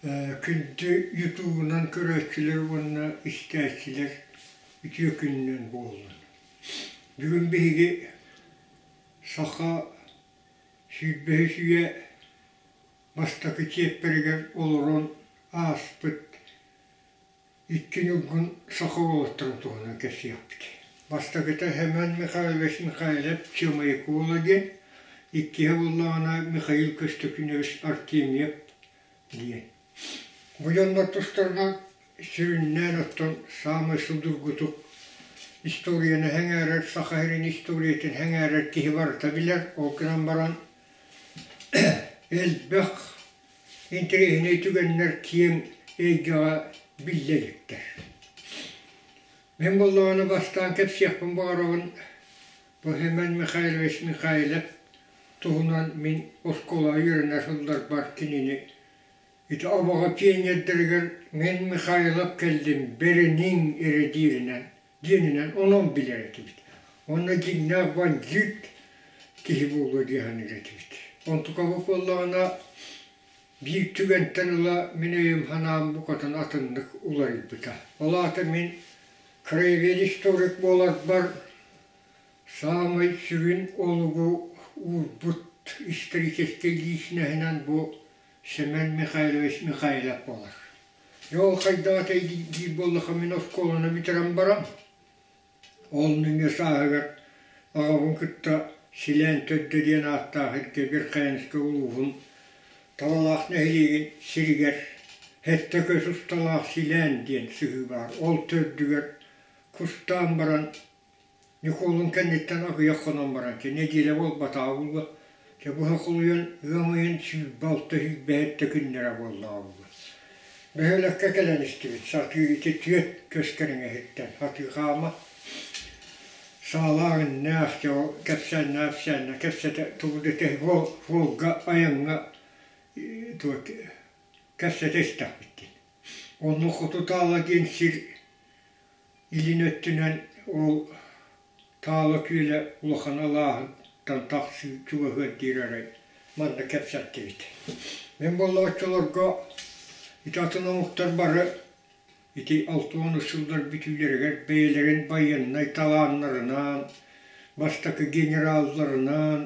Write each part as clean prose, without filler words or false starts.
Күндү ютубунан көрөөччүлэр уонна истээччилэр үтүө күнүнэн буоллун! Бүгүн биһиги саха 25 үйэ бастакы чиэппэригэр олорон ааспыт Икки ньургун саха уолаттарын туһунан кэпсиэхпит. Бастакыта Семен Михайлович Михайлов Чыамайыкы уола диэн, иккиһэ буоллаҕына Михаил Көстөкүнэбис Артемьев диэн. Бу дьоннор тустарынан сүрүннээн оттон саамай судургутук историяны сэҥээрэр, Саха сирин историятын сэҥээрэр киһи барыта билэр, ол гынан баран элбэх Интэриэһинэй түгэннэр киэҥ эйгэҕэ биллэ иликтэр. Мин буоллаҕына бастаан кэпсиэхпин баҕарабын бу Семен Михайлович Михайлов туһунан мин оскуолаҕа үөрэнэ сылларбар кинини ити Абаҕа пионердарыгар мин Михайлов кэллим бэриниҥ эрэ дииринэн диэнинэн онон билэр этибит. Уонна дьиҥнээх бандьыыт киһи буолуо дии саныыр этибит. Онтукабыт буоллаҕына биир түгэнтэн ыла мин өйүм-санаам букатын атыннык уларыйбыта. Ол аата мин краевед историк буоларбар саамай сүрүн олугу уурбут историческай лиичинэһинэн бу Семен Михайлович Михайлов буолар. Дьэ ол хайдах этэй диир буоллахха мин оскуоланы бүтэрэн баран, ол нөҥүө сааһыгар аҕабын кытта Силээн Төрдө диэн ааттаах сиргэ Верхоянскай улууһун Табалаах нэһилиэгин сиригэр сэттэ көс усталаах Силээн диэн сыһыы баар. Ол төрдүгэр кустаан баран Ньукуолун кэнниттэн аҕыйах хонон баран, нэдиэлэ буолбатаҕа буолуо, дьэ быһа холуйан ыам ыйын 26 27 күннэрэ буоллаҕа буолуо. Бөһүөлэккэ кэлэн истибит, сатыы ити түөрт көс кэриҥэ иһиттэн сатыы хаама, саалаах иннээх, дьэ ол кэпсээннээх кэпсээннэ кэпсэтэ тугу да суолга айаҥҥа кэпсэтэ истэхпит дии. Онно Хоту Таала диэн сир Илин өттүнэн ол Таала күөлэ улахан алааһыттан тахсыы чугаһыар диир арай манна кэпсэттибит. Мин буолла оччолорго ити атын омуктар бары ити 60 сыллар бүтүүлэригэр бэйэлэрин байыаннай талааннарынан, бастакы генералларынан,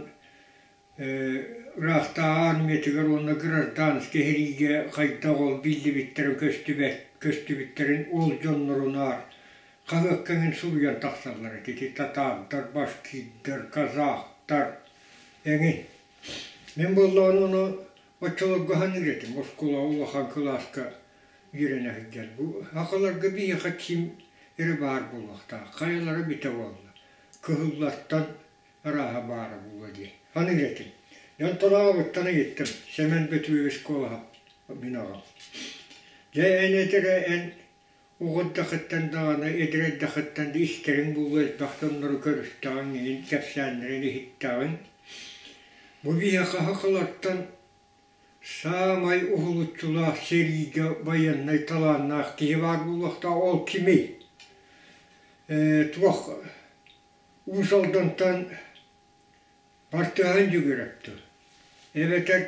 Ыраахтааҕы армиятыгар уонна гражданскай сэриигэ хайдах ол биллибиттэрин көстүбэт көстүбүттэрин ол дьоннорунаар хаһыакка эҥин суруйан тахсаллар этэ ити татаардар, башкирдар, казахтар эҥин. Мин буоллаҕына ону оччолорго саныыр этим оскуолаҕа улахан кылааска үөрэнэ сылдьан. Бу сахаларга биһиэхэ ким эрэ баар буолуохтаах, хайалара бүтэ буолла. Кыһыллартан арааһа баара буолуо дии. Аныыр этим. Дьон аҕабыттан ыйыттым. Сэмэн Бөтүрүөбүс Куолаһап мин аҕам. Дьэ эн этэрэ эн оҕо эрдэххиттэн даҕаны эдэр эрдэххиттэн да истэриҥ буолуо элбэх дьоннору көрүстэҕиҥ иһин кэпсээннэрин иһиттэҕиҥ. Бу биһиэхэ сахалартан саамай уһулуччулаах сэриигэ байыаннай талааннаах киһи баар буолуохтаах ол кимий? Ээ туох Уус Алдантан Бартыһаан Дьөгүөрэптэ эбэтэр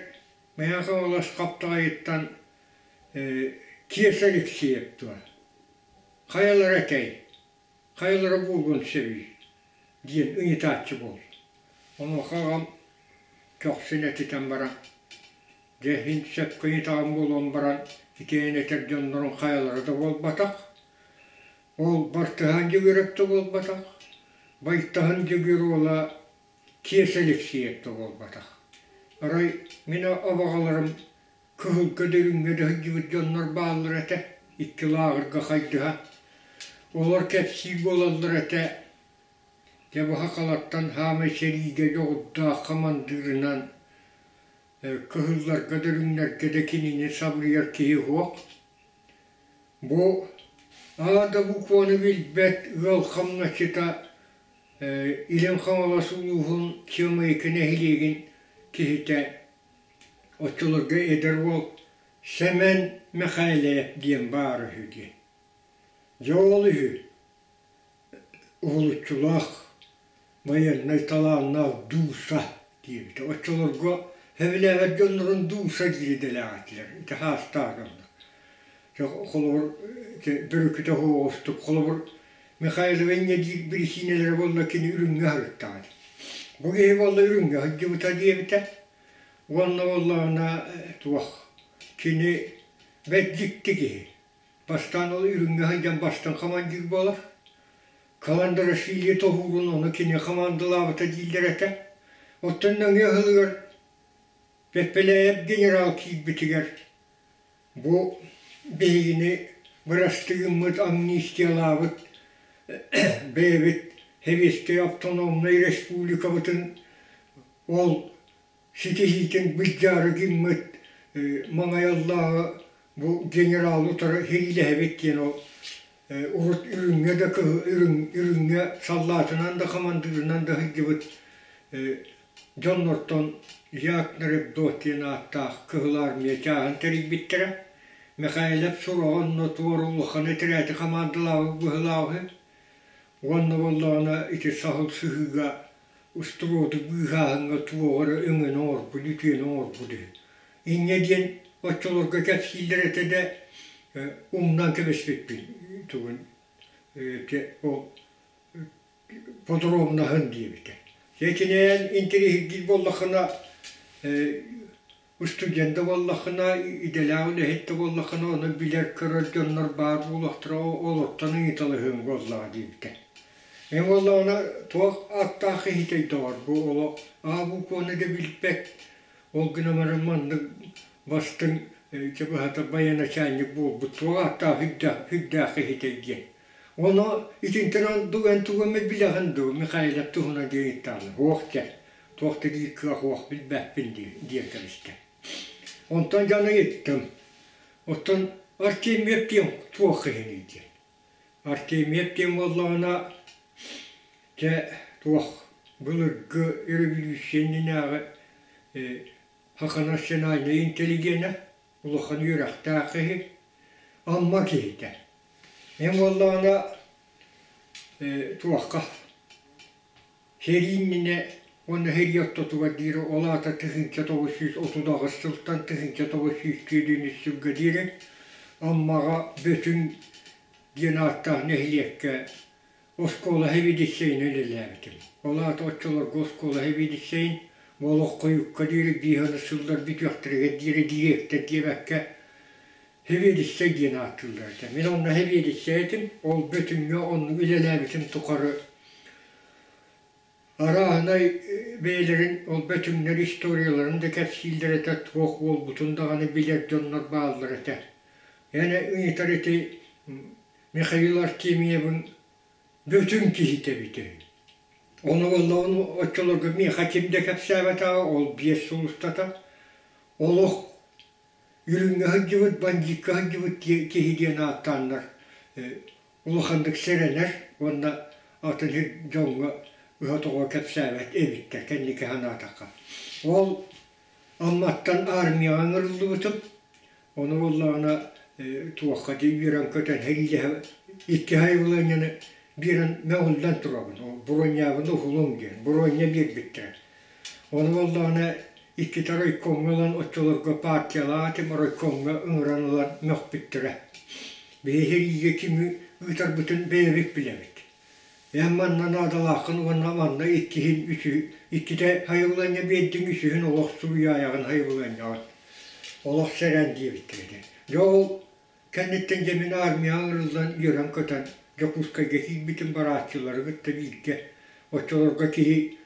Мэҥэ Хаҥалас Хаптаҕайыттан Киэсэ Алексеев дуо? Хайалара этэй? Хайалара буолуон сөбүй? диэн ыйытааччы буолла. Онуоха аҕам көхсүн этитэн баран, дьэ иһин сөпкө ыйытаҕым буолан баран итиэн этэр дьоннорун хайалара да буолбатах, Ол Бартыһаан Дьөгүөрэп да буолбатах, Байтаһын Дьөгүөр уола Киэсэ Алексеев да буолбатах. Арай мин абаҕаларым Кыһылга Дөрүҥҥэ да сылдьыбыт дьоннор бааллар этэ, икки лааҕырга хайдыһан. Олор кэпсиир буолаллар этэ, дьэ бу сахалартан саамай сэриигэ дьоҕурдаах хамандыырынан кыһылларга Дөрүҥнэргэ да кинини сабырыйар киһи суох. Бу аа да букваны билбэт ыал хамначчыта Илин Хаҥалас улууһун Чыамайыкы нэһилиэгин киһитэ, оччолорго эдэр уол Сэмэн Мэхээлэйэп диэн баара үһү диэн. Дьэ ол үһү уһулуччулаах байыаннай талааннаах Дууса диэбитэ. Оччолорго Сөбүлээбэт дьоннорун дууса диир идэлээх этилэр, ити хаастаах дьоннор. Холобур, бөрүкүтэ оһоҕостук, холобур, Михайлова инньэ диир биричиинэлэрэ буолла кини үрүҥҥэ сырыттаҕа дии. Бу киһи буолла үрүҥҥэ сылдьыбыта диэбитэ. Уонна буоллаҕына туох, кини бэрт дьикти киһи. Бастаан ол үрүҥҥэ сылдьан бастыҥ командир буолар. Каландарашвили тоһуурун ону кини хамаандалаабыта дииллэр этэ. Оттон нөҥүө сылыгар Пеппелээйэп генерал киирбитигэр бу биһигини бырастыгыммыт амнистиялаабыт бэйэбит Сэбиэскэй автономнай республикабытын ол ситиһиитин былдьаары гыммыт Маҥайаллааҕы бу генералы утары сэриилэһэбит диэн ол урут үрүҥҥэ да үрүҥҥэ саллаатынан да хамандыырынан да сылдьыбыт дьоннортон Якнаревдот диэн ааттаах Кыһыл Армия чааһын тэрийбиттэрэ. Михайлов сураҕа онно туора улахан этэрээти хамаандалаабыт быһыылаах үһү. Уонна буоллаҕына ити саһыл сыһыыга устуруоту быыһааһыҥҥа туох эрэ өҥөнү оҥорбут, үтүөнү оҥорбут үһү. Инньэ диэн оччолорго кэпсииллэр этэ да умнан кэбиспиппин тугун ол подробноһын диэбитэ. Итинэн интэриэһиргиир буоллаххына Устудьуон да буоллаххына, идэлээх үлэһит да буоллаххына, ону билэр-көрөр дьоннор баар буолуохтара, олортон ыйыталаһыаҥ буоллаҕа диэбитэ. Мин буоллаҕына туох ааттаах киһитэй доҕор, бу олох А букваны да билбэт, ол гынан баран маннык бастыҥ чэ быһата военачальник буолбут туох ааттаах үрдээх киһитэй диэн. Ону итинтэн ордук эн тугу эмэ билэҕин дуо Михайлов туһунан диэн ыйыттаҕына, суох дьэ туох да диир кыах суох билбэппин диэн кэбистэ. Онтон дьон ыйыттым, оттон Артемьев диэн туох киһиний диэн. Артемьев диэн буоллаҕына, дьэ туох былыргы революция иннинээҕи саха национальнай интеллигенэ, улахан үөрэхтээх киһи, Амма киһитэ. Мин буоллаҕына туохха Сэрии иннинэ уонна сэрии ортотугар диэри, ол аата 1938 сылтан 1943 сылга диэри Аммаҕа Бөтүҥ диэн ааттаах нэһилиэккэ оскуола сэбиэдиссэйинэн үлэлээбитим. Ол аата оччолорго оскуола сэбиэдиссэйин олоххойукка диэри биир сыллар бүтүөхтэригэр диэри дириэктэр диэбэккэ сэбиэдиссэй диэн ааттыыллар этэ. Мин онно сэбиэдиссэй этим, ол Бөтүҥҥэ оннук үлэлээбитим тухары Арааһынай бэйэлэрин ол бөтүҥнэр историяларын да кэпсииллэр этэ, туох буолбутун даҕаны билэр дьоннор бааллар этэ. Эн ыйытар ити Михаил Артемьевыҥ бөтүҥ киһитэ эбитэ үһү. Ону буоллаҕына оччолорго миэхэ ким да кэпсээбэтэҕэ, ол 5 сыл устата олох үрүҥҥэ сылдьыбыт, бандьыыкка сылдьыбыт киһи диэн ааттааннар улаханнык сэрэнэр уонна атын сир дьоҥҥо ыһа-тоҕо кэпсээбэт эбиттэр кэнники санаатахха. Ол Амматтан армияҕа ыҥырыллыбытым. Ону буоллаҕына туохха дии үөрэн-көтөн сэриилэһэ икки сайабылыанньаны биэрэн мөҕүллэн турабын. Ол броньябын уһулуҥ диэн. Бронья биэрбиттэрэ. Ону буоллаҕына иккитэ райкомҥа ылан оччолорго партиялаах этим райкомҥа ыҥыран ылан мөхпүттэрэ. Биһи сэриигэ кими ыытарбытын бэйэбит билэбит. Эн манна наадалааххын уонна манна иккиһин үсүһү иккитэ сайабылыанньа биэрдиҥ үсүһүн олох суруйаайаҕын сайабылыанньаҕын. Олох сэрэн диэбиттэрэ диэн. Дьэ ол кэнниттэн дьэ мин армияҕа ыҥырыллан үөрэн-көтөн Дьокуускайга киирбитим барааччылары кытта бииргэ. Оччолорго киһи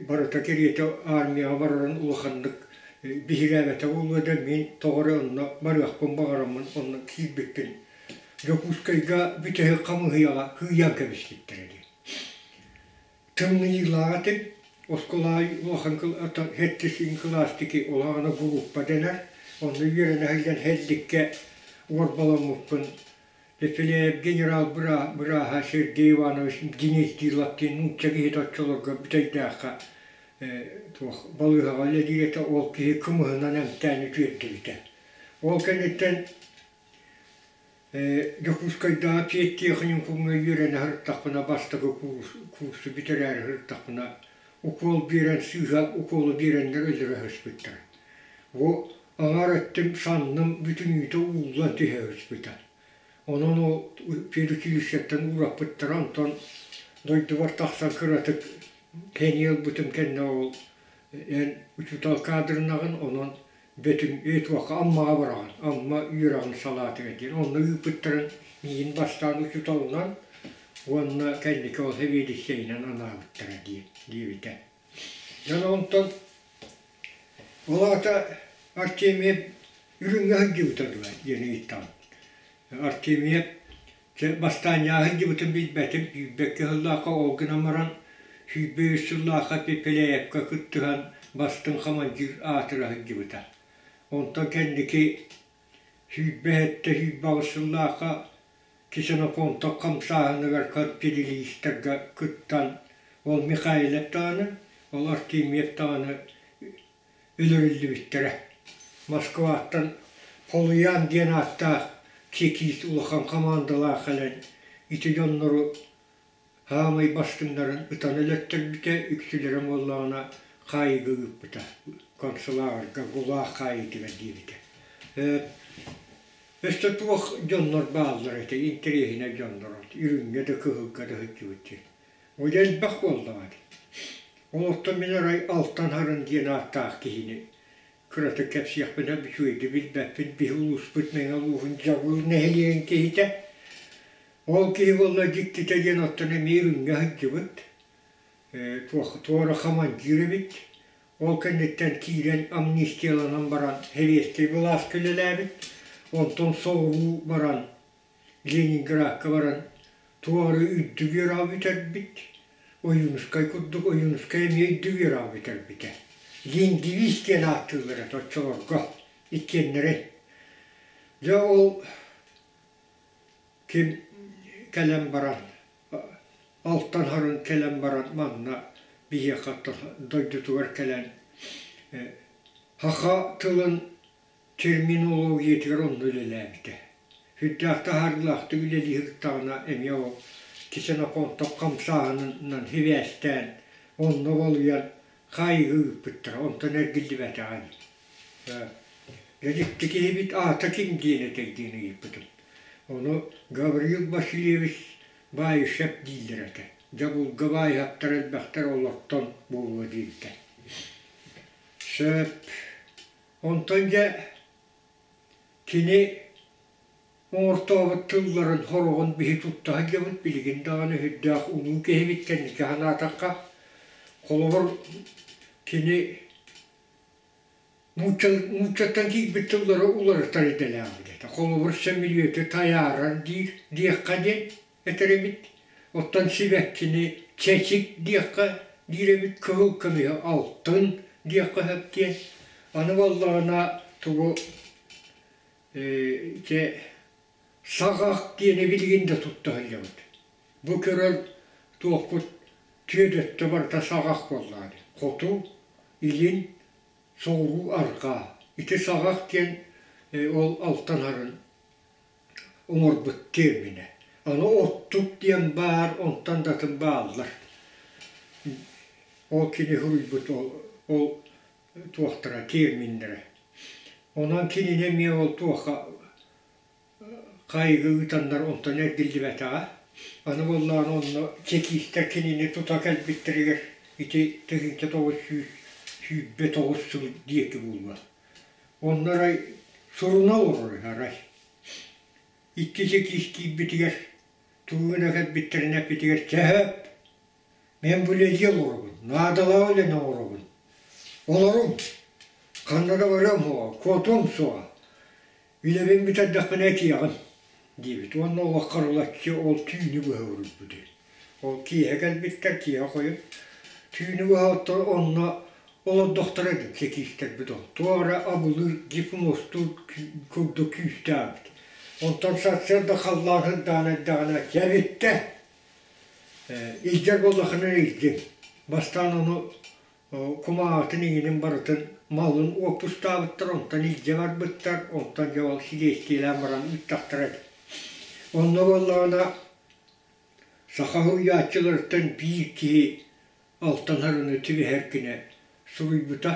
барыта кэриэтэ армияҕа барарын улаханнык биһирээбэтэ буолуо да мин тоҕо эрэ онно барыахпын баҕараммын онно киирбиппин Дьокуускайга бүтэһик хамыыһыйаҕа сыыйан кэбиспиттэрэ дии. Тымныйыылаах этим, оскуола улахан сэттис кылаастыки улаҕана группа дэнэр, онно үөрэнэ сылдьан Һэлликкэ уорбаламмыппын Пепеляев генерал бырааһа Сергей Иванович Гнездилов диэн нуучча киһитэ оччолорго Бүтэйдээххэ туох балыыһаҕа үлэлиир этэ, ол киһи кымыһынан эмтээн үтүөрдүбүтэ. Ол кэнниттэн Дьокуускайдааҕы педтехникумҥа үөрэнэ сырыттахпына бастакы курсу бүтэрээри сырыттахпына. укуол биэрэн сыыһа укуолу биэрэннэр өлөрө сыспыттара. Бу аҥаар өттүм санным бүтүннүүтэ ууллан түһэ сыспыта. Онон ол педучилищеттан уураппыттара, онтон дойдубар тахсан кыратык кэниэ ылбытым кэннэ ол эн учуутал кадрынаҕын, онон Бөтүҥ туохха Аммаҕа бараҕын, Амма үөрэҕин салаатыгар диэн. Онно ыыппыттарын миигин бастаан учууталынан уонна кэнники ол сэбиэдиссэйинэн анаабыттара диэбитэ. Дьон онтон ол аата Артемьев үрүҥҥэ сылдьыбыта дуо диэн ыйыттаҕым. Артемьев чэ бастаан сылдьыбытын билбэтим, 22 сыллаахха ол гынан баран 23 сыллаахха Пепеляевка кыттыһан бастыҥ хамандьыыр аатыра сылдьыбыта. Онтон кэнники 27 28 сыллаахха Ксенофонтов хамсааһыныгар конференцистарга кыттан ол Михайлов даҕаны, ол Артемьев даҕаны өлөрүллүбүттэрэ. Москваттан Холуйаан диэн ааттаах чекист улахан хамаандалаах кэлэн ити дьоннору хаамай бастыҥнарын ытан өлөттөрбүтэ, үксүлэрэ буоллаҕына хаайыыга ыыппыта, концлагерга ГУЛАГ хаайыытыгар диэбитэ. Өссө туох дьоннор бааллар этэ, интэриэһинэй дьоннор, үрүҥҥэ да кыһылга да сылдьыбыт дьон. Ол элбэх буоллаҕа дии. Олортон мин арай Алтан Харын диэн ааттаах киһини кыратык кэпсиэхпинэ үчүгэйдик билбэппин, биһи улууспут Мэҥэ улууһун Дьабыыл нэһилиэгин киһитэ. Ол киһи буолла дьиктитэ диэн оттон эмиэ үрүҥҥэ сылдьыбыт, туох туора хамандьыыр эбит. Ол кэнниттэн киирэн амнистияланан баран сэбиэскэй былааска үлэлээбит. Онтон соҕуруу баран Ленинградка баран туора үрдүк үөрэҕи бүтэрбит. Ойуунускай курдук Ойуунускай эмиэ үрдүк үөрэҕи бүтэрбитэ. Лингвист диэн ааттыыллар этэ оччолорго иккиэннэрин. Дьэ ол ким кэлэн баран Алтан Харын кэлэн баран манна биһиэхэ дойдутугар кэлэн саха тылын терминологиятыгар онно үлэлээбитэ. Сүрдээх таһаарыылаахтык үлэлии сырыттаҕына эмиэ ол Ксенофонтов хамсааһынынан сибээстээн онно балыйан хаайыыга ыыппыттара, онтон эргиллибэтэҕэ дии. Дьэ дьикти киһибит аата ким диэн этэй диэн ыйыппытым. Ону Гаврил Васильевич Баишев дииллэр этэ. Дьабылга баайыһаптар элбэхтэр олортон буолуо диэбитэ. Сөп. Онтон дьэ кини оҥортообут тылларын сороҕун биһи тутта сылдьабыт билигин даҕаны сүрдээх улуу киһибит кэнники санаатахха холобур кини Нууччаттан киирбит тыллары уларытар идэлээх эбит. Холобур, сөмүлүөтү тайаарар диир диэххэ диэн этэр эбит. Оттон сибэккини чэчик диэххэ диир эбит, кыһыл көмүһү алтын диэххэ сөп диэн. Аны буоллаҕына тугу ити саҕах диэни билигин да тутта сылдьабыт. Бу көрөр туохпут түөрт өттө барыта саҕах буоллаҕа дии. Хоту, илин, соҕуруу, арҕаа. Ити саҕах диэн ол алтан арын оҥорбут терминэ. Аны оттук диэн баар, онтон да атын бааллар. Ол кини суруйбут ол, ол туохтара, терминнэрэ. Онон кинини эмиэ ол туохха Хайыгы ыытаннар онтон эргиллибэтэҕэ. Аны буоллаҕына онно чекистэр кинини тута кэлбиттэригэр ити 1929 сыл диэки буолуо. Онно арай суруна олорор үһү арай. Икки чекист киирбитигэр тугу гына кэлбиттэрин эппитигэр чэ сөп, мин бу үлэлии олоробун, наадалаах үлэни оҥоробун. Олоруҥ, ханна да барыам суоҕа, куотуом суоҕа. Үлэбин бүтэрдэхпинэ этиэҕим, диэбит уонна олоххо арылаччы ол түүнү быһа уруйбут үһү. Ол киэһэ кэлбиттэр, киэһэ хойут түүнү быһа оттон онно олордохторо эбит чекистэрбит ол. Туох эрэ абылыыр гипнозтуур курдук күүстээх эбит. Онтон сарсыарда халлаан сырдаан эрдэҕинэ чэ бүттэ, илдьэр буоллаххына илдьиҥ. Бастаан ону Кумааҕытын иҥинин барытын малын уоппустаабыттар, онтон илдьэ барбыттар, онтон дьэ ол силиэстийэлээн баран ыыттахтара эбит. Онно буоллаҕына саха суруйааччыларыттан биир киһи Алтан Сарыны түбэһэр гинэ суруйбута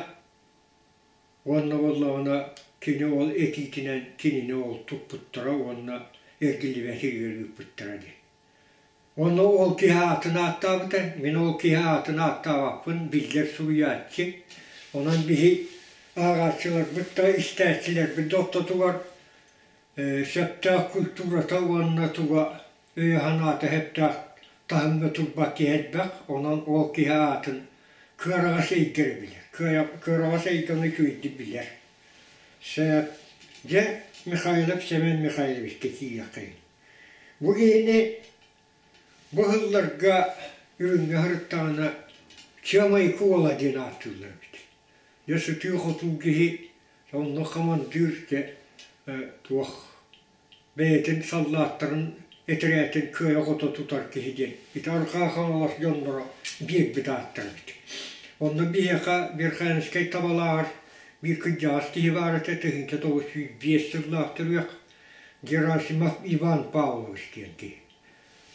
уонна буоллаҕына кини ол этиитинэн кинини ол туппуттара уонна эргиллибэт сиригэр ыыппыттара дии. Уонна ол киһи аатын ааттаабыта, мин ол киһи аатын ааттаабаппын, биллэр суруйааччы. Онон биһи ааҕааччыларбыт да, истээччилэрбит да ортотугар сөптөөх культурата уонна туга өйө-санаата сөптөөх таһымҥа турбат киһи элбэх, онон ол киһи аатын кыараҕас эйгэ эрэ билэр, кыараҕас эйгэни үчүгэйдик билэр. Сөп. Дьэ, Михайлов Семен Михайловичка киириэххэйиҥ. Бу киһини бу сылларга үрүҥҥэ сырыттаҕына Чыамайыкы уола диэн ааттыыллар эбит. Дьэ сытыы-хотуу киһи онно хамандыыр дьэ туох бэйэтин саллааттарын этэрээтин кыайа-хото тутар киһи диэн ити Арҕаа Хаҥалас дьонноро биэрбит ааттара эбит. Онно биһиэхэ Верхоянскай табалааҕар биир кырдьаҕас киһи баар этэ 1905 сыллаах төрүөх Герасимов Иван Павлович диэн киһи.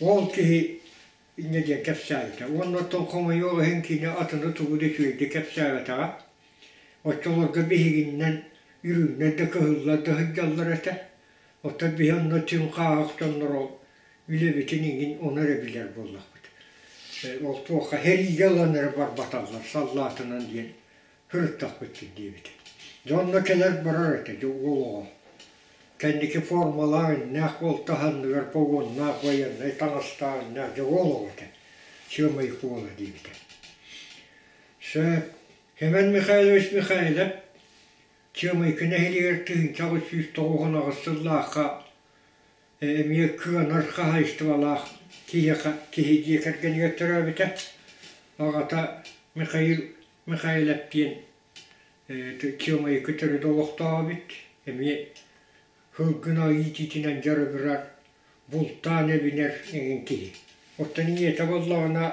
Ол киһи инньэ диэн кэпсээбитэ. Уонна оттон хомойуох иһин кини атыны тугу да үчүгэйдик кэпсээбэтэҕэ. Оччолорго биһигиннэн үрүҥнэр да кыһыллар да сылдьаллар этэ. Оттон биһи онно чыҥ хааһах дьонноро үлэбитин иҥин ону эрэ билэр буоллахпыт. Ол туохха сэриигэ ылан эрэ барбаталлар саллаатынан диэн сырыттахпыт диэбит. Дьэ онно кэлэр-барар этэ дьэ уол оҕо. Кэнники формалаах иннээх буолта санныгар погоннаах байыаннай таҥастаах иннээх дьэ уол оҕо этэ. Сыамайык уола диэбитэ. Сөп. Семен Михайлович Михайлов Чыамайкы нэһилиэгэр 1898 сыллаахха эмиэ кыанар хаһаайыстыбалаах киһиэхэ киһи дьиэ кэргэнигэр төрөөбүтэ. Аҕата Михаил Михайлов диэн Чыамайыкы төрүт олохтоох эбит. Эмиэ сылгына иитиитинэн дьарыгырар, бултаан эбинэр эҥин киһи. Оттон ийэтэ буоллаҕына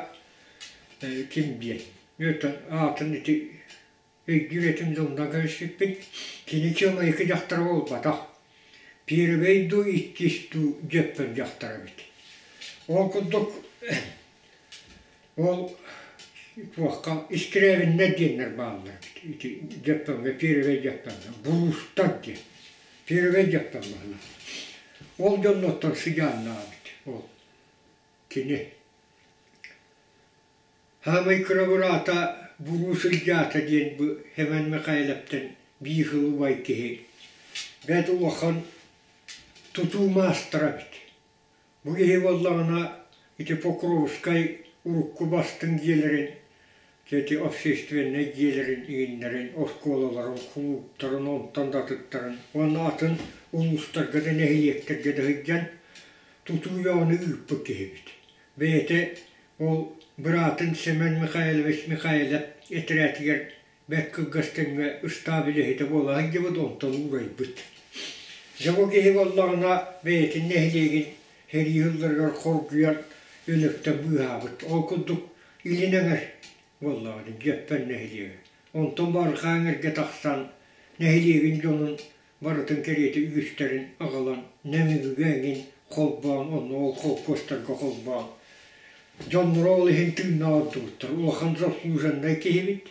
ким диэн, аатын ити өйдүүр этим да умнан кэбиспиппин. Кини Чыамайыкы дьахтара буолбатах. Первэй дуу, иккис дуу дьөппөн дьахтар эбит. Ол курдук Ол туохха Искрээбиннэр диэннэр бааллар эбит. Ити Дьөппөҥҥө, Первэй Дьөппөҥҥө, Буруустар диэн. Первэй Дьөппөҥ быһыылаах. Ол дьоннортон сыдьааннаах эбит ол кини. Саамай кыра быраата Буруус Ылдьаата диэн бу Семен Михайловтан биир сыл убай киһи бэрт улахан тутуу маастара эбит. Бу киһи буоллаҕына ити Покровскай урукку бастыҥ дьиэлэрин, ити общественнай дьиэлэрин иҥиннэрин, оскуолаларын, кулууптарын, онтон да атыттарын уонна атын улуустарга да нэһилиэктэргэ да сылдьан тутуу бөҕөнү ыыппыт киһибит. Бэйэтэ ол быраатын Семен Михайлович Михайлов этэрээтигэр бэрт кылгас кэмҥэ ыстаап үлэһитэ буола сылдьыбыт, онтон уурайбыт. Дьэ бу киһи буоллаҕына бэйэтин нэһилиэгин сэрии сылларыгар хоргуйан өлөртөн быыһаабыт. Ол курдук Илин Эҥэр буоллаҕына Дьөппөн нэһилиэгэ. Онтон Барҕаа Эҥэргэ тахсан нэһилиэгин дьонун барытын кэриэтэ үгүстэрин аҕалан Нөмүгүгэ эҥин холбоон онно ол холкуостарга холбоон дьонноро ол иһин тыыннаах ордубуттар. Улахан заслуженнай киһибит.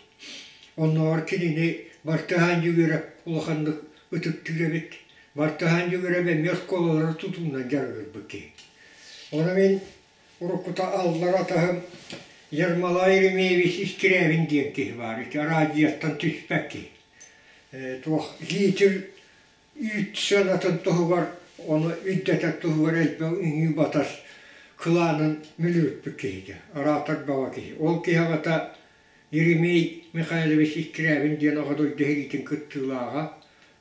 Оннооҕор кинини Бартыһаан Дьүгүөрэп улаханнык ытыктыыр эбит. Бартыһаан Дьүгүөрэп эмиэ оскуолалары тутуунан дьарыгырбыт киһи. Ону мин уруккута аллар атаһым Ермолай Еремеевич Искрябин диэн киһи баар. Ити араадьыйаттан түспэт киһи. Туох литр үүт сыанатын туһугар ону үрдэтэр туһугар элбэх үҥүү-батас кылаанын мүлүрүппүт киһитэ, араатар баҕа киһи. Ол киһи аҕата Еремей Михайлович Искрябин диэн Аҕа дойду сэриитин кыттыылааҕа,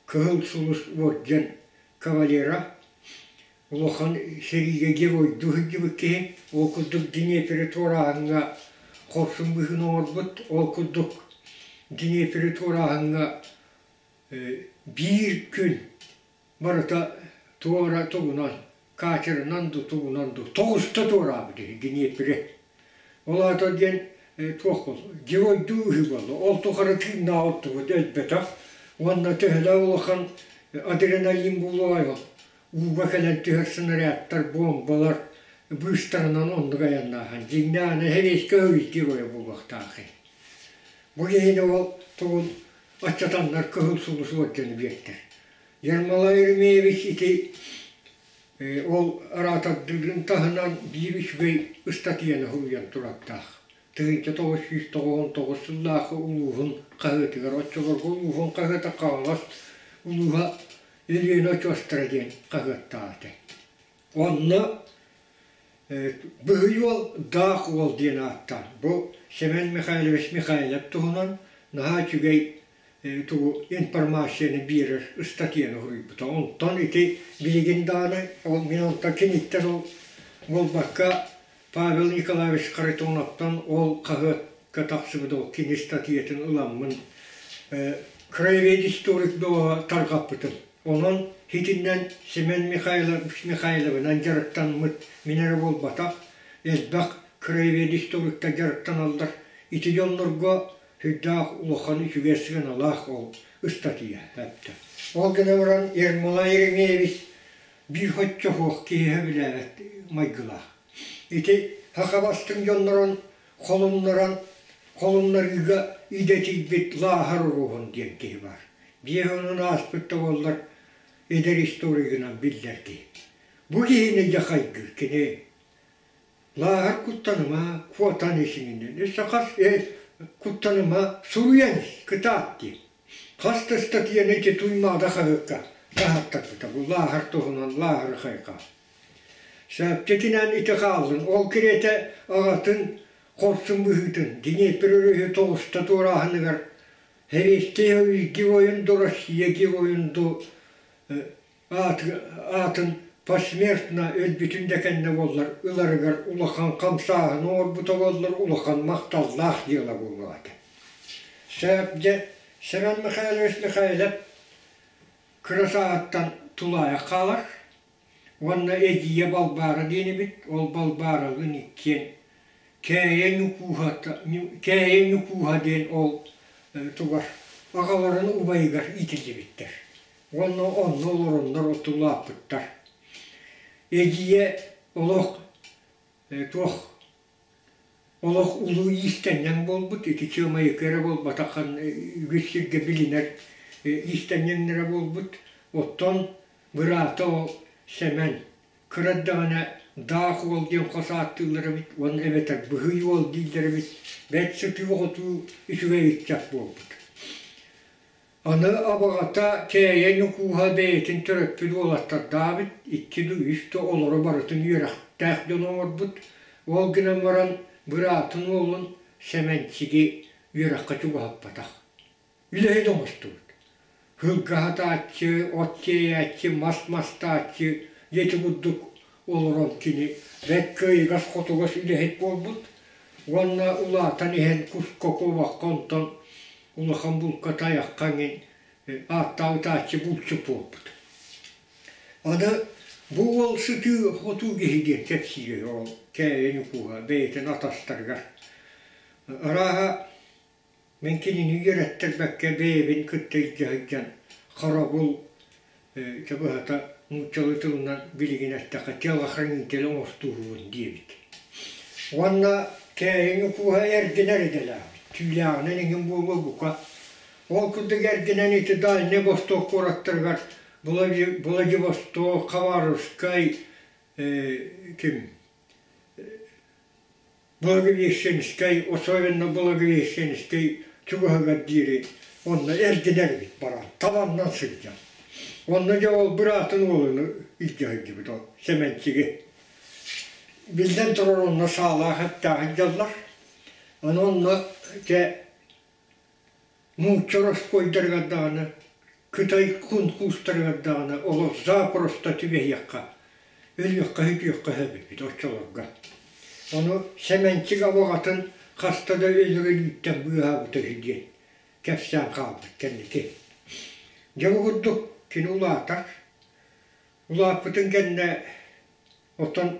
Кыһыл Сулус уордьан кавалера, улахан сэриигэ геройдуу сылдьыбыт киһи. Ол курдук Днепри туорааһыҥҥа хорсун быһыыны оҥорбут, ол курдук Днепри туорааһыҥҥа биир күн барыта туора тугунан, катерынан дуу, тугунан дуу тоҕуста туораабыт үһү Днепри. Ол аата диэн туох буолла, геройдуу үһү буолла. Ол тухары тыыннаах оттубут өлбөтөх уонна төһөлөөх улахан адреналин буолуой ол. Ууга кэлэн түһэр снарядтар, буомбалар. быыстарынан оннук айаннааһын. Дьиҥнээх нэһилиэскэ өһүс геройа буолуохтаахый. Бу киһини ол тугун аччатаннар Кыһыл Сулус уордьаны биэртэр. Ермолай Еремеевич ити ол араатардыырын таһынан биир үчүгэй ыстатыйаны суруйан турардаах. 1999 сыллаахы улууһун хаһыатыгар оччолорго улууһун хаһыата Хаҥалас улууһа Өлүөнэ очуостара диэн хаһыаттаах этэ. Онно Быһый уол Даах уол диэн ааттаан бу Семен Михайлович Михайлов туһунан наһаа үчүгэй тугу информацияны биэрэр ыстатыйаны суруйбута. Онтон ити билигин даҕаны ол мин онтон киниттэн ол буолбакка Павел Николаевич Харитоновтан ол хаһыакка тахсыбыт ол кини ыстатыйатын ыламмын краевед историк дуоһа тарҕаппытым. Онон итиннэн Семен Михайлович Михайловынан дьарыктаммыт мин эрэ буолбатах, элбэх краевед историктар дьарыктаналлар. Ити дьоннорго сүрдээх улахан үчүгэй сыаналаах ол ыстатыйа эптэ. Ол гынан баран Ермолай Еремеевич биир соччо суох киһи сөбүлээбэт майгылаах. Ити саха бастыҥ дьоннорун холуннаран холуннарыыга идэтийбит Лааһар Оруоһун диэн киһи баар. Биэс онон ааспыт да буоллар эдэр историгынан биллэр киһи. Бу киһини дьэ хайгыыр кини Лааһар куттаныма, куотан исиҥинэн, өссө хас куттаныма, суруйан ис, кытаат диэн. Хас да ыстатыйаны ити Туймаада хаһыакка таһааттарбыта бу Лааһар туһунан Лааһары хайҕаан. Сөптөтүнэн ити хааллын, ол кириэтэ аҕатын хорсун быһыытын Днепр өрүһү тоҕуста туорааһыныгар Сэбиэскэй геройун ду Россия геройун ду аатын посмертно өлбүтүн да кэннэ буоллар ыларыгар улахан хамсааһыны оҥорбута буоллар улахан махталлаах дьыала буолуо этэ. Сөп дьэ Семен Михайлович Михайлов кыра сааһыттан тулаайах хаалар уонна эдьиийэ Балбаара диэн эбит, ол Балбааралыын иккиэн Кээйэ Ньукууһата Кээйэ Ньукууһа диэн ол тугар аҕаларын убайыгар иитиллибиттэр уонна онно олороннор отулааппыттар. Эдьиийэ олох туох олох улуу иистэнньэҥ буолбут, ити Чыамайыкы эрэ буолбатах үгүс сиргэ билинэр иистэнньэҥнэрэ буолбут. Оттон быраата ол Сэмэн кыра эрдэҕинэ Даах уол диэн хос ааттыыллар эбит уонна эбэтэр Быһый уол дииллэр эбит, бэрт сытыы-хотуу үчүгэй ыччат буолбут. Аны абаҕата Кээйэ Ньукууһа бэйэтин төрөппүт уолаттардаабыт, икки дуу, үс да олоро барытын үөрэхтээх дьон оҥорбут. Ол гынан баран быраатын уолун Сэмэнчиги үөрэххэ чугаһаппатах. Үлэһит оҥостубут. Сылгыһатааччы, от тиэйээччи, мас мастааччы диэти курдук олорон кини бэрт кыайыгас-хотугас үлэһит буолбут уонна улаатан иһэн куска, куобахха онтон улахан булка тайахха эҥин ааттаабытааччы булчут буолбут. Аны бу уол сытыы-хотуу киһи диэн кэпсиирэ ол Кээйэ Ньукууһа бэйэтин атастарыгар. Арааһа Мин кинини үөрэттэрбэккэ бэйэбин кытта илдьэ сылдьан харабыл чэ быһата нууччалыы тылынан билигин эттэххэ телохранитель оҥостууһубун диэбит. Уонна Кээйиҥи кууһа эргинэр идэлээхпит, түүлээҕинэн эҥин буолуо бука. Ол курдук эргинэн ити Дальнай Восток куораттарыгар Владивосток, Хабаровскай, ким Благовещенскай, особенно Благовещенскай чугаһыгар диэри онно эргинэр эбит баран, табаннан сылдьан. Онно дьэ ол быраатын уолуну илдьэ сылдьыбыт ол Сэмэнчиги. Биллэн турар онно саалаах эттээх сылдьаллар. Аны онно дьэ Нуучча ороспуойдарыгар даҕаны, Кытай кункуустарыгар даҕаны олох запросто түбэһиэххэ, өлүөххэ-сүтүөххэ сөп эбит оччолорго. Ону Сэмэнчик абаҕатын хаста да өлөр өлүүттэн быыһаабыта үһү диэн кэпсээн хаалбыт кэнники. Дьэ бу курдук кини улаатар. Улааппытын кэннэ оттон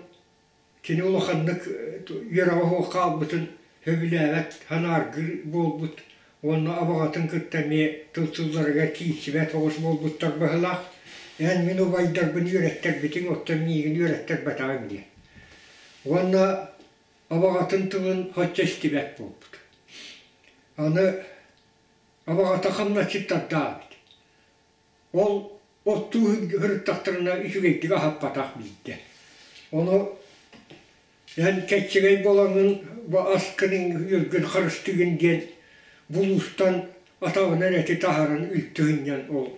Кини улаханнык үөрэҕэ суох хаалбытын сөбүлээбэт, санааргыыр буолбут уонна абаҕатын кытта эмиэ тыл-тылларыгар киирсибэт оҕус буолбуттар быһыылаах. Эн мин убайдарбын үөрэттэрбитиҥ, оттон миигин үөрэттэрбэтэҕиҥ диэн. Уонна абаҕатын тылын соччо истибэт буолбут. Аны абаҕата хамначчыттардаабыт. Ол оттуу сырыттахтарына үчүгэйдик аһаппатах биирдэ. Ону эн кэччэгэй буолаҥҥын бу аскын үөргүн харыстыгын диэн булуустан атаҕынан эти таһааран үлтү сынньан ол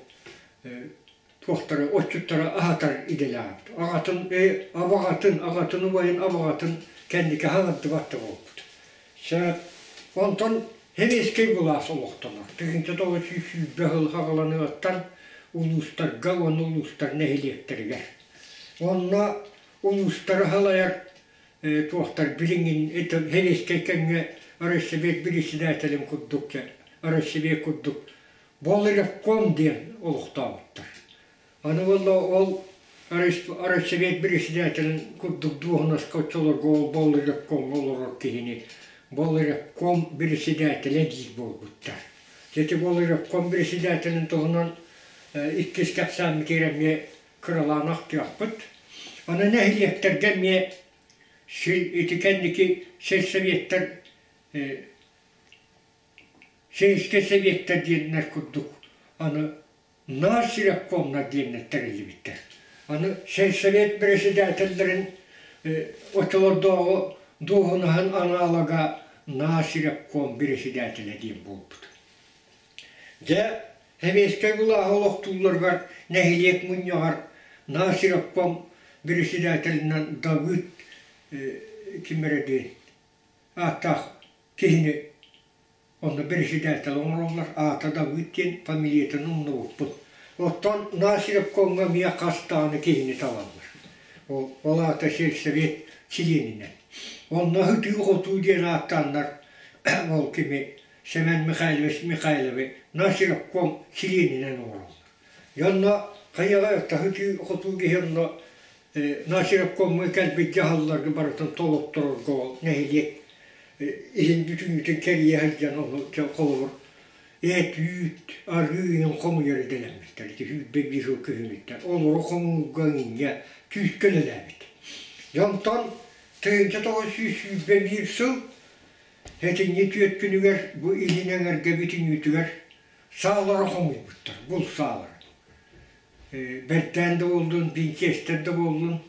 туохтары отчуттары аһатар идэлээхпит. Аҕатын абаҕатын, аҕатын убайын абаҕатын кэнники хаҥырдыбат да буолбут. Сөп. Онтон Сэбиэскэй былаас олохтонор. 1920 сыл саҕаланыаҕыттан улуустарга уонна улуустар нэһилиэктэригэр. Онно улуустары салайар туохтар билиҥҥин сэбиэскэй кэмҥэ Россовет председателин курдук Россовет курдук Болревком диэн олохтообуттар. Аны буолла ол Россовет председателин курдук дуоһунаска оччолорго ол Болревкомҥа олорор киһини Болревком председателэ диир буолбуттар. Ити Болревком председателин туһунан иккис кэпсээммитигэр эмиэ кыралаан ахтыахпыт. Аны нэһилиэктэргэ эмиэ ити кэнники сельсоветтэр Сельскэй сэбиэттэр диэннэр курдук аны наар сиреккомнар диэннэр тэриллибиттэр. Аны сельсовет председателлэрин оччолордооҕу дуоһунаһын аналога наар сирекком председателэ диэн буолбут. Дьэ, сэбиэскэй былааһы олохтуулларыгар нэһилиэк мунньаҕар наар сирекком председателинэн Давыд ким эрэ диэн ааттаах киһини онно председатель оҥороллор, аата Давыд диэн фамилиятын умнубуппут. Оттон Насировкомҥа эмиэ хас даҕаны киһини талаллар. Ол, ол аата сельсовет чилиэнинэн. Онно ытыы-хотуу диэн ааттааннар ол кими Семен Михайлович Михайловы Насировком чилиэнинэн оҥороллор. Онно хайаҕа ытыы-хотуу киһи онно Насировкомҥа кэлбит дьаһалларга барытын толотторорго ол нэһилиэк иһин бүтүннүүтүн кэрийэ сылдьан ону холобур эт үүт арыы иһин хомуйар идэлэммиттэр ити 21 сыл күһүнүттэн олору хомуурга иҥҥэ күүскэ үлэлээбит. Онтон 1921 сыл сэтинньи түөрт күнүгэр бу илин эҥэргэ бүтүннүүтүгэр саалары хомуйбуттар, бул саалары. Бэртээн да буоллун, Винчестер да буоллун,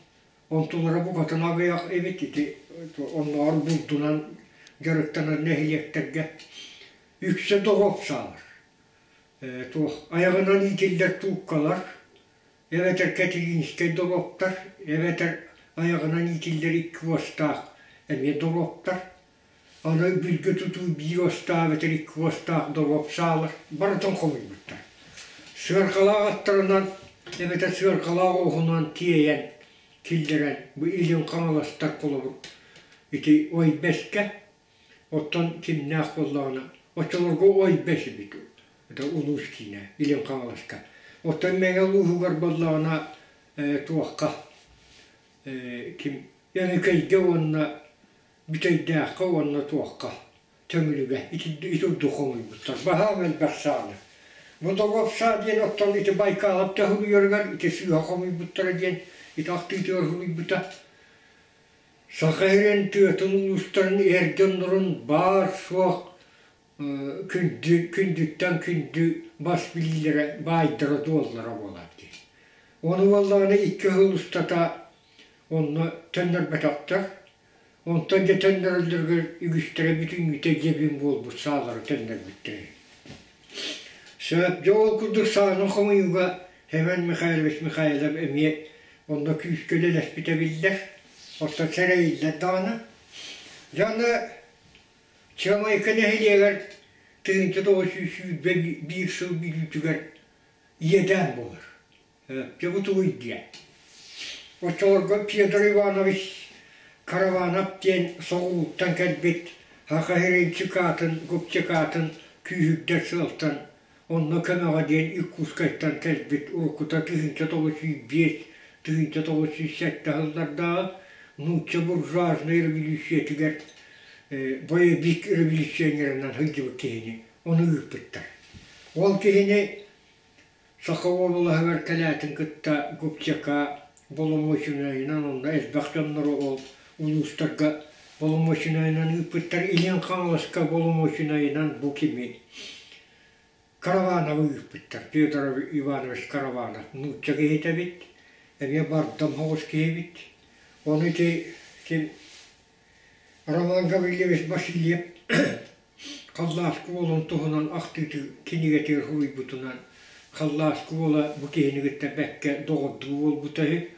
онтулара букатын аҕыйах эбит ити оннооҕор булдунан дьарыктанар нэһилиэктэргэ үксэ доруоп саалар. Туох айаҕынан иитиллэр тууккалар, эбэтэр кэтилиинискэй доруоптар, эбэтэр айаҕынан иитиллэр икки уостаах эмиэ доруоптар. Аны бүлгэ тутуу биир уостаах эбэтэр икки уостаах доруоп саалар барытын хомуйбуттар. Сыарҕалаах аттарынан эбэтэр сыарҕалаах оҕуһунан тиэйэн киллэрэн бу Илин Хаҥаластар холобур ити Ойбэскэ оттон кимнээх буоллаҕына оччолорго Ойбэс эбит это улуус киинэ Илин Хаҥаласка. Оттон Мэҥэ улууһугар буоллаҕына туохха ким Өҥүкэйгэ уонна Бүтэйдээххэ уонна туохха Төҥүлүгэ ити ити хомуйбуттар. Баһаам элбэх сааны. Бу доруоп саа диэн оттон ити Байкалап төһүлүйэригэр ити сыыһа хомуйбуттара диэн ити ахтыытыгар суруйбута. Саха сирин тыатын улуустарын эр дьоннорун баар-суох күндү, күндүттэн күндү бас билиилэрэ, баайдара-дуоллара буолар дии. Ону буоллаҕына икки сыл устата онно төннөрбөтөхтөр. Онтон дьэ төннөрөллөрүгэр үгүстэрэ бүтүннүүтэ дьэбин буолбут саалары төннөрбүттэрэ. Сөп, дьэ ол курдук сааны хомуйууга Семен Михайлович Михайлов эмиэ онно күүскэ үлэлэспитэ биллэр. Оттон сэрэйиллэр даҕаны. Дьэ аны Чыамайка нэһилиэгэр 1921 сыл бүтүүтүгэр иэдээн буолар. Дьэ бу тугуй диэн. Оччолорго Петр Иванович Караванов диэн соҕурууттан кэлбит Саха сирин чыкаатын, губчекатын күүһүрдэр сыалтан онно көмөҕө диэн Иркутскайтан кэлбит уруккута 1905 1907 сыллардааҕы нуучча буржуазнай революциятыгар боевик революционерынан сылдьыбыт киһини ону ыыппыттар. Ол киһини Саха уобалаһыгар кэлээтин кытта Губчека боломуочунайынан онно элбэх дьоннору ол улуустарга боломуочунайынан ыыппыттар. Илин Хаҥаласка боломуочунайынан бу кими Каравановы ыыппыттар. Петр Иванович Караванов нуучча киһитэ эбит, эмиэ бардам соҕус киһи эбит. Ону ити ким Роман Гаврильевич Васильев Халлааскы уолун туһунан ахтыыты кинигэтигэр суруйбутунан Халлааскы уола бу киһини кытта бэккэ доҕордуу буолбута үһү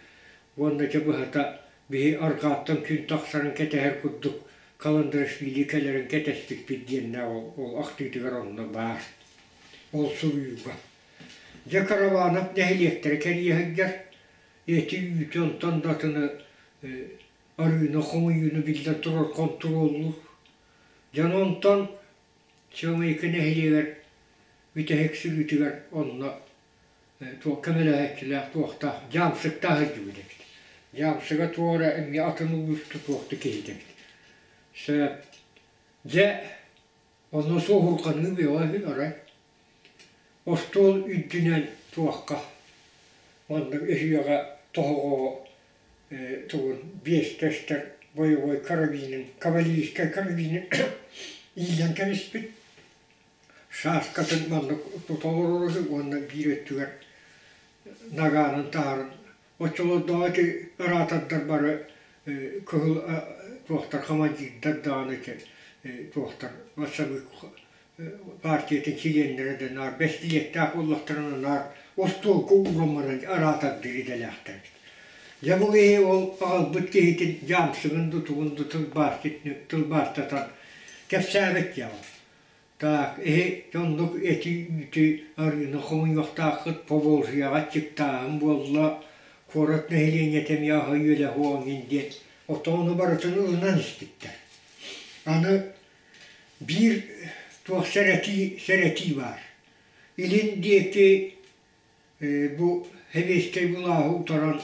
уонна дьэ быһата биһи арҕааттан күн тахсарын кэтэһэр курдук Каландрашвили кэлэрин кэтэспиппит диэннээх ол, ол ахтыытыгар онно баар. Ол суруйууга. Дьэ Караванов нэһилиэктэрэ кэрийэ сылдьар. Эти үүтү онтон да атыны арыыны хомуйууну биллэн турар хонтуруоллуур. Дьон онтон Чыамайыкы нэһилиэгэр бүтэһик сырыытыгар онно туох көмөлөһөөччүлээх туохтаах дьаамсыктаах сылдьыбыт эбит. Дьаамсыга туора эмиэ атын улууска туох да киһитэ эбит. Сөп. Дьэ, онно суоһурҕаныы бөҕө үһү арай. Остуол үрдүнэн туохха маннык өһүөҕэ тоһоҕоҕо тугун биэстэ эстэр бойобуой карабинын кавалерийскай карабинын иилэн кэбиспит шашкатын маннык тута олорор үһү уонна биир өттүгэр нагаанын таһарын оччолордооҕу ити араатардар бары кыһыл туохтар командирдар даҕаны ити туохтар бассабыык партиятын чилиэннэрэ да наар бэстилиэттээх буоллахтарына наар остуолга ууран баран араатардыыр идэлээхтэр эбит. Дьэ бу киһи ол аҕалбыт киһитин дьаамсыгын да тугун да тылбаастатан кэпсээбит дьаҕыл. Так, эһи оннук эти-үүтү арыыны хомуйуохтааххыт Поволжьеҕа аччыктааһын буолла, куорат нэһилиэнньэтэ эмиэ аһа-үөлэ суох эҥин диэн оттон ону барытын ылынан испиттэр. Аны Биир туох сэрэтии, сэрэтии баар. Илин диэки бу сэбиэскэй былааһы утаран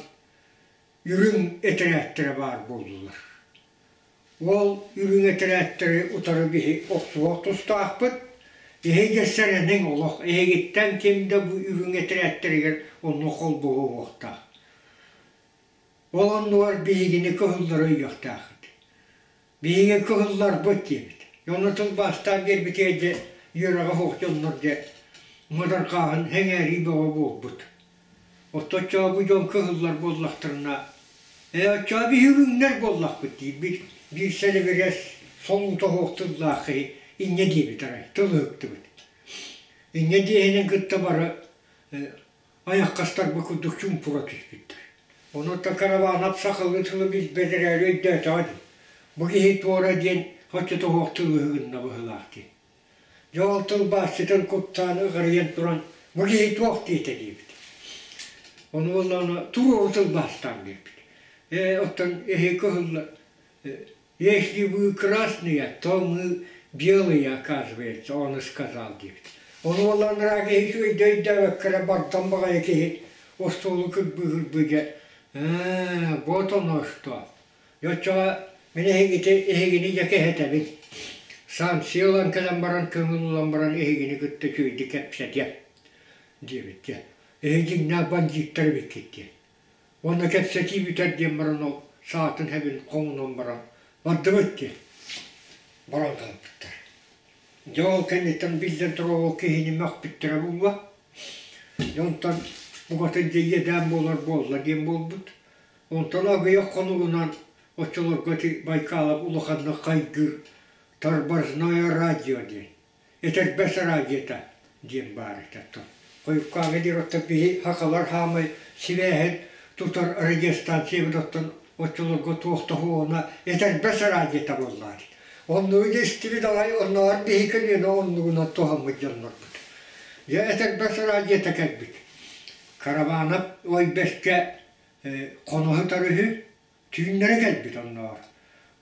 үрүҥ этэрээттэрэ баар буоллулар. Ол үрүҥ этэрээттэри утары биһи охсуһуох тустаахпыт. Эһиги сэрэниҥ олох, эһигиттэн ким да бу үрүҥ этэрээттэригэр онно холбоһуохтаах. Ол оннугар биһигини кыһыллары өйүөхтээххит. Биһиги кыһылларбыт диэбит. Ону тылбаастаан биэрбитигэр дьэ үөрэҕэ суох дьоннор дьэ муодарҕааһын сэҥээрии бөҕө буолбут. Оттон оччоҕо бу дьон кыһыллар буоллахтарына, ээ оччоҕо биһи үрүҥнэр буоллахпыт диирбит, биир сэлибирэс солуута суох тыллаах киһи инньэ диэбит арай, тыл ыһыктыбыт. Инньэ диэһинин кытта бары айаххастарбыт курдук чуумпура түспүттэр. Онон Караванов сахалыы тылы билбэт эрээри өйдөөтөҕө дии. Бу киһи туора диэн оччотоһуох тылы ыһыгынна быһыылаах дии. Дьэ ол тылбаасчытын куттаан ыҕырыйан туран бу киһи туох диэтэ диэбит. Ону буоллаҕына туруору тылбаастаан биэрбит. Ээ оттон эһиги кыһылла Если вы красные, то мы белые, оказывается, он и сказал диэбит. Ону буоллаҕына киһи үчүгэйдик өйдөөбөккө бардам баҕайы киһи остуолу кырбыы-кырбыы дьэ ээ вот оно что. Оччоҕо мин эһигити эһигини дьэ кэһэтэбин. Санкция ылан кэлэн баран көҥүл ылан баран эһигини кытта үчүгэйдик кэпсэтиэм диэбит дьэ. Эһиги дьиҥнээх бандьыыттар эбиккит диэн. Уонна кэпсэтии бүтэр диэн баран ол саатын хэбин хоҥнон баран бардыбыт диэн баран хаалбыттар. Дьэ ол кэнниттэн биллэн турар ол киһини мөхпүттэрэ буолла. Дьэ онтон букатын дьэ иэдээн буолар буолла диэн буолбут. Онтон аҕыйах хонугунан оччолорго ити Байкалов улаханнык хайгыыр Тарбазное радио диэн этэрбэс араадьыйата диэн баар этэ оттон. Хойуккааҥҥа диэри оттон биһи сахалар хаамай сибээһин тутар радиостанциябыт оттон оччолорго туох да суоҕуна этэрбэс араадьыйата буоллаҕа дии. Оннугу да истибит аҕай оннооҕор биһи көлүөнэ оннугунан туһаммыт дьоннорбут. Дьэ этэрбэс араадьыйата кэлбит. Караванов ой бэскэ хоно сытар үһү Түүннэрэ кэлбит оннооҕор.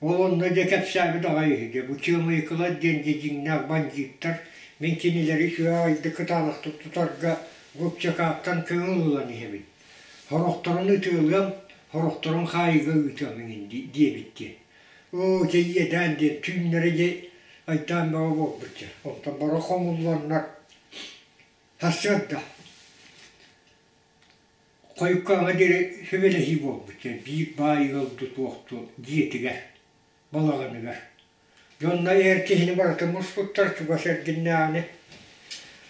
Ол онно дьэ кэпсээбит аҕай үһү дьэ бу Чыамайыкылар диэн дьэ дьиҥнээх бандьыыттар мин кинилэри үчүгэйдик кытаанахтык тутарга Губчакааттан көҥүл ылан иһэбин. Сорохторун ытыалыам, сорохторун хаайыыга ыытыам эҥин диэбит диэн. Оо дьэ иэдээн диэн түүннэри дьэ айдаан бөҕө буолбут дьэ. Онтон бары хомулланнар сарсыарда. Хойуккааҥҥа диэри сүбэлэһии буолбут диэн биир баай ыал тутуохту дьиэтигэр, балаҕаныгар. Дьонно эр киһини барытын муспуттар чугас эргиннээҕини.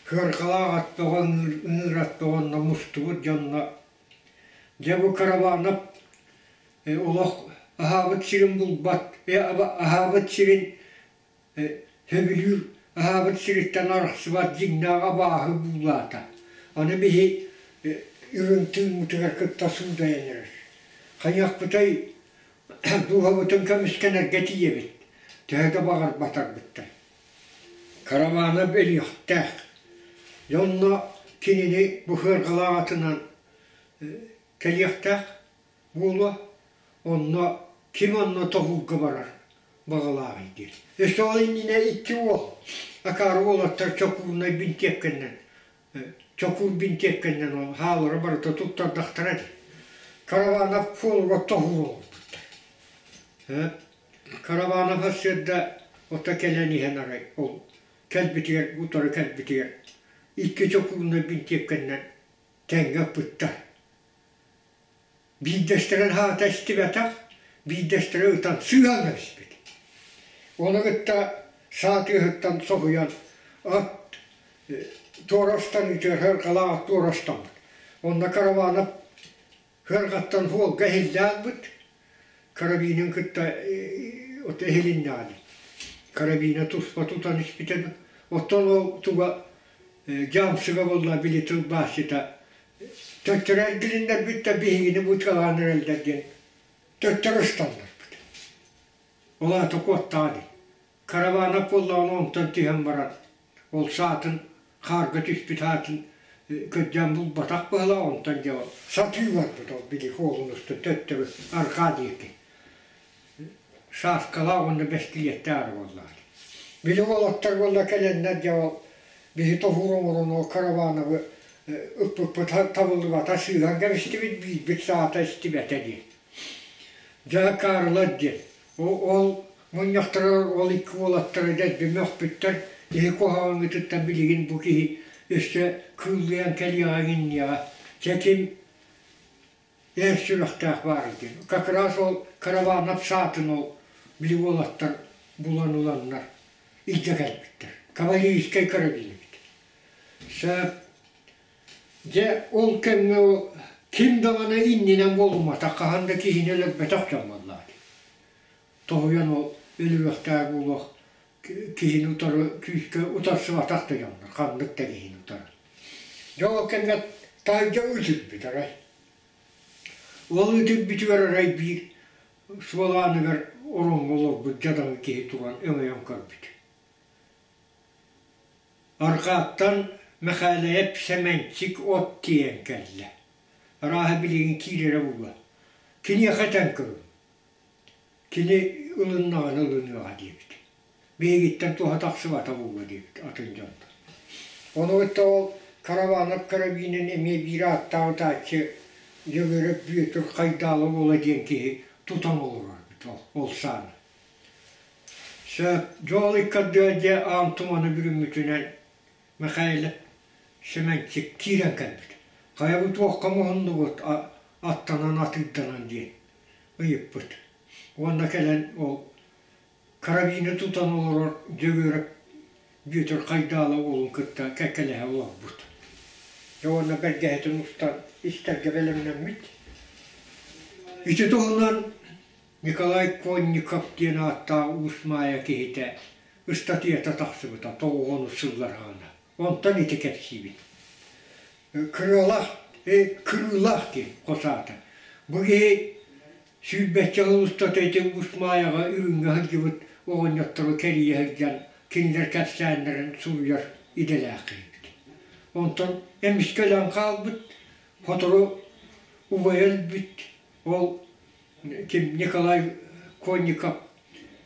Сыарҕалаах ат бөҕө, ыҥыыр ат бөҕө онно мустубут дьонно дьэ бу Караванов олох аһаабыт сирин булбат, аһаабыт сирин Сөбүлүүр аһаабыт сириттэн арахсыбат дьиҥнээх абааһы буулаата. Аны биһи үрүҥ тыыммытыгар кытта суудайан эрэр. Хайыахпытай, дууһабытын көмүскэнэргэ тиийэбит, төһө да баҕарбатарбыттан. Каравана өлүөхтээх. Дьэ онно кинини бу сыарҕалаах атынан кэлиэхтээх буолуо. Онно ким онно тоһуурга барар баҕалааҕый диэн. Өссө ол иннинэ икки уол акаары уолаттар чокуурунай бинтиэпкэннэн чокуур бинтиэпкэннэн ол хаалара барыта туттардахтара дии. Караванов суолугар тоһуур оҥорбуттар. Караванов сарсыарда ото кэлэн иһэн арай ол кэлбитигэр утары кэлбитигэр икки чокуурунай бинтиэпкэннэн тэҥҥэ ыппыттар. Биирдэстэрин аата истибэтэх, биирдэстэрэ ытан сыыһан кэбиспит. Ону кытта саа тыаһыттан соһуйан ат туора ыстаныытыгар сыарҕалаах ат туора ыстаммыт. Онно Караванов сыарҕаттан суолга иһиллэ ылбыт, карабинын кытта иһилиннэҕинэ карабина туспа тутан испитэ. Оттон ол туга дьаамсыга буолла били тылбаасчыта Төттөрү эргилиннэрбит да биһигини бутуйалаан эрэллэр диэн төттөрү ыстаннарбыт. Ол аата куоттаҕа дии. Караванов буоллаҕына онтон түһэн баран ол саатын хаарга түспүт аатын көрдөөн булбатах быһыылаах онтон дьэ ол сатыы барбыт ол били суолун устун төттөрү арҕаа диэки. Сааскалаах уонна бэстилиэттээх эрэ буоллаҕа. Били уолаттар буолла кэлэннэр дьэ ол биһи тоһуур оҥорон ол каравановы ыппыппыт табыллыбата сыыһан кэбистибит биирбит саата истибэтэ диэн. Дьэ Карлар диэн ол мунньахтарыгар ол икки уолаттара дэлби мөхпүттэр киһи куһаҕаҥҥытыттан билигин бу киһи өссө кыыллыйан кэлиэҕэ иҥинниэҕэ. Чэ ким эр сүрэхтээх баар диэн. Как раз ол Караванов саатын ол били уолаттар булан ыланнар илдьэ кэлбиттэр. Кавалерийскай карабин эбит. Сөп. Дьэ ол кэмҥэ ким даҕаны иннинэн буолумматах, хаһан да киһини өлөрбөтөх дьон буоллаҕа дии. Тоһуйан ол өлөрүөхтээх буолуох киһини утары күүскэ утарсыбатах да дьоннор, ханнык да киһини утары. Дьэ ол кэмҥэ таһырдьа үтүрбүт арай. Ол үтүрбүтүгэр арай биир суол ааныгар ороҥҥо олорбут дьадаҥы киһи туран өҥөйөн көрбүт. Арҕааттан Мэхээлэйэп Сэмэнчик от тиэйэн кэллэ. Арааһа билигин киирэрэ буолуо. Киниэхэ этэн көрүҥ. Кини ылыннаҕына ылыныаҕа диэбит. Биһигиттэн туһа тахсыбата буолуо диэбит атын дьонтон. Ону кытта ол Караванов карабинын эмиэ биир ааттаах ытааччы Дьөгүөрэп Бүөтүр Хайдаалы уола диэн киһи тутан олорор эбит ол, ол сааны. Сөп, дьол иккардыгар дьэ аан туманы бүрүммүтүнэн Михаил Семенчик киирэн кэлбит. Хайа бу туохха муһуннугут аттанан атыырданан диэн ыйыппыт. Уонна кэлэн ол карабины тутан олорор Дьөгүөрэп Бүөтүр Хайдаала уолун кытта кэккэлэһэ олорбут. Дьэ уонна бэргэһэтин устан истэргэ бэлэмнэммит. Ити туһунан Николай Конников диэн ааттаах Уус Маайа киһитэ ыстатыйата тахсыбыта тоҕуһуон сыллар аҕана. Онтон ити кэпсиибин. Кырыалаах, кырыылаах диэн хос аата. Бу киһи сүүрбэччэ сыл устата ити Уус Маайаҕа үрүҥҥэ сылдьыбыт оҕонньоттору кэрийэ сылдьан кинилэр кэпсээннэрин суруйар идэлээх киһибит. Онтон эмискэ өлөн хаалбыт, сотору убайа өлбүт, ол ким Николай Конников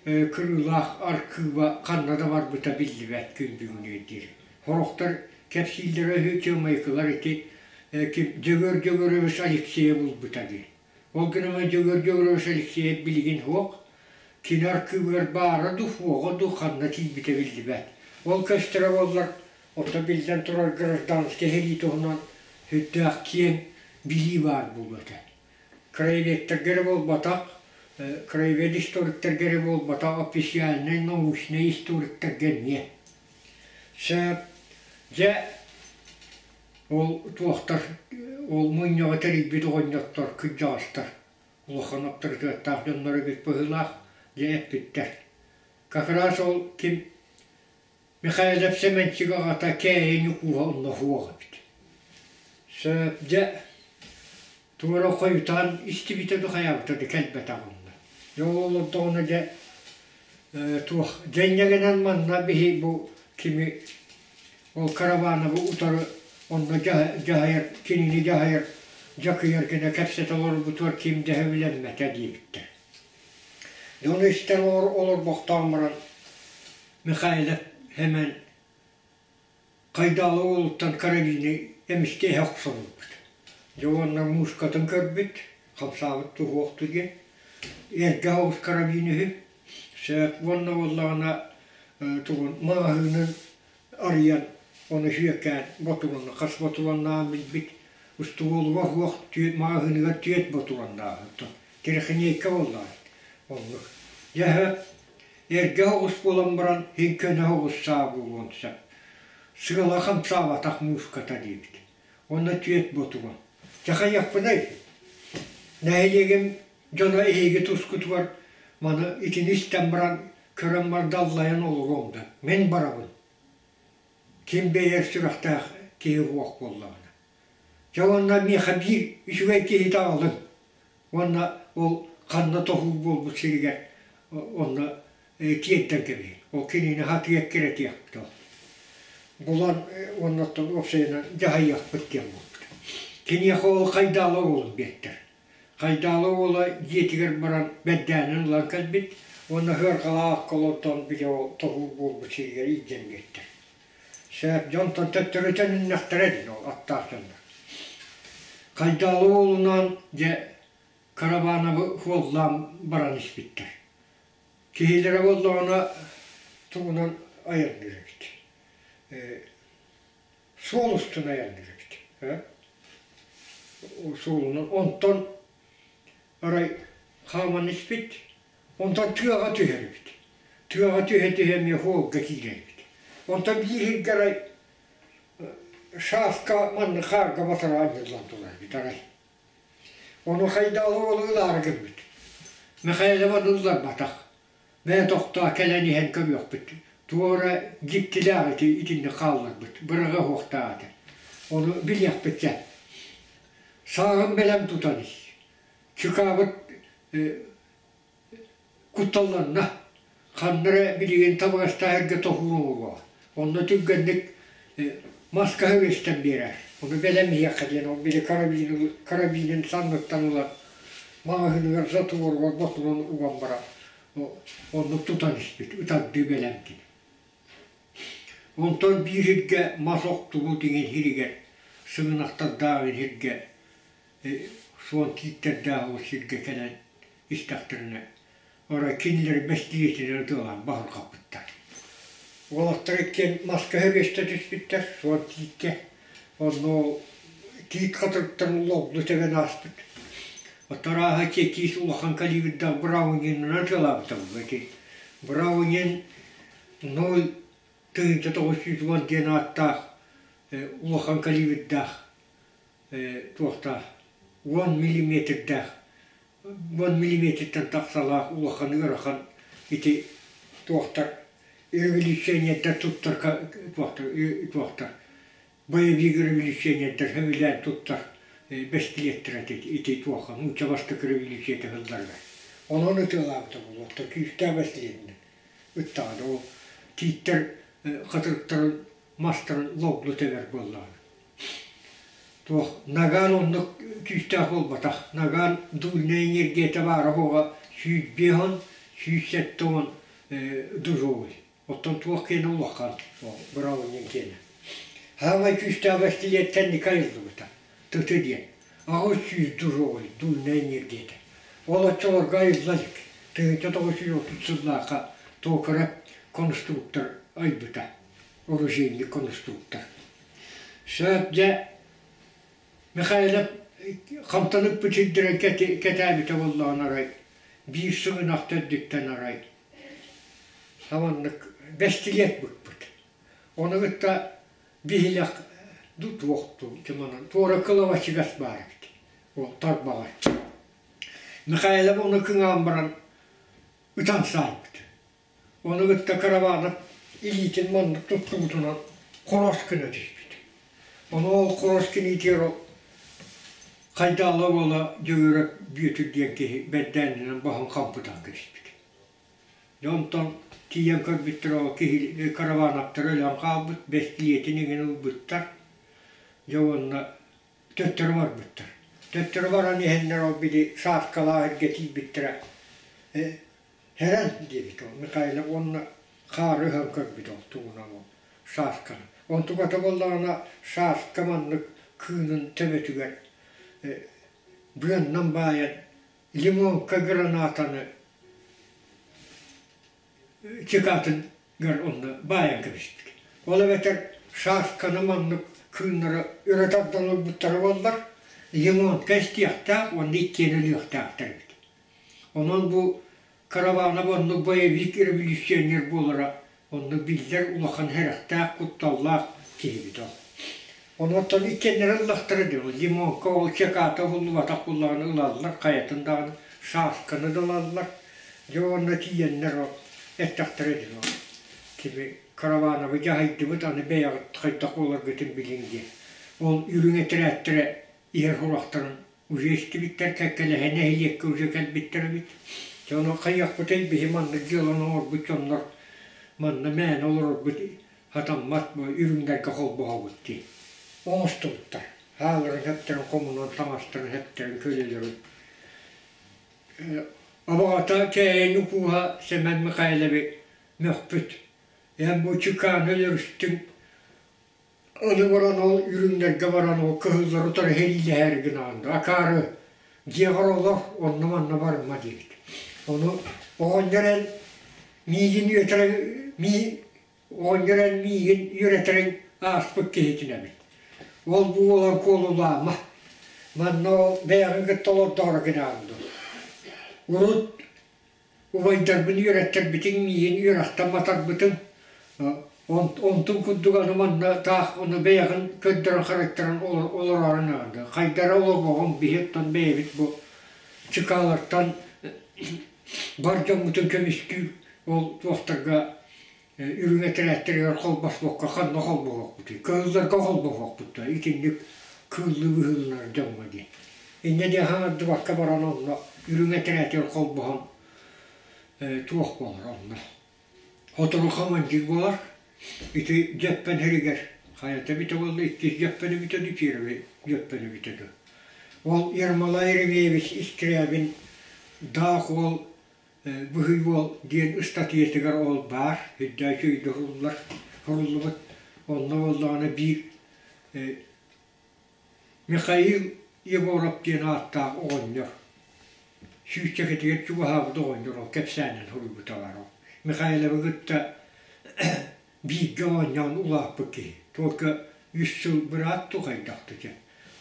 кырыылаах архыыба ханна да барбыта биллибэт күн бүгүнү диир. Сорохтор кэпсииллэрэ үһү Чымайкылар ити ким Дьөгүөр Дьөгүөрөбүс Алексеев булбута диир. Ол гынан Дьөгүөр Дьөгүөрөбүс Алексеев билигин суох. Кини архыыбыгар баара дуу, суоҕа дуу ханна тиийбитэ биллибэт. Ол көстөрө буоллар, оттон биллэн турар гражданскай сэрии туһунан сүрдээх киэҥ билии баар буолуо этэ. Краеведтарга эрэ буолбатах, краевед историктарга эрэ буолбатах, официальнай научнай историктарга эмиэ. Сөп. Дьэ, ол туохтар, ол мунньаҕы тэрийбит оҕонньоттор, кырдьаҕастар, улахан аптарытыаттаах дьоннор эбит быһыылаах, дьэ эппиттэр. Как раз ол ким Михайлов Сэмэнчик аҕата Кээйи Ньукууһа онно суох эбит. Сөп, дьэ, туора хойутаан истибитэ да хайаабыта да кэлбэтэх онно. Дьэ ол олордоҕуна дьэ туох дьэнньэгинэн манна биһи бу кими ол Каравановы утары онно дьаһайар кинини дьаһайар дьакыйар гына кэпсэтэ олорбутугар ким да сөбүлэммэтэ диэбиттэр. Дьэ ону истэн олорбохтоон баран Михайлов Сэмэн Хайдаалы уолуттан карабины эмискэ эһэ охсон ылбыт. Дьэ уонна муускатын көрбүт, хамсаабыт туһуохту диэн. Эргэ оҕус карабин үһү. Сөп уонна буоллаҕына тугун маҕаһыынын арыйан ону сүөкээн ботуруона хас ботуруоннааҕын билбит. Устуолуга суох маҕаһыыныгар түөрт ботуруоннааҕа оттон тирихиньиэйкэ буоллаҕа оннук. Дьэ Эргэ оҕус буолан баран иһин көнө оҕус саа буолуон сөп. Сыала хамсаабатах мууската диэбит. Уонна түөт ботугун. Дьэ хайыахпыный? Нэһилиэгим дьоно эһиги тускутугар маны итини истэн баран көрөн мардаллайан олоруом да мин барабын. Ким бэйэр сүрэхтээх киһи суох буоллаҕына. Дьэ уонна миэхэ биир үчүгэй киһитэ аҕалыҥ. Уонна ол ханна тоһуур буолбут сиригэр онно тиэрдэн кэбиһин. Ол кинини хатыйа эккирэтиэхпит ол. Булан уонна оттон уопсайынан дьаһайыахпыт диэн буолбут. Киниэхэ ол Хайдаала уолун биэртэр. Хайдаала уола дьиэтигэр баран бэрдээнин ылан кэлбит уонна сыарҕалаах олордон били ол тоһуур буолбут сиригэр илдьэн биэртэр. Сөп, дьонтон төттөрү төнүннэхтэрэ дии ол аттаах дьоннор. Хайдаалы уолунаан дьэ Карабановы суоллаан баран испиттэр. Киһилэрэ буоллаҕына тугунан айанныыр эбит. Суол устун айанныыр эбит. Суолунан онтон арай хааман испит, онтон тыаҕа түһэр эбит. Тыаҕа түһэ-түһэ эмиэ суолга киирэр эбит. Онтон биир сиргэ арай шафка маннык хаарга батара анньыллан турар эбит арай. Ону хайдаҕа уолу ылаары гыммыт. Михайлова ылларбатах. Бэйэ тохтоо кэлэн иһэн көрүөхпүт. Туора дьиктилээх ити итинник хаалларбыт, быраҕа уһуохтаах этэ. Ону билиэхпит дьэ. Сааҕын бэлэм тутан ис. Чыкаабыт кутталланна. Ханна эрэ билигин табыгастаах эргэ тоһуур оҥоруо. Онно түргэнник маска үөстэн биэрэр. Ону бэлэм иһиэххэ диэн ол били карабины, карабинын санныттан ылан маҕаһыыныгар затворугар ботунан уган баран оннук тутан испит, ытардыы бэлэм кини. Онтон биир сиргэ мас охтубут иҥин сиригэр, сыгынахтардаах сиргэ суон тииттэрдээх ол сиргэ кэлэн истэхтэринэ арай кинилэри бэстилиэтинэн ытыалаан баһырҕаппыттар. Уолаттар иккиэн маска хөрүөстэ түспүттэр, суон тииккэ. Онно тиит хатырыктан логлу тэбэн ааспыт. Оттон чекиис улахан калибрдаах Браунинынан ытыалаабыта буолуо ити. Браунин 0 1910 диэн ааттаах улахан калибрдаах туохтаах 10 миллиметрдээх 10 миллиметртэн тахсалаах улахан ыарахан ити туохтар революционердар туттар туохтар туохтар боевик революционердар сөбүлээн туттар бэстилиэттэр ити ити туохха нуучча бастакы революцията сылларыгар онон ытыалаабыта буолуохтар күүстээх бэстилиэтинэн ыттаҕына ол тииттэр хатырыктарын мастарын логлу тэбэр буоллаҕына Туох Наган оннук күүстээх буолбатах. Наган дульная энергията баара суоҕа 150, 170 дужовый. Оттон туох киэнэ улахан, Браунин киэнэ. Саамай күүстээх бэстилиэт кэнники айыллыбыта, ТТ диэн. 800 дужовый дульная энергията. Ол оччолорго айылла илик. 1930 сыллаахха Токарев конструктор айбыта, оружейный конструктор. Сөп дьэ, Михайлов Хамтаныппыт сирдэрин кэтээбитэ буоллаҕына арай биир сыгынах төрдүттэн арай саманнык бэстилиэт быкпыт. Ону кытта биһилэх ду туох дуу туора кылабачыгас баар эбит ол тарбаҕар. Михайлов ону кыҥаан баран ытан саайбыт. Ону кытта Караванов илиитин маннык туттубутунан хорос гына түспүт. Ону ол хорос киниитигэр ол Хайдаала уола Дьөгүөрэп Бүөтүр диэн киһи бэрдээнинэн баһын хампытан кэбиспит. Дьэ онтон тиийэн көрбүттэр ол киһи Каравановтара өлөн хаалбыт, бэстилиэтин иҥин ылбыттар. Дьэ уонна төттөрү барбыттар. Төттөрү баран иһэннэр ол били Сааскалаах эргэ тиийбиттэрэ Һэрэн диэбит ол Михайлов уонна хаары ыһан көрбүт ол тугунан ол шашканы. Онтуката буоллаҕына шашка маннык кыынын төбөтүгэр быаннан баайан лимонка гранатаны чекатыгар онно баайан кэбиспит. Ол эбэтэр шашканы маннык кыыннары өрө тардан ылбыттара буоллар лимонка истиэхтээх уонна иккиэн өлүөхтээхтэр эбит. Онон бу Караванов оннук боевик революционер буолара онно биллэр улахан сэрэхтээх, кутталлаах киһибит ол. Онуоттан иккиэннэрэ ыллахтара дии, Лимонка ол чеката уһуллубатах буоллаҕына ылаллар, хайатын даҕаны шашканы да ылаллар. Дьэ уонна тиийэннэр ол эттэхтэрэ дии ол кими Каравановы дьаһайдыбыт, аны бэйэҕит хайдах буоларгытын билиҥ диэн. Ол үрүҥ этэрээттэрэ иһэр сурахтарын Уже истибиттэр, кэккэлэһэ нэһилиэккэ уже кэлбиттэр эбит. Дьэ ону хайыахпытый, биһи маннык дьыаланы оҥорбут дьоннор манна мээнэ олорорбут сатаммат, үрүҥнэргэ холбоһобут дии. Оҥостубуттар. Хааларын хэптэрин хомунан, таҥастарын хэптэрин көлөлөрүн. Абаҕата Кээйин укууһа Сэмэн Михайловы мөхпүт. Эн бу чыкааны өлөрүстүҥ, Аны баран ол үрүҥнэргэ баран ол кыһыллары утары сэриилэһээри гынаҕын да акаары дьиэҕэр олор онно-манна барыма диэбит. Ону оҕонньор эн миигин үөтэрэ мии оҕонньор эн миигин үөрэтэриҥ ааспыт киһитин эбит. Ол бу буолан куолулаама. Манна ол бэйэҕин кытта олордоору гынаҕын дуо? Урут Убайдарбын үөрэттэрбитиҥ миигин үөрэхтэн матарбытыҥ, онтун курдук аны манна таах ону бэйэҕин көрдөрөн харайтаран олороору наада. Хайдара олорбоҕуҥ биһи оттон бэйэбит бу чыкаалартан бар дьоммутун көмүскүү ол туохтарга үрүҥ этэрээттэригэр холбоспокко ханна холбоһуохпутуй? Кыһылларга холбоһуохпут дуо? Итинник кыыллыы быһыыланар дьоҥҥо диэн. Инньэ диэн хаҥардыбакка баран онно үрүҥ этэрээтигэр холбоһон туох буолар онно. Сотору командир буолар. Ити Дьөппөн сиригэр хайата эбитэ буолла, иккис Дьөппөн эбитэ дуу, первый Дьөппөн эбитэ дуу. Ол Ермолай Еремеевич Искрябин даах уол Быһый уол диэн ыстатыйатыгар ол баар, үрдээчи өйдө уһуллар, суруллубут. Онно буоллаҕына биир Михаил Егоров диэн ааттаах оҕонньор сүүсчэкэтигэр чугаһаабыт оҕонньор ол кэпсээнин суруйбута баар ол. Михайловы кытта бииргэ оонньоон улааппыт киһи. Только үс сыл быраат дуу хайдах дуу диэн.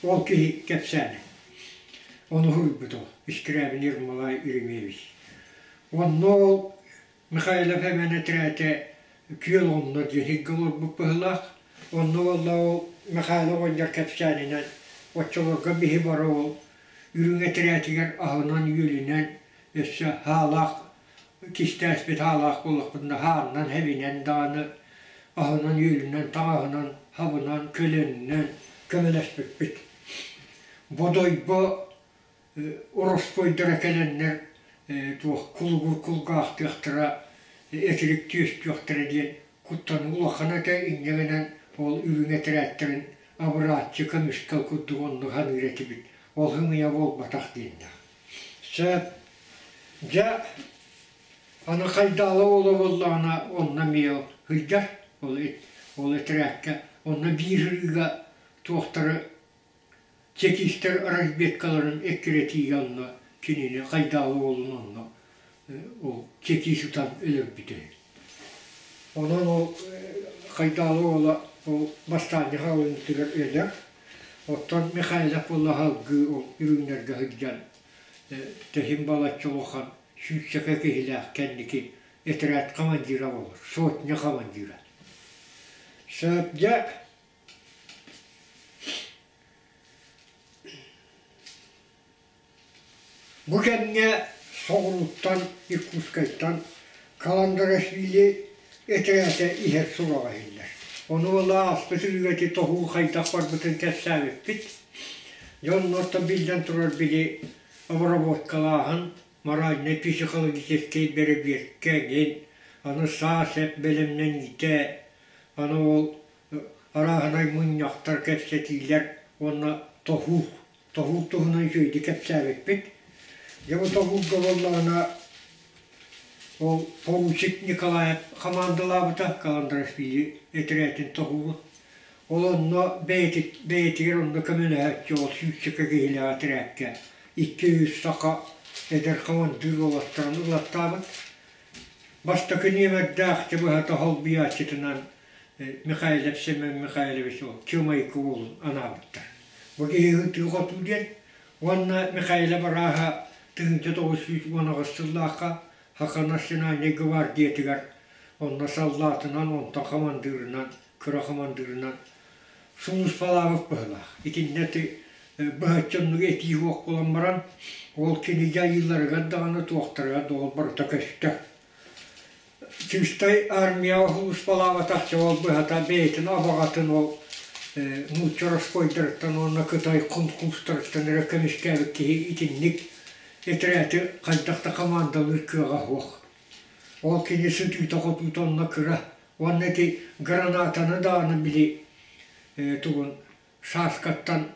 Ол киһи кэпсээнэ. Ону суруйбут ол Искрябин Ермолай Еремеевич. Онно ол Михайлов Эмэн этэрээтэ күөл онно диэн сиргэ олорбут быһыылаах. Онно буолла ол Михайлов оҕонньор кэпсээнинэн оччолорго биһи бары ол үрүҥ этэрээтигэр аһынан-үөлүнэн өссө хаалаах кистээспит хаалаах буоллахпытына хаанынан хэбинэн даҕаны аһынан-үөлүнэн, таҥаһынан, хабынан, көлөннөн көмөлөспүппүт. Бодойбо ороспуойдара кэлэннэр туох кулугур кулгаахтыахтара, этирик түөстүөхтэрэ диэн куттаныы улахан этэ, инньэ гынан ол үрүҥ этэрээттэрин абырааччы көмүскэл курдук оннук саныыр этибит. Ол сымыйа буолбатах диэннээх. Сөп. Дьэ, аны Хайдаала уола буоллаҕына онно эмиэ сылдьар, ол ол этэрээккэ. Онно биир сырыыга туохтары чекистэр разведкаларын эккирэтиигэ онно кинини Хайдаала уолун онно ол чекист ытан өлөрбүтэ үһү. Онон ол Хайдаала уола ол бастаанньа хаалыытыгар өлөр. Оттон Михайлов буолла салгыы ол үрүҥнэргэ сылдьан тэһин балачча улахан сүүсчэкэ киһилээх кэнники этэрээт командира буолар, сотня командира. Сөп дьэ Бу кэмҥэ соҕурууттан Иркутскайтан Каландарашвили этэрээтэ иһэр сураҕа иһиллэр. Ону ыла ааспыт үлүгэти тоһуу хайдах барбытын кэпсээбиппит. Дьоннортон биллэн турар били обработкалааһын, моральнай-психологическай бэрэбиэркэ эҥин, аны саа-сэп бэлэмнэниитэ, аны ол арааһынай мунньахтар, кэпсэтиилэр уонна тоһуу Тоһуур туһунан үчүгэйдик кэпсээбиппит. Дьэ бу тоһуурга буоллаҕына ол поручик Николаев хамаандалаабыта Каландрашвили этэрээтин тоһуурун. Ол онно бэйэтигэр онно көмөлөһөөччү ол сүүсчэкэ киһилээх этэрээккэ 200 саха эдэр хамандыыр уолаттарын ылаттаабыт. Бастакы нүөмэрдээх дьэ быһата холбуйааччытынан Михайлов Семен Михайлович ол Чымайкы уолун анаабыттар. Бу киһи ытыы-хотуу диэн уонна Михайлов арааһа 1918 сыллаахха Саха национальнай гвардиятыгар онно саллаатынан, онтон хамандыырынан, кыра хамандыырынан сулууспалаабыт быһыылаах. Итиннэ быһаччы оннук этии суох буолан баран, ол кини дьайыыларыгар даҕаны туохтарыгар да ол барыта көстөр. Чыыстай армияҕа сулууспалаабатах ол быһата бэйэтин абаҕатын ол нуучча росхойдарыттан уонна кытай хунхуустарыттан эрэ көмүскээбит киһи итинник этэрээти хайдах да хамаандалыыр кыаҕа суох. Ол кини сытыыта-хотуута онно кыра уонна ити гранатаны даҕаны били тугун шашкаттан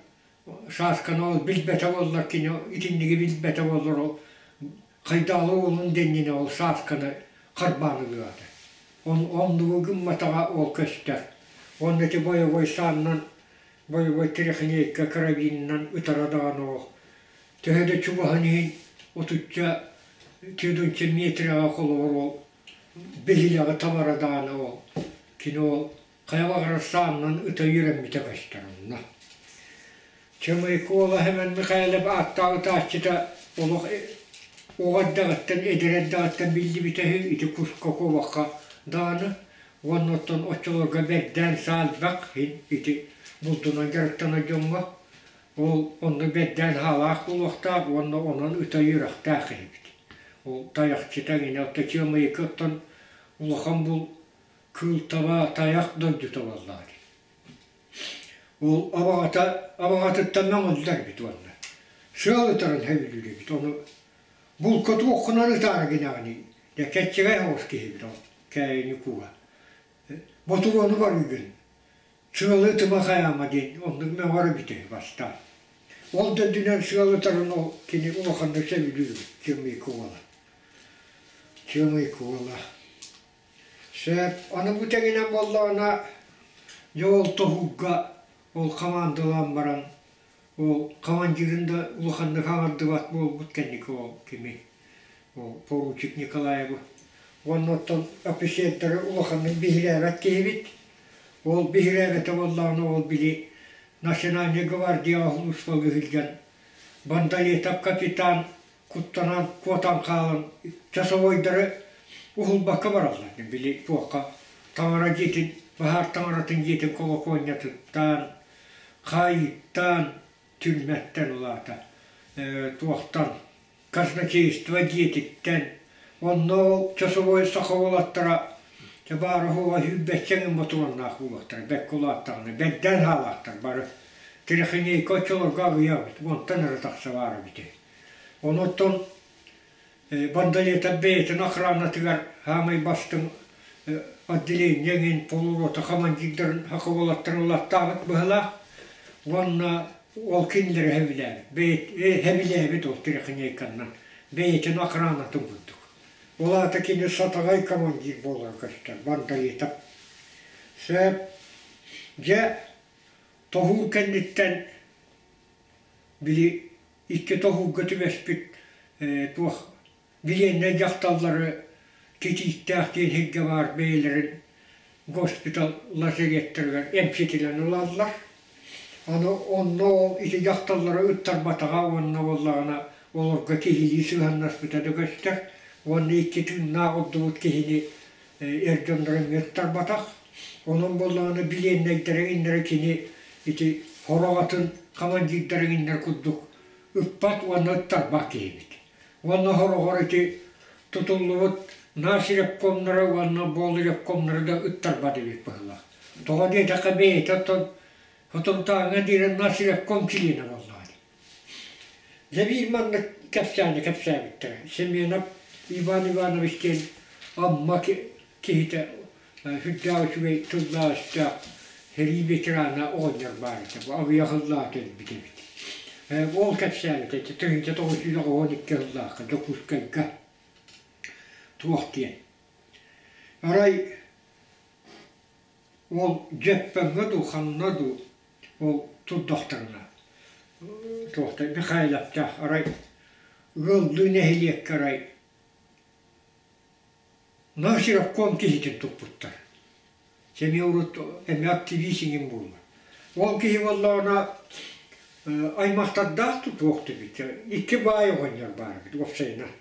Саасканы ол билбэтэ буоллар кини итинниги билбэтэ буоллар ол хайдаалы уолун дэннинэ ол Саасканы харбаан ылыаҕа Оннугу гымматаҕа ол көстөр. Уонна ити бойобуой сааннан бойобуой трехлинейка карабинынан ытара даҕаны ол төһө да чугаһын иһин отучча түөртүнчэ метрэҕэ холобур ол биһилэҕи табара даҕаны ол кини ол хайа баҕарар сааннан ыта үөрэммитэ көстөр онно. Чымыйкы уола Сэмэн Михайлов ааттаах ытааччыта олох оҕо эрдэҕиттэн, эдэр эрдэҕиттэн биллибитэ үһү, ити куска куобахха даҕаны уонна оттон оччолорго бэрдээн саа элбэх ити булдунан дьарыктанар дьоҥҥо ол онно бэрдээн хаалаах буолуохтаах уонна онон ыта үөрэхтээх эбит. Ол тайахчыта эҥинэ оттон Чыамайыкы оттон улахан бул кыыл таба тайах дойдута буоллаҕа дии. Ол абаҕата абаҕатыттан мөҥүллэр эбит уонна сыал ытарын сөбүлүүр эбит ону булка туоххунан ытаары гынэҕиний дьэ кэччэгэй соҕус киһи эбит ол Кээйини кууһа ботуруону барыыгын сыалы ытыма хайаама диэн оннук мөҕөр эбит үһү бастаан ол да үрдүнэн сыал ытарын ол кини улаханнык сөбүлүүр эбит Чымыйкы уола Чымыйкы уола Сөп. Аны бу тэҥинэн буоллаҕына, дьэ ол тоһуурга ол хамаандалаан баран, ол командирын да улаханнык аҥардыбат буолбут кэнники ол кими, ол поручик Николаевы. Уонна оттон офицердары улаханнык биһирээбэт киһибит. Ол биһирээбэтэ буоллаҕына, ол били национальнай гвардияҕа сулууспалыы сылдьан Бандалетов капитан куттанан куотан хаалан часовойдары уһулбакка бараллар. Били туохха таҥара дьиэтин, баһаар таҥаратын дьиэтин колокольнятыттан, хаайыыттан, түрмэттэн улаата туохтан казначейство дьиэтиттэн онно ол часовой саха уолаттара баара-суоҕа сүүрбэччэ эҥин ботуруоннаах буолуохтара бэккэ улааттаҕына бэрдээн хаалаахтар бары трехлинейка оччолорго аҕыйах эбит уонтан эрэ тахса баар эбитэ Онуттан Бандалета бэйэтин охранатыгар саамай бастыҥ отделение эҥин полурота командирдарын саха уолаттарын ылаттаабыт быһыылаах уонна ол кинилэри сөбүлээбит сөбүлээбит ол трехлинейканнан бэйэтин охранатын курдук. Ол аата кини сатаҕай командир буолара көстөр Бандалетов. Сөп. Дьэ, тоһуур кэнниттэн били икки тоһуурга түбэспит туох билиэннэй дьахталлары Титииктээх диэн сиргэ баар бэйэлэрин госпитал лазареттарыгар эмчитинэн ылаллар. Аны онно ол ити дьахталлары ыттарбатаҕа уонна буоллаҕына олорго киһилии сыһыаннаспыта да көстөр уонна икки тыыннаах ордубут киһини эр дьонноро эмиэ ыттарбатах. Онон буоллаҕына билиэннэйдэрэ иннэрэ кини ити сорох атын командирдара иннэр курдук ыппат уонна ыттарбат киһибит. Уонна сороҕор ити тутуллубут наш ревкомнара уонна бол ревкомнара да ыттарбат эбит быһыылаах. Тоҕо диэтэххэ бэйэтэ оттон Хотурдааҥҥа диэри наш ревком чилиэнэ буоллаҕа дии. Дьэ биир маннык кэпсээни кэпсээбиттэрэ. Семенов Иван Иванович диэн Амма киһитэ сүрдээх үчүгэй тыллаах-өстөөх сэрии ветерана оҕонньор баар этэ. Бу аҕыйах сыллаах кэлбит эбит. Ол кэпсээбитэ 1912 сыллаахха Дьокуускайга туох диэн. Арай ол Дьөппөҥҥө дуу, ханна дуу ол турдахтарына туохта Михайловтаах арай ыаллыы нэһилиэккэ арай Насировком киһитин туппуттар. Эмиэ урут эмиэ активист иҥин буолла. Ол киһи буоллаҕына аймахтардаах тутуох эбит. Икки баай оҕонньор баар эбит уопсайынан.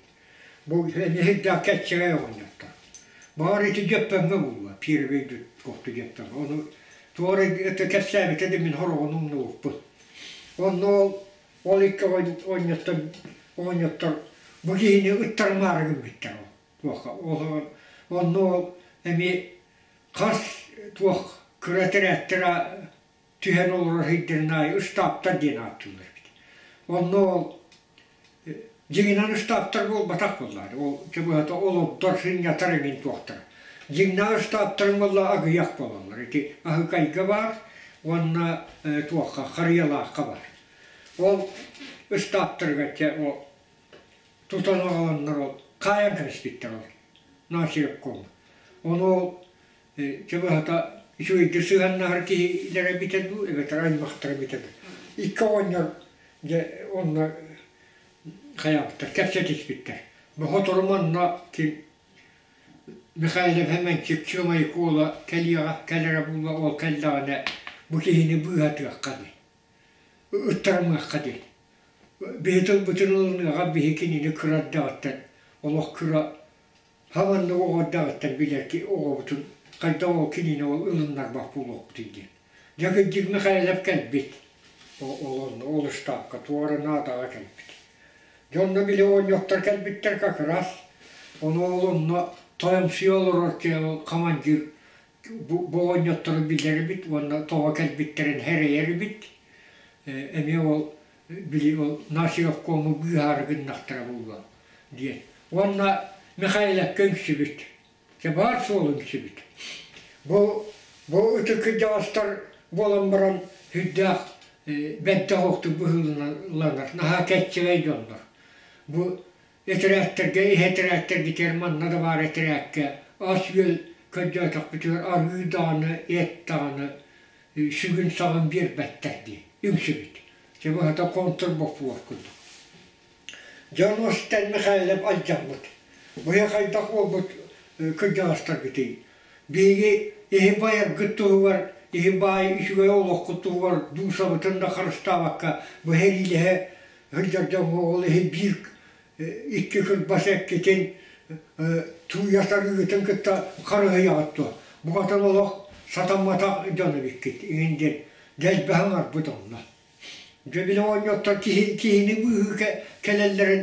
Бу эмиэ сирдээх кэччэгэй оҕонньоттор. Баҕар ити Дьөппөҥҥө буолуо, первый туохту Дьөппөҥҥө. Ону туора это кэпсээбитэ да мин сороҕун умнубуппун. Онно ол ол икки оҕонньоттор оҕонньоттор бу киһини ыттарымаары гыммыттар ол туохха ол онно ол эмиэ хас туох кыра тэрээттэр түһэн олорор сирдэрин аайы ыстааптар диэн ааттыыллар эбит. Онно ол дьиҥинэн ыстааптар буолбатах буоллаҕа ол чэ быһата олордор сынньатар эҥин туохтар. Дьиҥнээх ыстааптарыҥ буолла аҕыйах буолаллар. Ити Аһыкайга баар уонна туохха Харыйалаахха баар. Ол ыстааптарыгар чэ ол тутан аҕаланнар ол хаайан кэбиспиттэр ол Насиевком. Ону ол чэ быһата үчүгэйдик сыһыаннаһар киһилэрэ эбитэ дуу эбэтэр аймахтара эбитэ дуу. Икки оҕонньор дьэ онно хайаабыттар, кэпсэтиспиттэр. Бу сотору манна ким Михайлов Хэмэнчик Чыамайык уола кэлиэҕэ кэлэрэ буолла ол кэллэҕинэ бу киһини быыһатыахха диэн ыттарымыахха диэн. Биһи тылбытын ылыныаҕа биһи кинини кыра эрдэҕиттэн олох кыра хаманнык оҕо эрдэҕиттэн билэр оҕобутун хайдах ол кинини ол ылыннарбат буолуохпутуй диэн. Дьэ кырдьык Михайлов кэлбит ол онно ол ыстаапка туора наадаҕа кэлбит. Дьонно били оҕонньоттор кэлбиттэр как раз ону ол онно тойомсуйа олорор командир бу оҕонньоттору билэр эбит уонна тоҕо кэлбиттэрин сэрэйэр эбит. Эмиэ ол били ол Насировкому быыһаары гыннахтара буолуо диэн. Уонна Михайловка үҥсүбүт. Дьэ баар суол үҥсүбүт. Бу бу ытык кырдьаҕастар буолан баран сүрдээх бэрдэх охтук быһыыланар наһаа кэччэгэй дьоннор. Бу этэрээттэргэ иһэ этэрээттэргитигэр манна да баар этэрээккэ ас-үөл көрдөөтөхпүтүгэр арыы даҕаны, эт даҕаны сүгүн-саҕын биэрбэттэр дии үҥсүбүт. Дьэ быһата контрбоппуруос курдук. Дьон Остен Михайлов алдьаммыт. Быйа хайдах буолбут кырдьаҕастаргытый? Биһиги иһи байаргыт туһугар, иһи баай үчүгэй олоххут туһугар дуусабытын да харыстаабакка бу сэриилэһэ сылдьар дьоҥҥо ол иһи биир икки кырбас эккитин тууйа сарыыгытын кытта харыһыйаҕыт дуо? Букатын олох сатамматах дьон эбиккит иҥин диэн дэлбэһэ оҥорбут онно. Дьэ били оҕонньоттор киһи, киһини быыһыы кэлэллэрин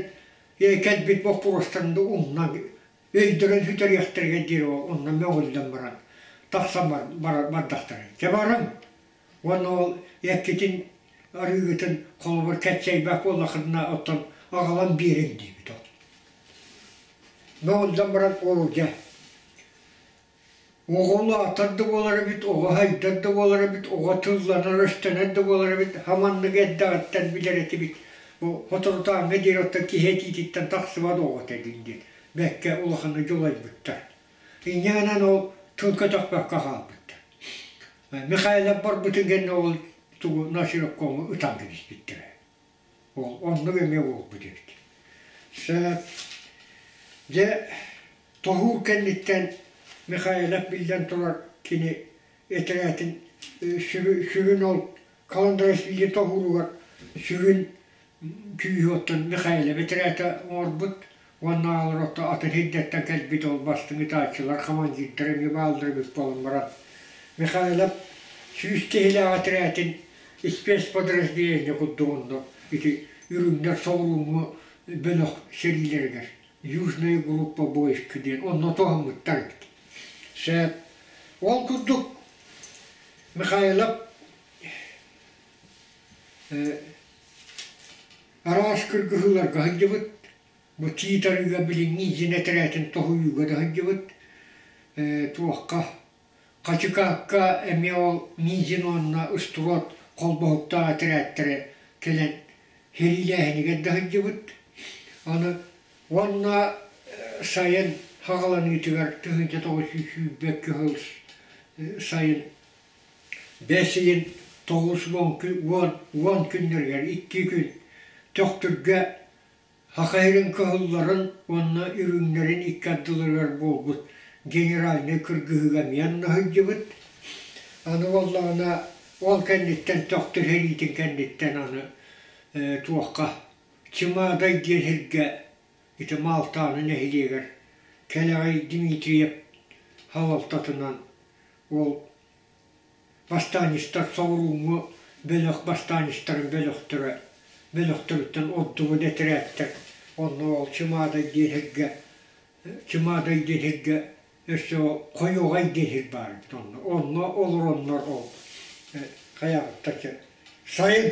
кэлбит боппуруостарын да умнан өйдөрөн сүтэриэхтэригэр диэри онно мөҕүллэн баран тахсан бардахтара. Дьэ барыҥ уонна ол эккитин арыыгытын холобур кэччэйбэт буоллаххытына оттон аҕалан биэриҥ диэбит ол. Мөҕүллэн баран ол дьэ Оҕо улаатар да буолар эбит, оҕо сайдар да буолар эбит, оҕо тылланар-өстөнөр да буолар эбит, хаманнык эрдэҕиттэн билэр этибит. Бу соторутааҥҥа диэри оттон киһи этиититтэн тахсыбат оҕо этэ диэн бэккэ улаханнык дьулайбыттар. Инньэ гынан ол тыл көтөхпөккө хаалбыттар. Михайлов барбытын кэннэ ол тугу Насировкоҥҥа ытан кэбиспиттэрэ. Ол оннук эмиэ буолбут эбит. Сөп. Дьэ, тоһуур кэнниттэн Михайлов биллэн турар кини этэрээтин сүрүн ол Каландрашвили тоһууругар сүрүн күүһү оттон Михаил бэтэрээтэ оҥорбут уонна аҕалар ото атын сирдэртэн кэлбит ол бастыҥ ытааччылар, командирдар эмиэ бааллар эбит буолан баран Михайлов 100 киһилээх этэрээтин спецподразделение курдук онно ити үрүҥнэр соҕурууҥҥу бөлөх сэриилэригэр Южная группа войск диэн онно туһаммыттар эбит. Сөп. Ол курдук Михайлов араас кыргыһыыларга сылдьыбыт, бу Тиит арыыга билиҥҥи дьиҥ этэрээтин тоһуйууга да сылдьыбыт, туохха Хачыкаакка эмиэ ол Мизин уонна Устуруот холбоһуктаах этэрээттэрэ кэлэн сэриилээһинигэр да сылдьыбыт. Аны уонна сайын хаҕаланыытыгар 1922 сыл сайын бэс ыйын 90 күннэригэр икки күн Төхтүргэ Саха сирин кыһылларын уонна үрүҥнэрин икки ардыларыгар буолбут генеральнай кыргыһыыга эмиэ онно сылдьыбыт. Аны буоллаҕына ол кэнниттэн Төхтүр сэриитин кэнниттэн аны туохха Чымаадай диэн сиргэ ити Маалтааны нэһилиэгэр Кэлэҕэй Дмитриев салалтатынан ол Бастаанньыстар соҕурууҥҥу бөлөх бастаанньыстарын бөлөхтөрө бөлөхтөрүттэн ордубут этэрээттэр онно ол Чымаадай диэн сиргэ Чымаадай диэн сиргэ өссө Хойуоҕай диэн сир баар эбит онно онно олороннор ол хайаҕыттаччы сайын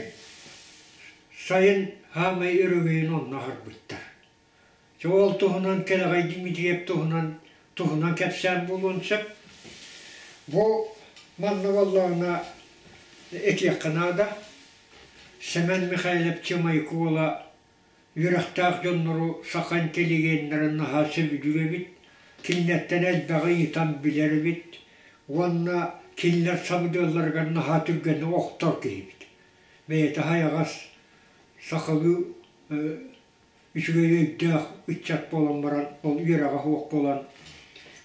сайын хаамай өрөгөйүн онно аһарбыттар. Дьэ ол туһунан Кэлэҕэй Дмитриев туһунан туһунан кэпсээн буолуон сөп. Бу манна буоллаҕына этиэххэ наада. Сэмэн Михайлов Чымайкы уола үөрэхтээх дьоннору саха интеллигеннэрин наһаа сөбүлүүр эбит, кинилэртэн элбэҕи ыйытан билэр эбит уонна кинилэр сабыдыалларыгар наһаа түргэнник охтор киһи эбит. Бэйэтэ хайаҕас сахалыы үчүгэй өйдөөх ыччат буолан баран, ол үөрэҕэ суох буолан,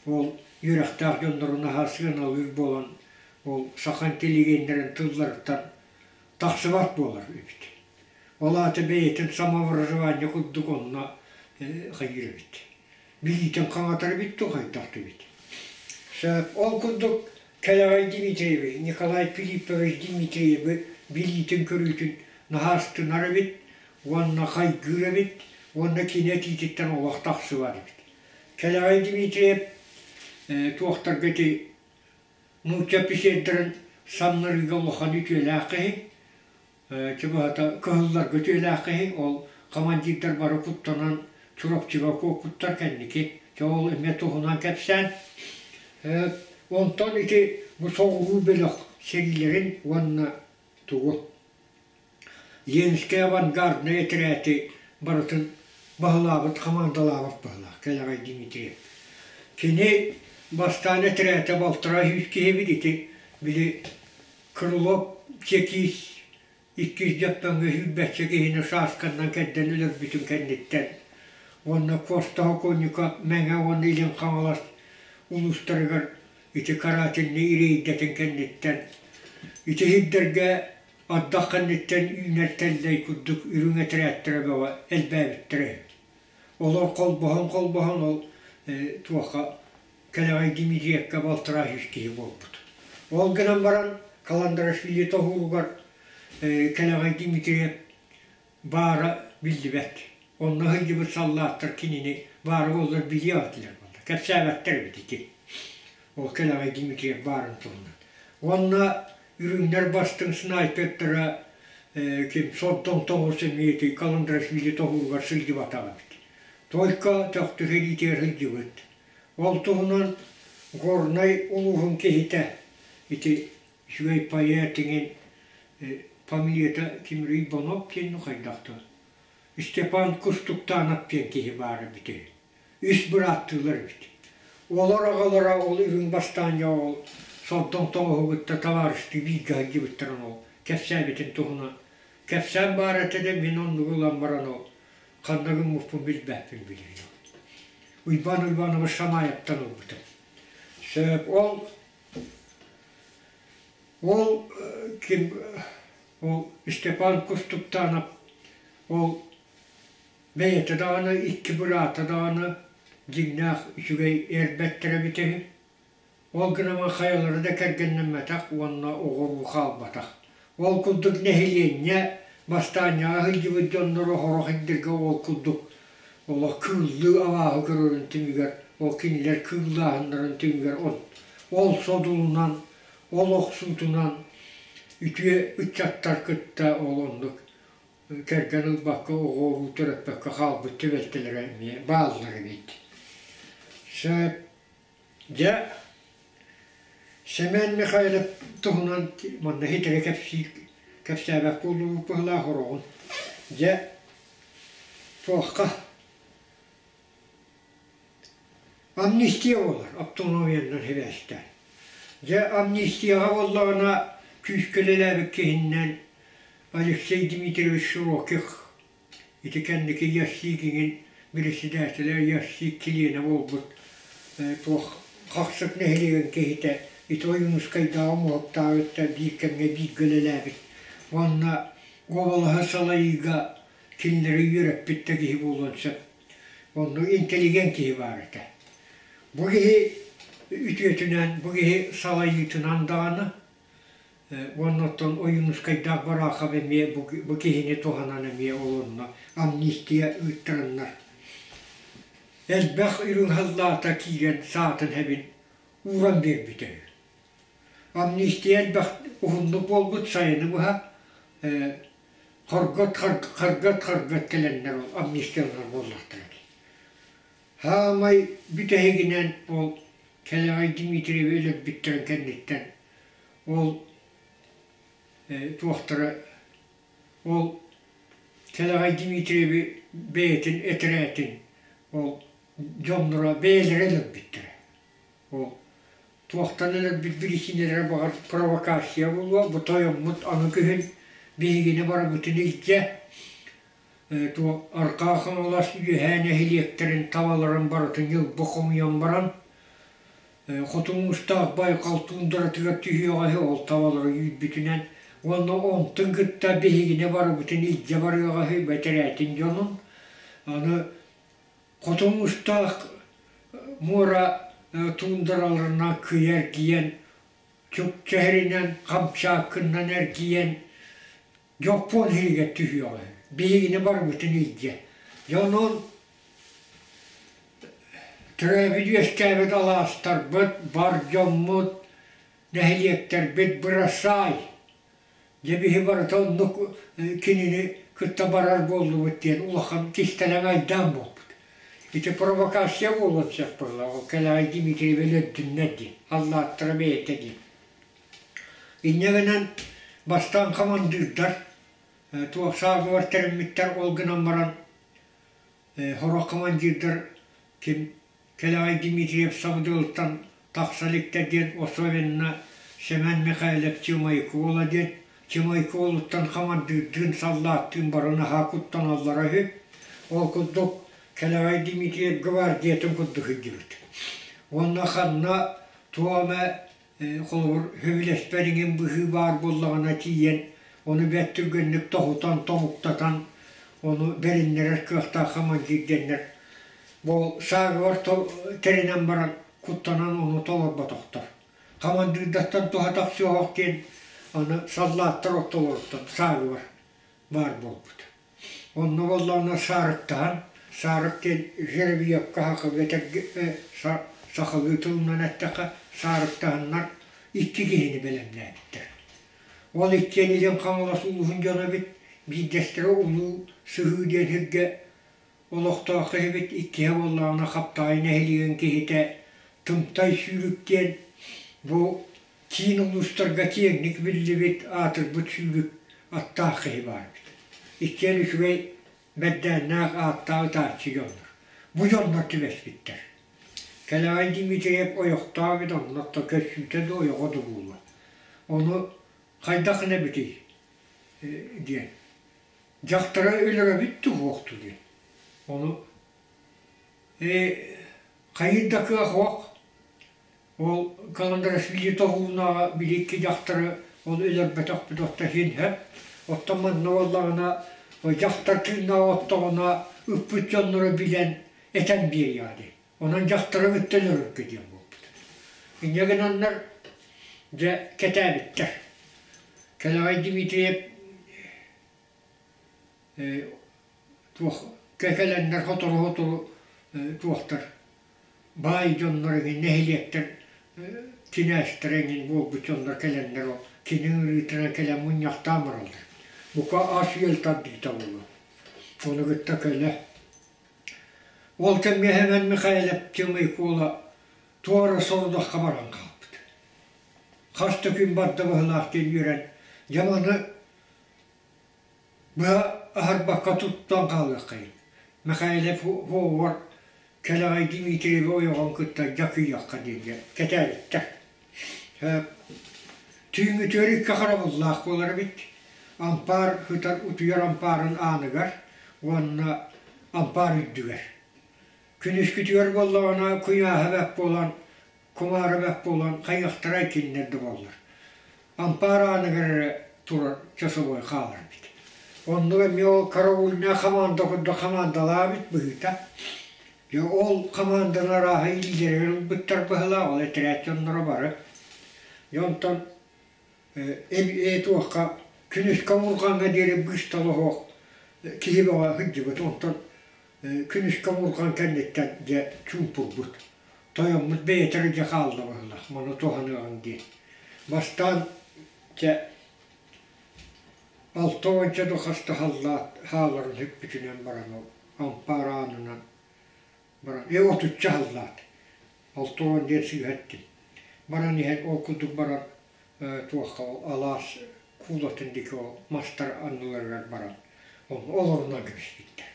ол үөрэхтээх дьоннору наһаа сыаналыыр буолан, ол саха интеллигеннэрин тылларыттан тахсыбат буолар эбит. Ол аата бэйэтин самообразование курдук онно хайыыр эбит. Билиитин хаҥатар эбит дуу, хайдах да эбит. Сөп. Ол курдук Кэлэҕэй Дмитриеви, Николай Филиппович Дмитриеви билиитин-көрүүтүн наһаа астынар эбит уонна хайгыыр эбит уонна кини этиититтэн олох тахсыбат эбит. Кэлэҕэй Дмитриев туохтарга ити нуучча эписиэрдэрин самнарыыга улахан үтүөлээх киһи, чугаһата кыһылларга үтүөлээх киһи, ол командирдар бары куттанан Чурапчыга куоппуттар кэнники. Дьэ ол эмиэ туһунан кэпсээн. Онтон ити бу соҕуруу бөлөх сэриилэрин уонна тугу Ленскэй авангарднай этэрээти барытын баһылаабыт, хамаандалаабыт баһылаах Кэлэҕэй Дмитриев. Кини бастаан этэрээтэ балтараа сүүс киһи эбит ити били Крылов чекист иккис дьаптаҥҥа сүүрбэччэ киһини шашканнан кэрдэн өлөрбүтүн кэнниттэн уонна Коста Оконников Мэҥэ уонна Илин Хаҥалас улуустарыгар ити карательнай рейдэтин кэнниттэн ити сирдэргэ ардах кэнниттэн үүнэр тэллэй курдук үрүҥ этэрээттэрэ бөҕө элбээбиттэрэ үһү. Олор холбоһон-холбоһон ол туохха Кэлэҕэй Дмитриевкэ балтараа сүүс киһи буолбут. Ол гынан баран Каландарашвили тоһууругар Кэлэҕэй Дмитриев баара биллибэт. Онно сылдьыбыт саллааттар кинини баара буоллар билиэ этилэр буолла. Кэпсээбэттэр эбит ити. Ол Кэлэҕэй Дмитриев баарын туһунан. Уонна үрүҥнэр бастыҥ снайпердара ким Сордоҥ тоҕус эмиэ ити Каландрашвили тоһууругар сылдьыбатах эбит. Только Төхтүр сэриитигэр сылдьыбыт. Ол туһунан Горнай улууһун киһитэ ити үчүгэй поэт иҥин фамилията Тимирий Бонок диэн хайдах да Степан Кустуктанов диэн киһи баар эбит үһү. Үс бырааттыылар эбит. Олор аҕалара ол үрүҥ бастаанньа ол Сордоҥ тоҥуһу кытта табаарыстыы бииргэ сылдьыбыттарын ол кэпсээбитин туһунан кэпсээн баар этэ да мин оннугу ылан баран ол ханна гыммыппын билбэппин билигин. Уйбаан Уйбаанович Шамаевтан ылбытым. Сөп ол ол ким Ол Степан Кустуктанов ол бэйэтэ даҕаны, икки быраата даҕаны дьиҥнээх үчүгэй эр бэртэрэ эбитэ үһү. Ол гынан хайалара да кэргэннэммэтэх уонна оҕо-уруу хаалбатах. Ол курдук нэһилиэнньэ бастаанньаҕа сылдьыбыт дьонноро сорох ирдэргэ ол курдук олох кыыллыы абааһы көрөрүн түмүгэр, ол кинилэр кыыллааһыннарын түмүгэр ол содулунан, ол охсуутунан үтүө ыччаттар кытта ол оннук кэргэн ылбакка, оҕо-уруу төрөппөккө хаалбыт түбэлтэлэрэ эмиэ бааллар эбит. Сөп. Дьэ, Семен Михайлов туһунан манна хитирэ кэпсиир кэпсээбэт буоллубут быһыылаах ороҕун. Дьэ, туохха амнистия буолар автономиянан сибээстээн. Дьэ, амнистияҕа буоллаҕына күүскэ үлэлээбит киһиннэн Алексей Дмитриевич Широких Ити кэнники ЯСИ киҥин председателэ ЯСИ чилиэнэ буолбут туох Хахсык нэһилиэгин киһитэ ити Ойуунускайдааҕы Муһуктаабытта биир кэмҥэ бииргэ үлэлээбит уонна уобалаһы салайыыга кинилэри үөрэппит да киһи буолуон сөп. Онно интеллигент киһи баар этэ. Бу киһи үтүөтүнэн, бу киһи салайыытынан даҕаны Уонна оттон Ойуунускайдаах Бараахап эмиэ бу киһини туһанан эмиэ олорно амнистия ыыттараннар элбэх үрүҥ халлаата киирэн саатын эбин ууран биэрбитэ үһү. Амнистия элбэх уһуннук буолбут сайыны быһа хоргот харгат харгат кэлэннэр ол амнистияланар буоллахтара дии. Хаамай бүтэһигинэн ол Кэлэҕэй Дмитриеви өлөрбүттэрин кэнниттэн ол туохтара ол Кэлэҕэй Дмитриеви бэйэтин этэрээтин ол дьонноро бэйэлэрэ өлөрбүттэрэ. Ол туохтан өлөрбүт биричиинэлэрэ баҕар провокация буолуо, бу тойоммут аны күһүн биһигини барыбытын илдьэ Арҕаа Хаҥалас үөһээ нэһилиэктэрин табаларын барытын ньылбы хомуйан баран, Хоту Муустаах Байҕал туундаратыгар түһүөҕэ үһү, ол табалары үүрбүтүнэн уонна онтун кытта биһигини барыбытын илдьэ барыаҕа үһү бэтэрээтин дьонун. Аны Хоту Муустаах муора туундараларынан кыйа эргийэн, чукча иһэринэн, Хамчааккыннан эргийэн Дьоппуон иһигэр түһүөҕэ, биһигини барыбытын илдьэ. Дьэ онон төрөөбүт-үөскээбит алаастарбыт, бар дьоммут, нэһилиэктэрбит бырасаай. Дьэ биһи барыта оннук кинини кытта барар буоллубут диэн улахан кистэлэҥ айдаан буолбут. Ити провокация буолуон сөп буоллаҕа, ол Кэлэҕэй Дмитриев өлөрдүннэр диэн, аллааттара бэйэтэ диэн. Инньэ гынан бастаан хамандыырдар туох саагыбар тэриммиттэр, ол гынан баран сорох командирдар ким Кэлэҕэй Дмитриев сабыдыалыттан тахса иликтэр диэн особенно Семен Михайлов Чымайкы уола диэн Чымайкы уолуттан хамандыырдыын, саллааттыын бары наһаа куттаналлара үһү. Ол курдук Кэлэҕэй Дмитриев гвардиятын курдук сылдьыбыт. Уонна ханна туох эмэ Холобур, сөбүлэспэт иҥин быһыы баар буоллаҕына тиийэн, ону бэрт түргэнник тоһутан, тобуктатан, ону бэриннэрэр кыахтаах командир диэннэр бу саагыбар тэринэн баран куттанан ону толорботохтор. Хамандыырдартан туһа тахсыаҕах диэн аны саллааттар ортолоруттан саагыбар баар буолбут. Онно буоллаҕына саарыктаһан, саарык диэн жеребьевка сахалыы сахалыы тылынан эттэххэ, саарыктаһаннар икки киһини бэлэмнээбиттэр. Ол иккиэн Илин Хаҥалас улууһун дьоно эбит, биирдэстэрэ Улуу Сыһыы диэн сиргэ олохтоох киһибит, иккиһэ буоллаҕына Хаптаҕай нэһилиэгин киһитэ Тымтай Сүүрүк диэн бу киин улуустарга киэҥник биллибит, аатырбыт сүүрүк аттаах киһи баар эбит. Иккиэн үчүгэй бэрдээннээх ааттаах ытааччы дьоннор. Бу дьоннор түбэспиттэр. Кэлэҕэй Дмитриев ойохтоох эбит, онно көссүүтэ да ойоҕо да буолуо. Ону хайдах гына эбитий диэн. Дьахтара өлөрөбүт дуу диэн. Ону хайыыр да кыах суох. Ол Каландарашвили тоһуунаҕа били икки дьахтары ол өлөрбөтөхпүт охто иһин сөп. Оттон манна буоллаҕына дьахтар тыыннаах оттоҕуна ыппыт дьонноро билэн этэн биэриэҕэ дии. Онон дьахтары кытта өлөрөргө диэн буолбут. Инньэ гынаннар дьэ кэтээбиттэр. Кэлэҕэй Дмитриев туох кэлэннэр сотору-сотору туохтар баай дьоннор эҥин нэһилиэктэр кинээстэрэ эҥин буолбут дьоннор кэлэннэр ол кини ыҥырыытынан кэлэн мунньахтаан бараллар. Бука ас-үөл тардыыта буолуо. Ону кытта кэлэ. Ол кэмҥэ Сэмэн Михайлов Тимый Куола туора сорудахха баран хаалбыт. Хас да күн барда быһыылаах диэн үөрэн, дьэ маны Быһа аһарбакка туттан хаалыаххайын, Михайлов уһуоҕар Кэлэҕэй Дмитриевы ойоҕун кытта дьакыйыахха диэн кэтээбиттэр. Түүҥҥүтүгэр икки харабыллаах буолар эбит. Ампаар сытар утуйар ампаарын ааныгар уонна ампаар үрдүгэр. Күнүскүтүгэр буоллаҕына куйааһа бэрт буолан кумаара бэрт буолан хайыахтарай кинилэр да буоллар. Ампаар ааныгар эрэ турар часовой хаалар эбит. Оннук эмиэ ол караульная хамаанда курдук хамаандалаабыт быһыыта. Дьэ ол хамаанданы арааһа илиилэригэр ылбыттар быһыылаах, ол этэрээт дьонноро бары. Дьэ онтон туохха күнүскэ омурҕаҥҥа диэри быыстала суох киһи бөҕө сылдьыбыт. Онтон күнүскэ омурҕан кэнниттэн дьэ чуумпурбут. Тойоммут бэйэтэ эрэ дьэ хаалла быһыылаах, маны туһаныаҕыҥ диэн. Бастаан чэ алта уонча да хаста халлаат хааларын сүкпүтүнэн баран ол ампаар аанынан баран ээ отучча халлаат 60 диэн сыыһа эттим. Баран иһэн ол курдук баран туохха ол алаас куулатын диэки ол мастар анныларыгар баран олорунан кэбиспиттэр.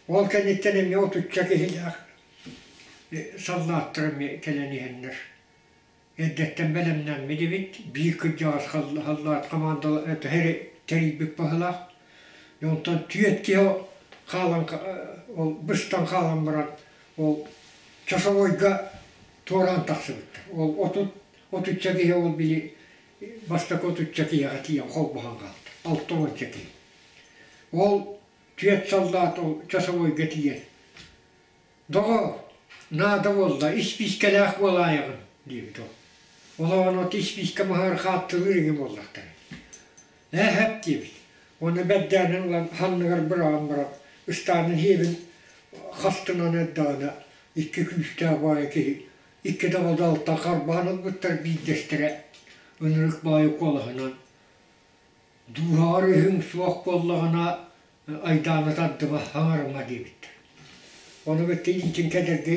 Ол кэнниттэн эмиэ отучча киһилээх саллааттар эмиэ кэлэн иһэннэр эрдэттэн бэлэмнэммит эбит. Биир кырдьаҕас халлаат хамаандала тэрийбит баһылаах. Онтон түөрт киһи хаалан ол быстан хаалан баран ол часовойга туораан тахсыбыттар. Ол отучча киһи ол били бастакы отучча киһиэхэ тиийэн холбоһон хаалта. Алта уонча киһи. Ол түөрт саллаат ол часовойга тиийэн «Доҕоор, наада буолла, испиискэлээх буолаайаҕын» диэбит ол. Олоҕун от испиискэ маһыгар хааттылыыр иҥи буоллахтара. «Ээ, һэп» диэбит. Уонна бэрдээнин ылан санныгар быраҕан баран ыстаанын сиэбин хастынан эрдэҕинэ икки күүстээх баайы киһи икки дабадалтан харбаан ылбыттар биирдэстэрэ ынырык баайы куолаһынан дууһаҕар үһүҥ суох буоллаҕына айдааны тардыма хаҥарыма диэбиттэр. Ону кытта илиитин кэдэрги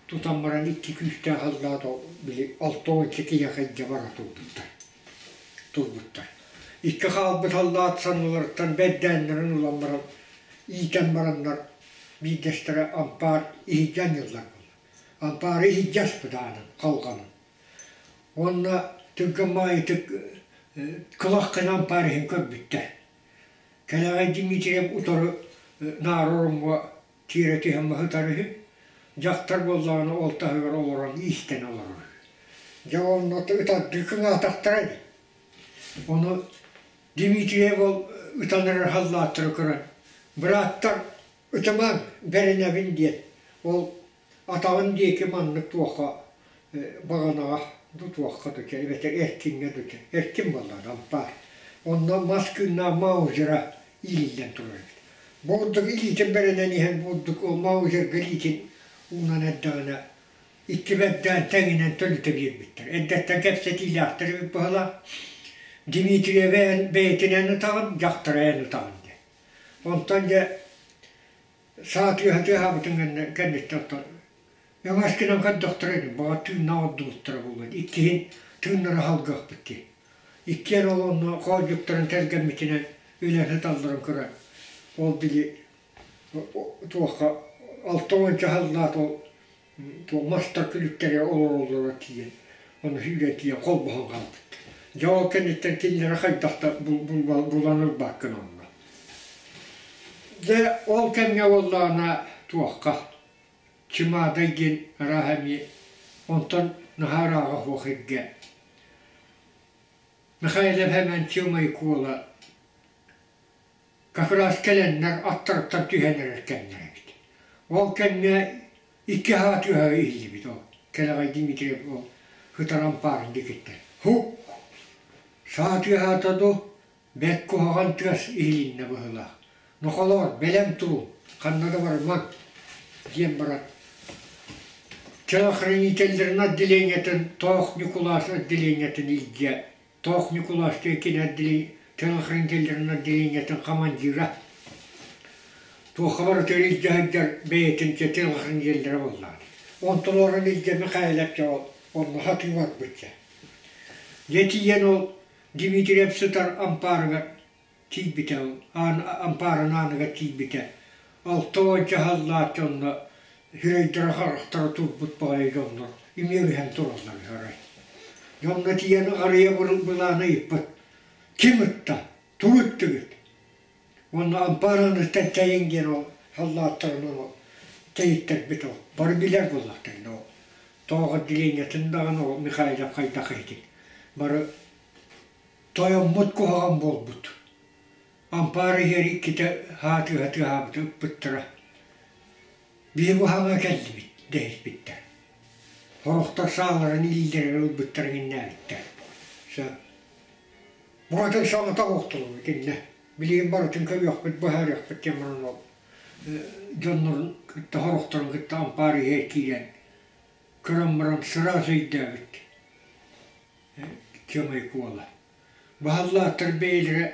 тутан баран икки күүстээх аллаат били 60 киһиэхэ илдьэ бара турбуттар. Турбуттар. Икки хаалбыт аллаат санныларыттан бэрдээннэрин ылан баран иитэн бараннар биирдэстэрэ ампаар иһирдьэ анньыллар буолла. Ампаары иһирдьэ аспыт аанын, халҕанын. Уонна түргэн баайытык кылах гына ампаар иһин көрбүттэр. Кэлэҕэй Дмитриев утары наара ороҥҥо тиэрэ түһэн баһытар үһү. Дьахтар буоллаҕына ол таһыгар олорон иистэнэ олорор үһү. Дьэ онно ытардыы кыҥаатахтара ини. Ону Дмитриев ол ытан эрэр халлааттары көрөн, «Бырааттар, ытымаҥ, бэринэбин» диэн ол атаҕын диэки маннык туохха баҕанаҕа ду туохха да эбэтэр эркиҥҥэ да эркин буоллаҕына ампаар онно мас кыыннаах маузера иилиллэн турар эбит бу курдук илиитин бэринэн иһэн бу курдук ол маузерга илиитин уунан эрдэҕинэ икки бэрдээн тэҥинэн төлүтэ биэрбиттэр эрдэттэн кэпсэтиилээхтэр эбит быһыылаах Дмитриевы эн бэйэтинэн ытаҕын дьахтара эн ытаҕын диэн онтон дьэ Саа тыаһа тыаһаабытын кэннэ кэнниттэн оттон өҥөс гынан көрдөхтөрө ини, баҕар тыыннаах ордубуттара буолуо. Иккиһин тыыннара салгыахпыт дии. Иккиэн ол онно хоолдьуктарын тэлгэммитинэн үлэ сыталларын көрөн, ол били туохха 60 сыллаах ол туох мастар күлүктэрэ олороллоро тиийэн, ону сүүрэн тиийэн холбоһон хаалбыт. Дьэ ол кэнниттэн кинилэри хайдах да булан ылбаккын онно. Дьэ ол кэмҥэ буоллаҕына туохха Чымаадай диэн арааһа эмиэ онтон наһаа ырааҕа суох иргэ Михайлов Эмэн Чымай Куола. Как раз кэлэннэр аттарыттан түһэн эрэр кэмнэрэ эбит. Ол кэмҥэ икки аһаа тыаһа иһиллибит ол Кэлэҕэй Дмитриев ол сытар ампаарын диэкиттэн һук саа тыаһаата дуу бэрт куһаҕан тыас иһилиннэ быһыылаах нохолоор бэлэм туруҥ ханна да барымаҥ диэн баран телохранителлэрин отделениетын Тоох Ньукулаас отделениетын илдьэ Тоох Ньукулаас диэн кини отделение телохранителлэрин отделениетын командира туохха барытыгар илдьэ сылдьар бэйэтин телохранителлэрэ буоллаҕа онтон олорон илдьэ Михайловча ол онно сатыы барбычча дьэ тиийэн ол Дмитриев сытар ампаарыгар тиийбитэ аан ампаарын ааныгар тиийбитэ 60 саллаат дьонно сирэйдэрэ-харахтара турбут баҕайы дьоннор үмүөрүһэн тураллар үһү арай. Дьоҥҥо тиийэн арыйа былааны ыйыппыт ким ытта тугу ыттыгыт уонна ампаар ааныттан тэйиҥ диэн ол саллааттарын ол тэйиттэрбит ол бары билэр буоллахтарына ол тоҕо отделениетын даҕаны ол Михайлов хайдах иһитин бары Тойоммут куһаҕан буолбут, ампаар иһигэр иккитэ хаатыһа тыаһаабыты ыппыттара. Биһи бу хаҥа кэллибит дэһиспиттэр. Сорохтор сааларын илиилэригэр ылбыттарын иҥнээбиттэр. Сөп. Букатын саҥата охтулун итиннэ. Билигин барытын көрүөхпүт, быһаарыахпыт диэн баран ол дьоннорун кытта сорохторун кытта ампаар иһигэр киирэн көрөн баран сразу өйдөөбүт. Чыамай Куола. Баһыллааттар бэйэлэрэ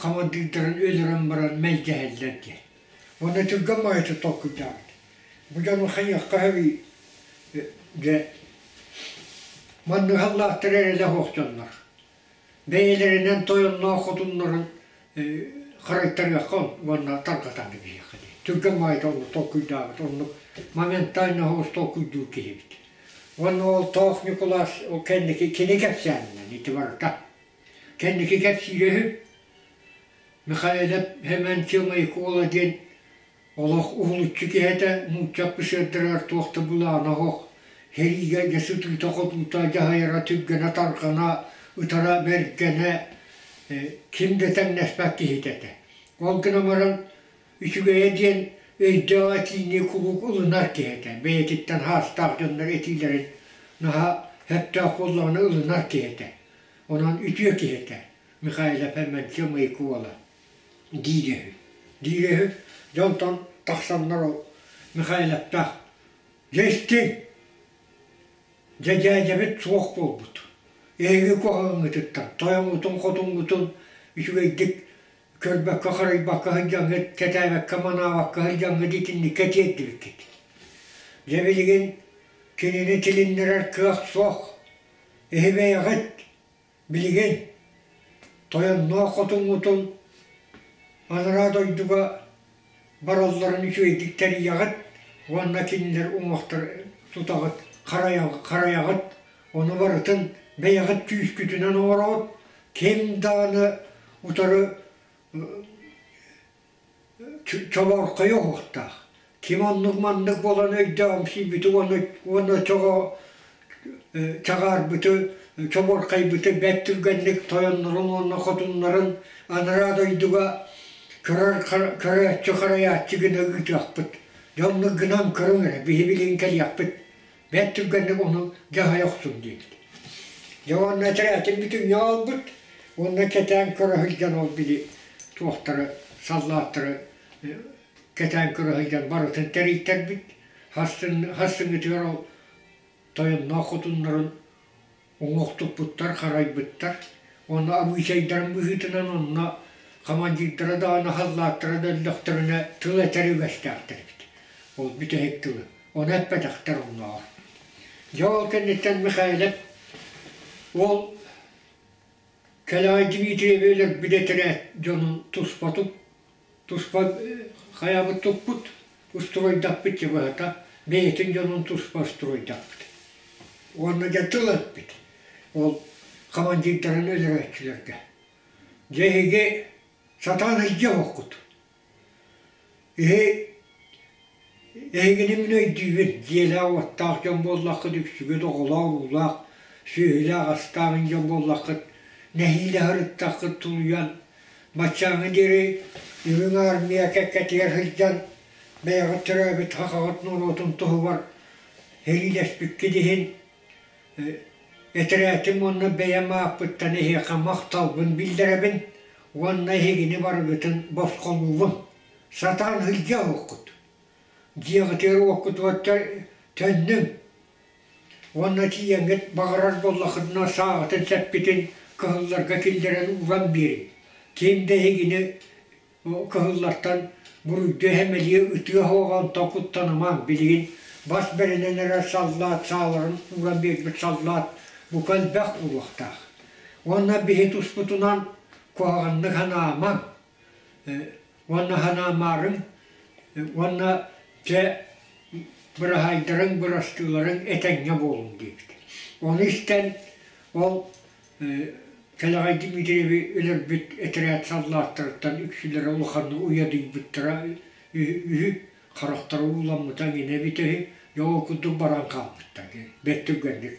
хамандыырдарын өлөрөн баран мэлдьэһэллэр диэн. Уонна түргэн баҕайытык толкуйдаабыт. Бу дьону хайыахха сөбүй дьэ маннык халлааттар эрэлэ суох дьоннор. Бэйэлэринэн тойонноох хотуннарын харайтарыахха уонна тарҕатан кэбиһиэххэ диэн. Түргэн баҕайыта оннук толкуйдаабыт, оннук моментально соҕус толкуйдуур киһибит. Уонна ол Тоох Ньукулаас ол кэнники кини кэпсээнинэн ити барыта. Кэнники кэпсиирэ үһү Михайлов Семен Чымайкуола диэн олох уһулуччу киһи этэ, нуучча пысыардарыгар туох да былаана суох, сэриигэ дьэ сытыыта-хотуута дьаһайара түргэнэ-тарҕана, ытара бэргэнэ ким да тэҥнэспэт киһитэ этэ. Ол гынан баран Үчүгэйэ диэн өйдөөх этиини куруук ылынар киһи этэ. Бэйэтиттэн хаастаах дьоннор этиилэрин наһаа сөптөөх буоллаҕына ылынар киһи этэ. Онон үтүө киһи этэ Михайлов Эммэнчи уола диирэ үһү. Диирэ үһү. Дьонтон тахсаннар ол Михайловтаах дьэ истиҥ Дьэ дьээдьэбит суох буолбут. Эһиги куһаҕаҥҥытыттан, тойоҥҥутун-хотуҥҥутун үчүгэйдик көрбөккө-харайбакка сылдьаҥҥыт, кэтээбэккэ-манаабакка сылдьаҥҥыт итинниккэ тиэрдибиккит. Дьэ билигин кинини тилиннэрэр кыах суох. Эһи бэйэҕит билигин тойонноох хотуҥҥутун анараа дойдуга баралларын үчүгэйдик тэрийэҕит уонна кинилэр уҥуохтар тутаҕыт, харайаҕыт, ону барытын бэйэҕит күүскүтүнэн оҥороҕут, ким даҕаны утары чобоорхойо уһуктаах. Ким оннук-маннык буолан өйдөөҕүмсүйбүтү уонна уонна чоҕо чаҕаарбыты, чобуорхайбыты бэрт түргэнник тойоннорун уонна хотуннарын анараа дойдуга көрөр көрөөччү харайааччы гына ыытыахпыт. Дьэ оннук гынан көрүҥ эрэ, биһи билигин кэлиэхпит. Бэрт түргэнник ону дьаһайа охсуҥ диэбит. Дьэ уонна этэрээтин бүтүннүү аҕалбыт уонна кэтээн көрө сылдьан ол били туохтары, саллааттары кэтээн көрө сылдьан барытын тэрийтэрбит. Хассыҥҥытыгар ол тойонноох хотуннарын уҥуох туппуттар, харайбыттар. Уонна абыычайдарын быһыытынан онно командирдара даҕаны халлааттара да өллөхтөрүнэ тыл этэр үгэстээхтэр эбит. Ол бүтэһик тылы. Ону эппэтэхтэр оннооҕор. Дьэ ол кэнниттэн Михайлов ол Кэлэҕэй Дмитриеви өлөрбүт этэрээт дьонун туспа туспа хайабыт туппут, устуруойдаппыт дьэ быһата, бэйэтин дьонун туспа устуруойдаппыт. Уонна дьэ тыл эппит ол командирдарын өлөрөөччүлэргэ. Дьэ эһиги сатаан илдьэ оһоххут. Эһи Эһигини мин өйдүүбүн, дьиэлээх-уоттаах дьон буоллаххыт, үксүгүт оҕолоох-уруулаах, сүөһүлээх-астаах дьон буоллаххыт, нэһиилэ сырыттаххыт тулуйан, баччааҥҥа диэри Үрүҥ Аармыйа кэккэтигэр сылдьан бэйэҕит төрөөбүт сахаҕыт норуотун туһугар сэриилэспиккит иһин этэрээтим уонна бэйэм ааппыттан эһиэхэ махталбын биллэрэбин уонна эһигини барыгытын босхолуубун. Сатаан сылдьа оһоххут. Дьиэҕитигэр-уоккутугар төннүҥ уонна тиийэҥҥит баҕарар буоллаххытына сааҕытын сэппитин кыһылларга киллэрэн ууран биэриҥ. Ким да эһигини кыһыллартан буруйдуу эһэмэлиэ ытыа суоҕа онтон куттанымаҥ билигин бас бэринэн эрэр саллаат сааларын ууран биэрбит саллаат бука элбэх буолуохтаах. Уонна биһи туспутунан куһаҕаннык санаамаҥ уонна санаамаарыҥ уонна дьэ быраһаайдарыҥ бырастыыларыҥ этэҥҥэ буолуҥ диэбит. Ону истэн ол Кэлэҕэй Дмитриеви өлөрбүт этэрээт саллааттарыттан үксүлэрэ улаханнык уйадыйбыттара үһү, харахтара ууламмыта эҥинэ эбитэ үһү, дьэ ол курдук баран хаалбыттар диэн бэрт түргэнник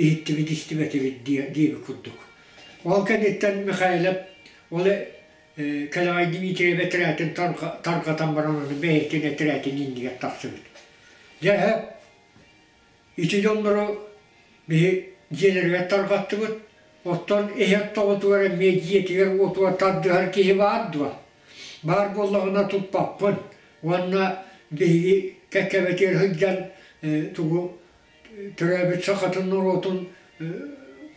иһиттибит истибэтибит диэбит курдук. Ол кэнниттэн Михайлов ол Кэлэҕэй Дмитриев этэрээтин тарҕатан баран аны бэйэтин этэрээтин иннигэр тахсыбыт. Дьэ ити дьоннору биһи дьиэлэригэр тарҕаттыбыт, оттон иһэр тоҕотугар эмиэ дьиэтигэр-уотугар тардыһар киһи баар дуо? Баар буоллаҕына туппаппын уонна биһиги кэккэбитигэр сылдьан тугу төрөөбүт сахатын норуотун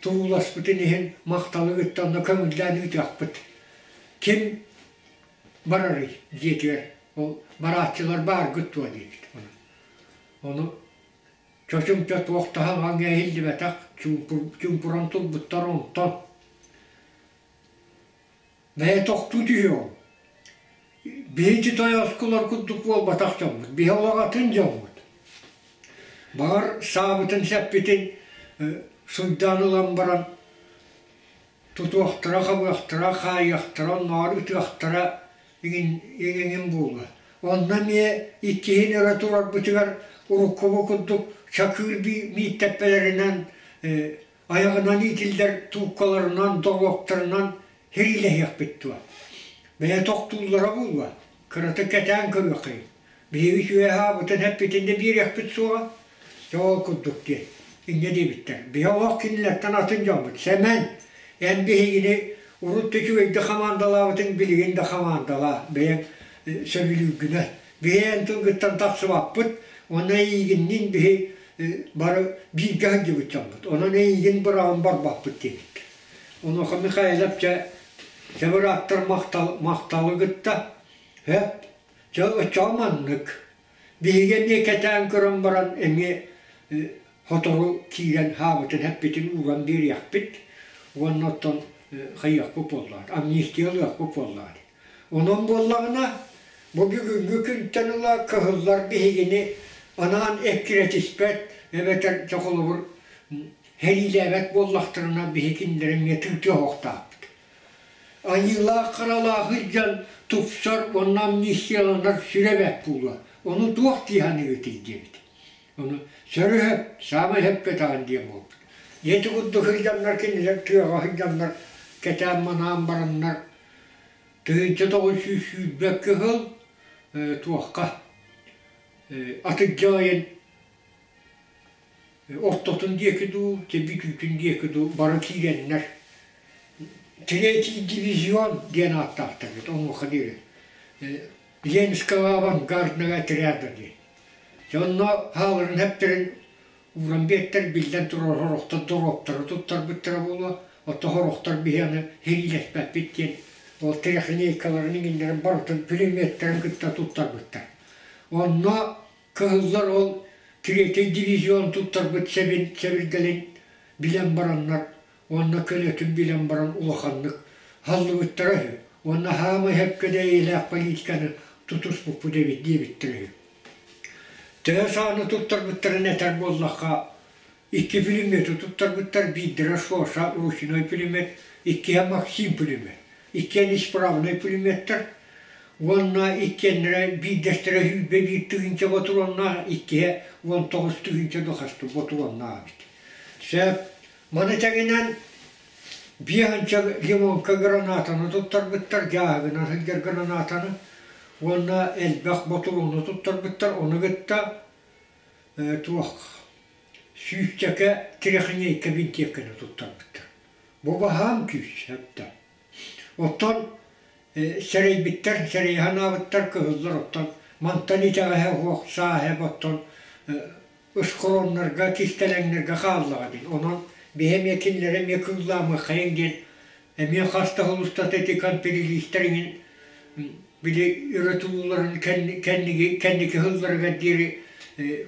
турууласпытын иһин махталы кытта онно көҥүллээн ыытыахпыт. Ким барарый дьиэтигэр ол барааччылар бааргыт дуо диэбит. Ону чочумча туох да хаҥа иһиллибэтэх чуумпуран турбуттар онтон Бэйэ тохтуу түһүөҕүҥ. Биһиги тойоскулар курдук буолбатах дьоммут, биһи олох атын дьоммут. Баҕар саабытын-сэппитин суйдаан ылан баран тутуохтара, хабыахтара, хаайыахтара, оннооҕор ытыахтара иҥин буолуо. Онно эмиэ иккиһин өрө турарбытыгар уруккубу курдук чакыыр мииттэппэлэринэн айаҕынан иитиллэр тууккаларынан, доруоптарынан сэриилэһиэхпит дуо? Бэйэ тохтууллара буолуо, кыратык кэтээн көрүөххэйиҥ. Биһиги үчүгэй эппитин да биэриэхпит суоҕа. Дьэ ол курдук диэн, инньэ диэбиттэр. Биһи олох кинилэртэн атын дьоммут. Сэмэн, эн биһигини урут да үчүгэйдик хамаандалаабытыҥ, билигин да хамаандалаа, бэйэҥ сөбүлүүргүнэн. Биһи эн тылгыттан тахсыбаппыт, уонна эйигинниин биһи бары бииргэ сылдьыбыт дьоммут. Онон эйигин быраҕан барбаппыт диэбит. Онуоха Михайлов дьэ дьэ бырааттар махтал, махталы кытта сөп, дьэ оччоҕо маннык. Биһиги эмиэ кэтээн көрөн баран эмиэ сотору киирэн хаабытын эппитин ууран биэриэхпит уонна оттон хайыахпыт буоллаҕа, амнистия ылыахпыт буоллаҕа. Онон буоллаҕына, бу бүгүҥҥү күнтэн ыла кыһыллар биһигини анаан эккирэтиспэт эбэтэр дьэ холобур сэриилээбэт буоллахтарына биһи кинилэри эмиэ тыытыа оһохтоохпут. Айыылаах-харалаах сылдьан тупсар уонна амнистияланар сүрэ бэрт буолуо. Ону туох дии саныыгытый диэбит. Ону сөрү-сөп, саамай сөпкө этэҕин диэн буолбут. Ити курдук сылдьаннар кинилэр тыаҕа сылдьаннар кэтээн-манаан бараннар 1920 кыһыл туохха атырдьах ыйын ортотун диэки дуу, бүтүүтүн диэки дуу бары киирэннэр Третий дивизион диэн ааттаахтар эбит онуоха диэри Ленского авангардного отряда диэн. Дьэ онно хааларын хэптэрин ууран биэртэр биллэн турар сорохтор доруоптары туттарбыттара буолуо, оттон сорохтор биһи аны сэриилэспэппит диэн ол трехлинейкаларын иҥиннэрин барытын пулеметтарын кытта туттарбыттар. Онно кыһыллар ол третий дивизион туттарбыт сэбин сэбиргэлин билэн бараннар уонна көлөтүн билэн баран улаханнык халлыбыттара үһү уонна хаамай сөпкө да эйэлээх политиканы тутуспуппут эбит диэбиттэрэ үһү. Төһө сааны туттарбыттарын этэр буоллахха, икки пулеметы туттарбыттар, биирдэрэ Шоша ручной пулемет, иккиһэ Максим пулемет. Иккиэн исправнай пулеметтар уонна иккиэннэрэ биирдэстэрэ 21 000 ботуруоннаах, иккиһэ 19 000 дохасты ботуруоннаах эбит. Сөп. Маны тэҥинэн. Биэһинчэ лимонка гранатаны туттарбыттар, дьааһыгынан сылдьар гранатаны уонна элбэх ботуруону туттарбыттар, ону кытта туох сүүсчэкэ трехлинейка бинтиэпкэни туттарбыттар. Бу баһаам күүс эптэ. Оттон сэрэйбиттэр, сэрэйэ санаабыттар кыһыллар оттон мантан итэҕэһэ суох сааһа оттон ускуроннарга, кистэлэҥнэргэ хааллаҕа дии. Онон биһи эмиэ кинилэри эмиэ кыыллаамыаххайыҥ диэн эмиэ хас да сыл устата ити конференцистэр иҥин били өрө тулууларын кэнники кэнники сылларыгар диэри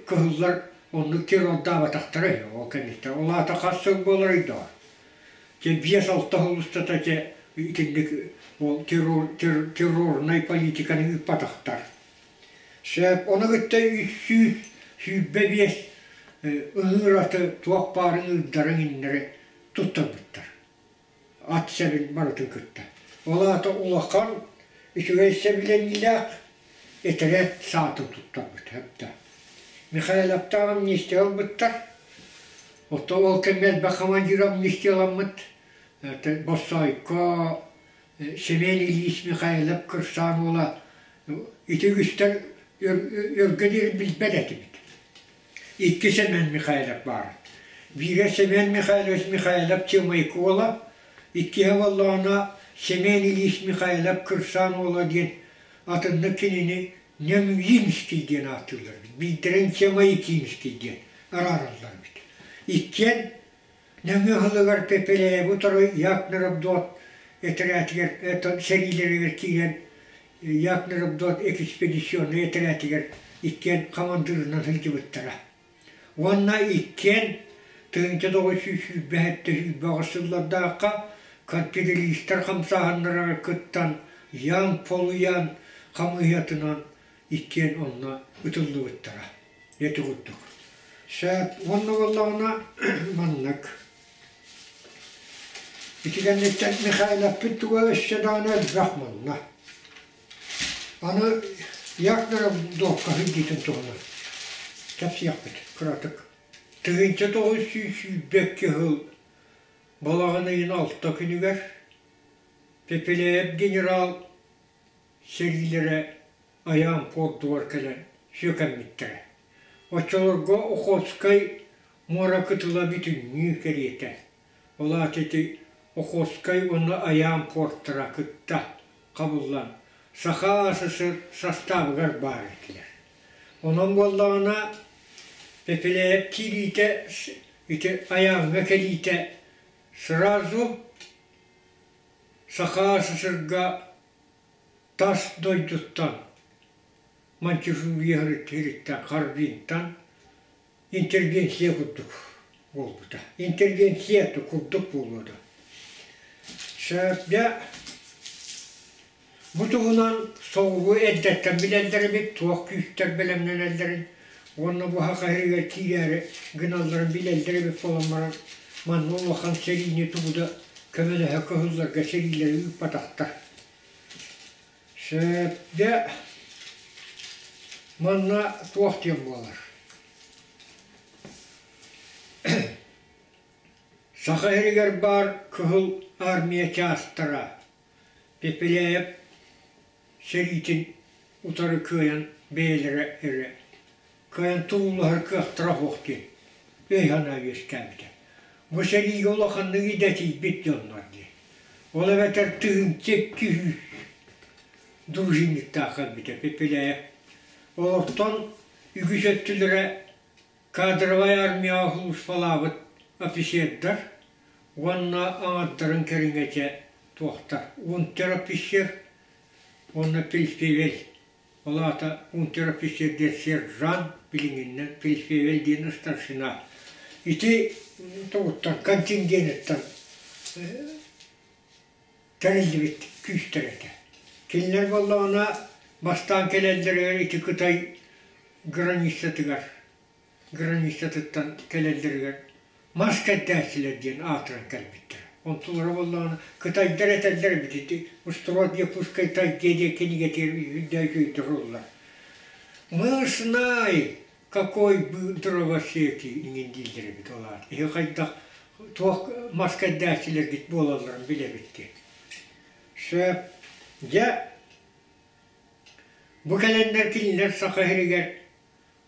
кыһыллар оннук террордаабатахтара үһү ол кэнниттэн. Ол аата хас сыл буоларый доо? Дьэ 5-6 сыл устата дьэ итинник ол террор террорнай политиканы ыыппатахтар. Сөп, ону кытта 325 ыҥыыр аты туох баарын ыырдарын иннэри туттарбыттар. Ат сэбин барытын кытта. Ол аата улахан үчүгэй сэбилэниилээх этэрээт саатын туттарбыт да. Михайловтаах амнистия ылбыттар. Оттон ол кэмҥэ элбэх командир амнистияламмыт. Боссоойко, Семен Ильич Михайлов Кырсаан уола ити үгүстэр өргө диэри билбэт этибит. Икки Семен Михайлов баар. Биирэ Семен Михайлович Михайлов Чымайкы уола, иккиһэ буоллаҕына Семен Ильич Михайлов Кырсаан уола диэн атыннык кинини Нөмүгинский диэн ааттыыллар эбит. Биирдэрин Чемайкинский диэн араараллар эбит. Иккиэн Нөҥүө сылыгар Пепеляевы утары Якнеробдот этэрээтигэр сэриилэригэр киирэн Якнеробдот экспедиционнай этэрээтигэр иккиэн хамандыырынан сылдьыбыттара. Уонна иккиэн 1927-28 сыллардаахха конфедеристар хамсааһыннарыгар кыттан Ян Полуян хамыыһыйатынан иккиэн онно ытыллыбыттара. Ити курдук. Сөп уонна буоллаҕына маннык. Ити кэнниттэн Михайловпыт туга өссө даҕаны элбэх манна. Аны Якнера дуокка сылдьыытын туһунан кэпсиэхпит кыратык. 1922 сыл балаҕан ыйын алта күнүгэр Пепеляев генерал сэриилэрэ айаан пуордугар кэлэн сүөкэммиттэрэ. Оччолорго Охотскай муора кытыла бүтүннүү кэриэтэ. Ол аата ити Охотскай уонна Айаан пуортара кытта хабыллан Саха АССР састаабыгар баар этилэр. Онон буоллаҕына Пепеляев киириитэ ити Айааҥҥа кэлиитэ сразу Саха АССРга тас дойдуттан Маньчжурия сириттэн Харбинтан интервенция курдук буолбута. Интервенция курдук буолуо дуо. Дьэ бу туһунан соҕуруу эрдэттэн билэллэр эбит, туох күүстэр бэлэмнэнэллэрин уонна бу Саха киирээри гыналларын билэллэр эбит буолан баран манна улахан сэриини тугу да көмөлөһө кыһылларга сэриилэри ыыппатахтар. Сөп, дьэ манна туох диэн буолар Саха сиригэр баар Кыһыл Армия чаастара Пепеляев сэриитин утары кыайан бэйэлэрэ эрэ кыайан туруулаһар кыахтара суох диэн өй-санаа үөскээбитэ. Бу сэриигэ улаханнык идэтийбит дьоннор дии. Ол эбэтэр 1200 дружинниктаах кэлбитэ Пепеляев. Олортон үгүс өттүлэрэ кадровай армияҕа сулууспалаабыт офицердар уонна аҥардарын кэриҥэтэ туохтар унтер-офицер уонна фельдфебель Ол аата унтер-офицер диэн сержант, билиҥҥинэн фельдфебель диэн старшина. Ити тугуттан, контингениттан тэриллибит күүстэр этэ. Кинилэр буоллаҕына бастаан кэлэллэригэр ити Кытай границатыгар границатыттан кэлэллэригэр мас кэрдээччилэр диэн аатыран кэлбиттэр. Онтулара буоллаҕына кытайдар этэллэр эбит ити «Устройство Якутской тайги» диэн кинигэтигэр үрдээх үчүгэйдик суруллар. Мы знаем, какой был дровосеки иҥин дииллэр эбит ол аата. Иһи хайдах Туох мас кэрдээччилэргит буолалларын билэбит диэн. Сөп. Дьэ, бу кэлэннэр кинилэр Саха сиригэр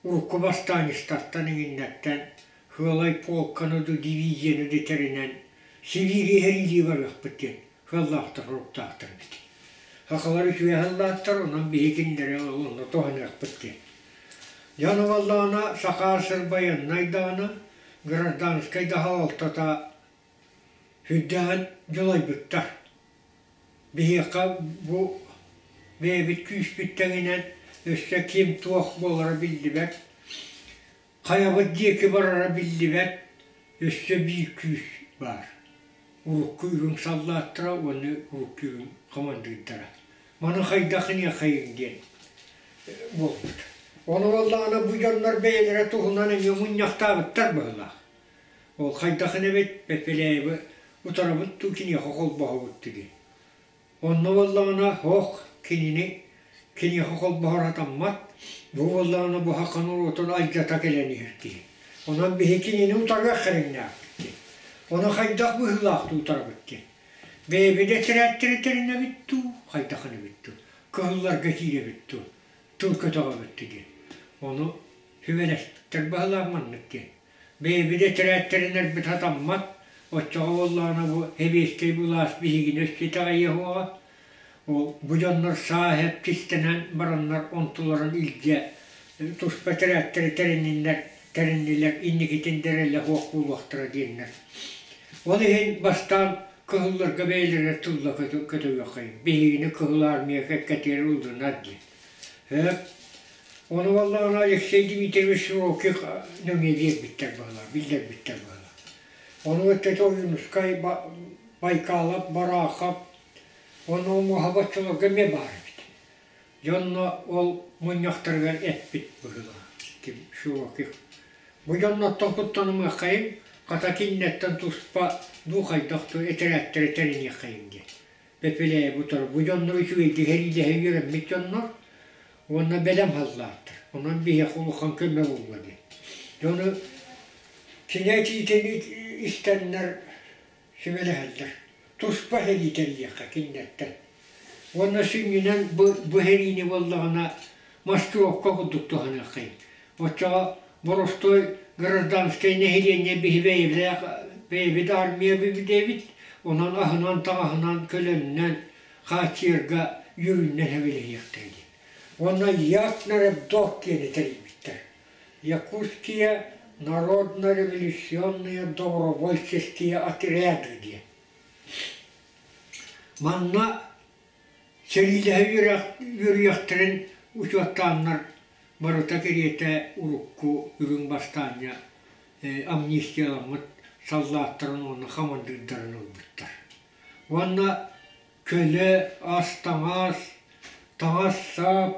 урукку бастаанньыстартан иҥиннэртэн Сыалай полканы да дивизияны да тэринэн Сибиири сэриилии барыахпыт диэн сыаллаахтар-соруктаахтар эбит. Сахалар үчүгэй аһыллааттар, онон биһи кинилэри онно туһаныахпыт диэн. Дьон буоллаҕына Саха сир байыаннай даҕаны, гражданскай да салалтата сүрдээҕин дьулайбыттар. Биһиэхэ бу бэйэбит күүспүт тэҥинэн өссө ким туох буолара биллибэт, хайабыт диэки барара биллибэт өссө биир күүс баар. Урукку үрүҥ саллааттара уонна урукку үрүҥ хамандыырдара. Маны хайдах иниэхэйиҥ диэн буолбут. Ону буоллаҕына бу дьоннор бэйэлэрэ туһунан эмиэ мунньахтаабыттар быһыылаах. Ол хайдахын эбит Пепеляевы утарабыт дуу киниэхэ холбоһобут дии. Онно буоллаҕына ох кинини киниэхэ холбоһор сатаммат, бу буоллаҕына бу саха норуотун алдьата кэлэн иһэр киһи. Онон биһи кинини утарыах кэриҥнээхпит диэн. Ону хайдах быһыылаахтыы утарабыт диэн. Бэйэбит этэрээттэри тэринэбит дуу, хайдахын эбит дуу, кыһылларга киирэбит дуу, тыл көтөҕөбүт дуу диэн. Ону сүбэлэспиттэр быһыылаах маннык диэн. Бэйэбит этэрээттэринэрбит сатаммат, оччоҕо буоллаҕына бу сэбиэскэй былаас биһигини өссө итэҕэйиэ суоҕа. Ол бу дьоннор саа эһэп кистэнэн бараннар онтуларын илдьэ туспа этэрээттэри тэринниннэр, тэриннилэр, инникитин да эрэлэ суох буолуохтара диэннэр. Ол иһин бастаан кыһылларга бэйэлэрэ тылла көтөҕүөххэйиҥ, биһигини Кыһыл Армия кэккэтигэр ыллынар диэн. Сөп. Ону буоллаҕына Алексей Дмитриевич Широких нөҥүө биэрбиттэр быһыылаах, биллэрбиттэр быһыылаах. Ону өттөтө Ойуунускай, Байкалов, Барахов уонна Омуоһа оччолорго эмиэ баар эбит. Дьэ онно ол мунньахтарыгар эппит быһыылаах ким Широких. Бу дьоннортон куттанымыаххайыҥ, хата кинилэртэн туспа дуу хайдах дуу этэрээттэри тэриниэххэйиҥ диэн. Пепеляев утары бу дьоннор үчүгэйдик сэриилэһэ үөрэммит дьоннор уонна бэлэм халлааттар. Онон биһиэхэ улахан көмө буолла диэн. Дьону кини этиитин истэннэр сүбэлэһэллэр. Туспа сэрии тэрийиэххэ кинилэртэн. Уонна сүнньүнэн бу, бу сэриини буоллаҕына маскировка курдук туһаныаххайын. Оччоҕо боростуой гражданскай нэһилиэнньэ биһи бэйэбилээх бэйэбит армия эбит, онон аһынан-таҥаһынан, көлөннөн хааччыйарга үөрүннэн сэбилэһиэхтэрэ диэн. Уонна Якнарабдок диэни тэрийбиттэр. Якутские народно-революционные добровольческие отряды диэн. Манна Сэриилэһэ үөрүйэхтэрин учуоттааннар барыта кэриэтэ урукку үрүҥ бастаанньа амнистияламмыт саллааттарын уонна хамандыырдарын ылбыттар. Уонна көлө, ас-таҥас, таҥас-сап,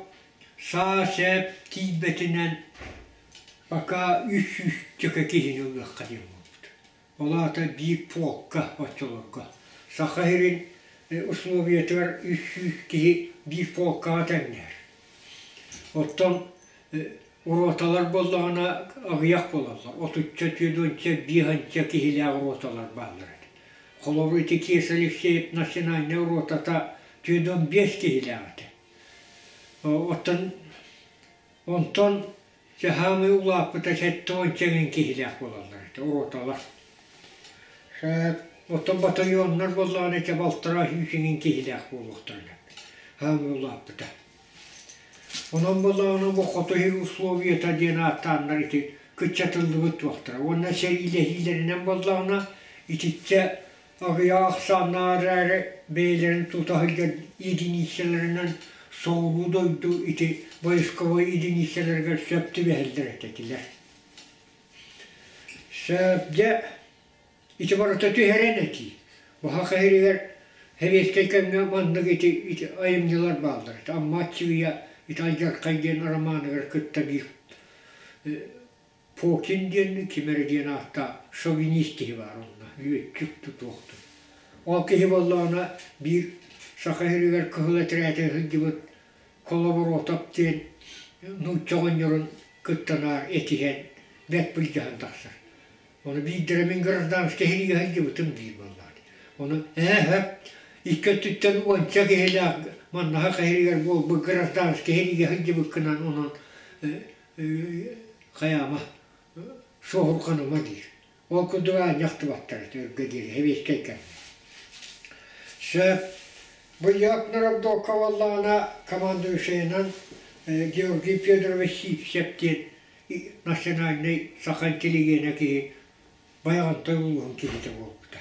саа-сэп тиийбэтинэн пока 300 чөкө киһини ылыахха диэн буолбут. Ол аата биир полка оччолорго. Саха сирин условиятыгар 300 киһи биир полкаҕа тэҥнэһэр. Оттон роталар буоллаҕына аҕыйах буолаллар. Отучча, түөртүөнчэ, биэһэнчэ киһилээх роталар бааллар этэ. Холобур, ити Кеша Алексеев национальнай ротата 45 киһилээх этэ. Оттон онтон Саамай улааппыта 70 эҥин киһилээх буолаллар этэ, роталар. Оттон батальоннар буоллаҕына ити балтараа сүүс эҥин киһилээх буолуохтарын сөп. Саамай улааппыта. Онон буоллаҕына бу хоту сир условиета диэн ааттааннар ити кыччатыллыбыт туохтара. Уонна сэриилэһиилэринэн буоллаҕына итиччэ Аҕыйах ахсааннаах эрээри бэйэлэрин тута сылдьар единицэлэринэн соҕуруу дойду ити войсковой единицэлэригэр сөп түбэһэллэр этилэр. Сөп дьэ ити барыта түһэрэн этии. Баһа иһигэр сэбиэскэй кэмҥэ маннык ити, ити айымньылар бааллар. Амма Аччыгыйа ити Алдьархай диэн романыгар кытта биир Фокин диэн ким эрэ диэн ааттаах шовинист киһи баар онно, лүөччүк тутуохтун. Ол киһи буоллаҕына биир Саха сиригэр кыһыл этэрээтэ сылдьыбыт Колоборотов диэн нуучча оҕонньорун кытта наар этиһэн бэрт былдьаһан тахсар. Ону биирдэрэ мин гражданскай сэриигэ сылдьыбытым диир буоллаҕа. Ону ээ икки өттүттэн уонча киһилээх маннаха кэһиригэр буолбут гражданскай сэриигэ сылдьыбыккынан онон хайаама суоһурҕаныма диир. Ол курдук аанньа ахтыбаттар этэ өргө диэри сэбиэскэй кэмҥэ. Сөп. Бу Яков Роддокка буоллаҕына командующайынан Георгий Федорович Сивцев диэн национальнай саха интеллигенэ киһи Байаҕантай улууһун киһитэ буолбута.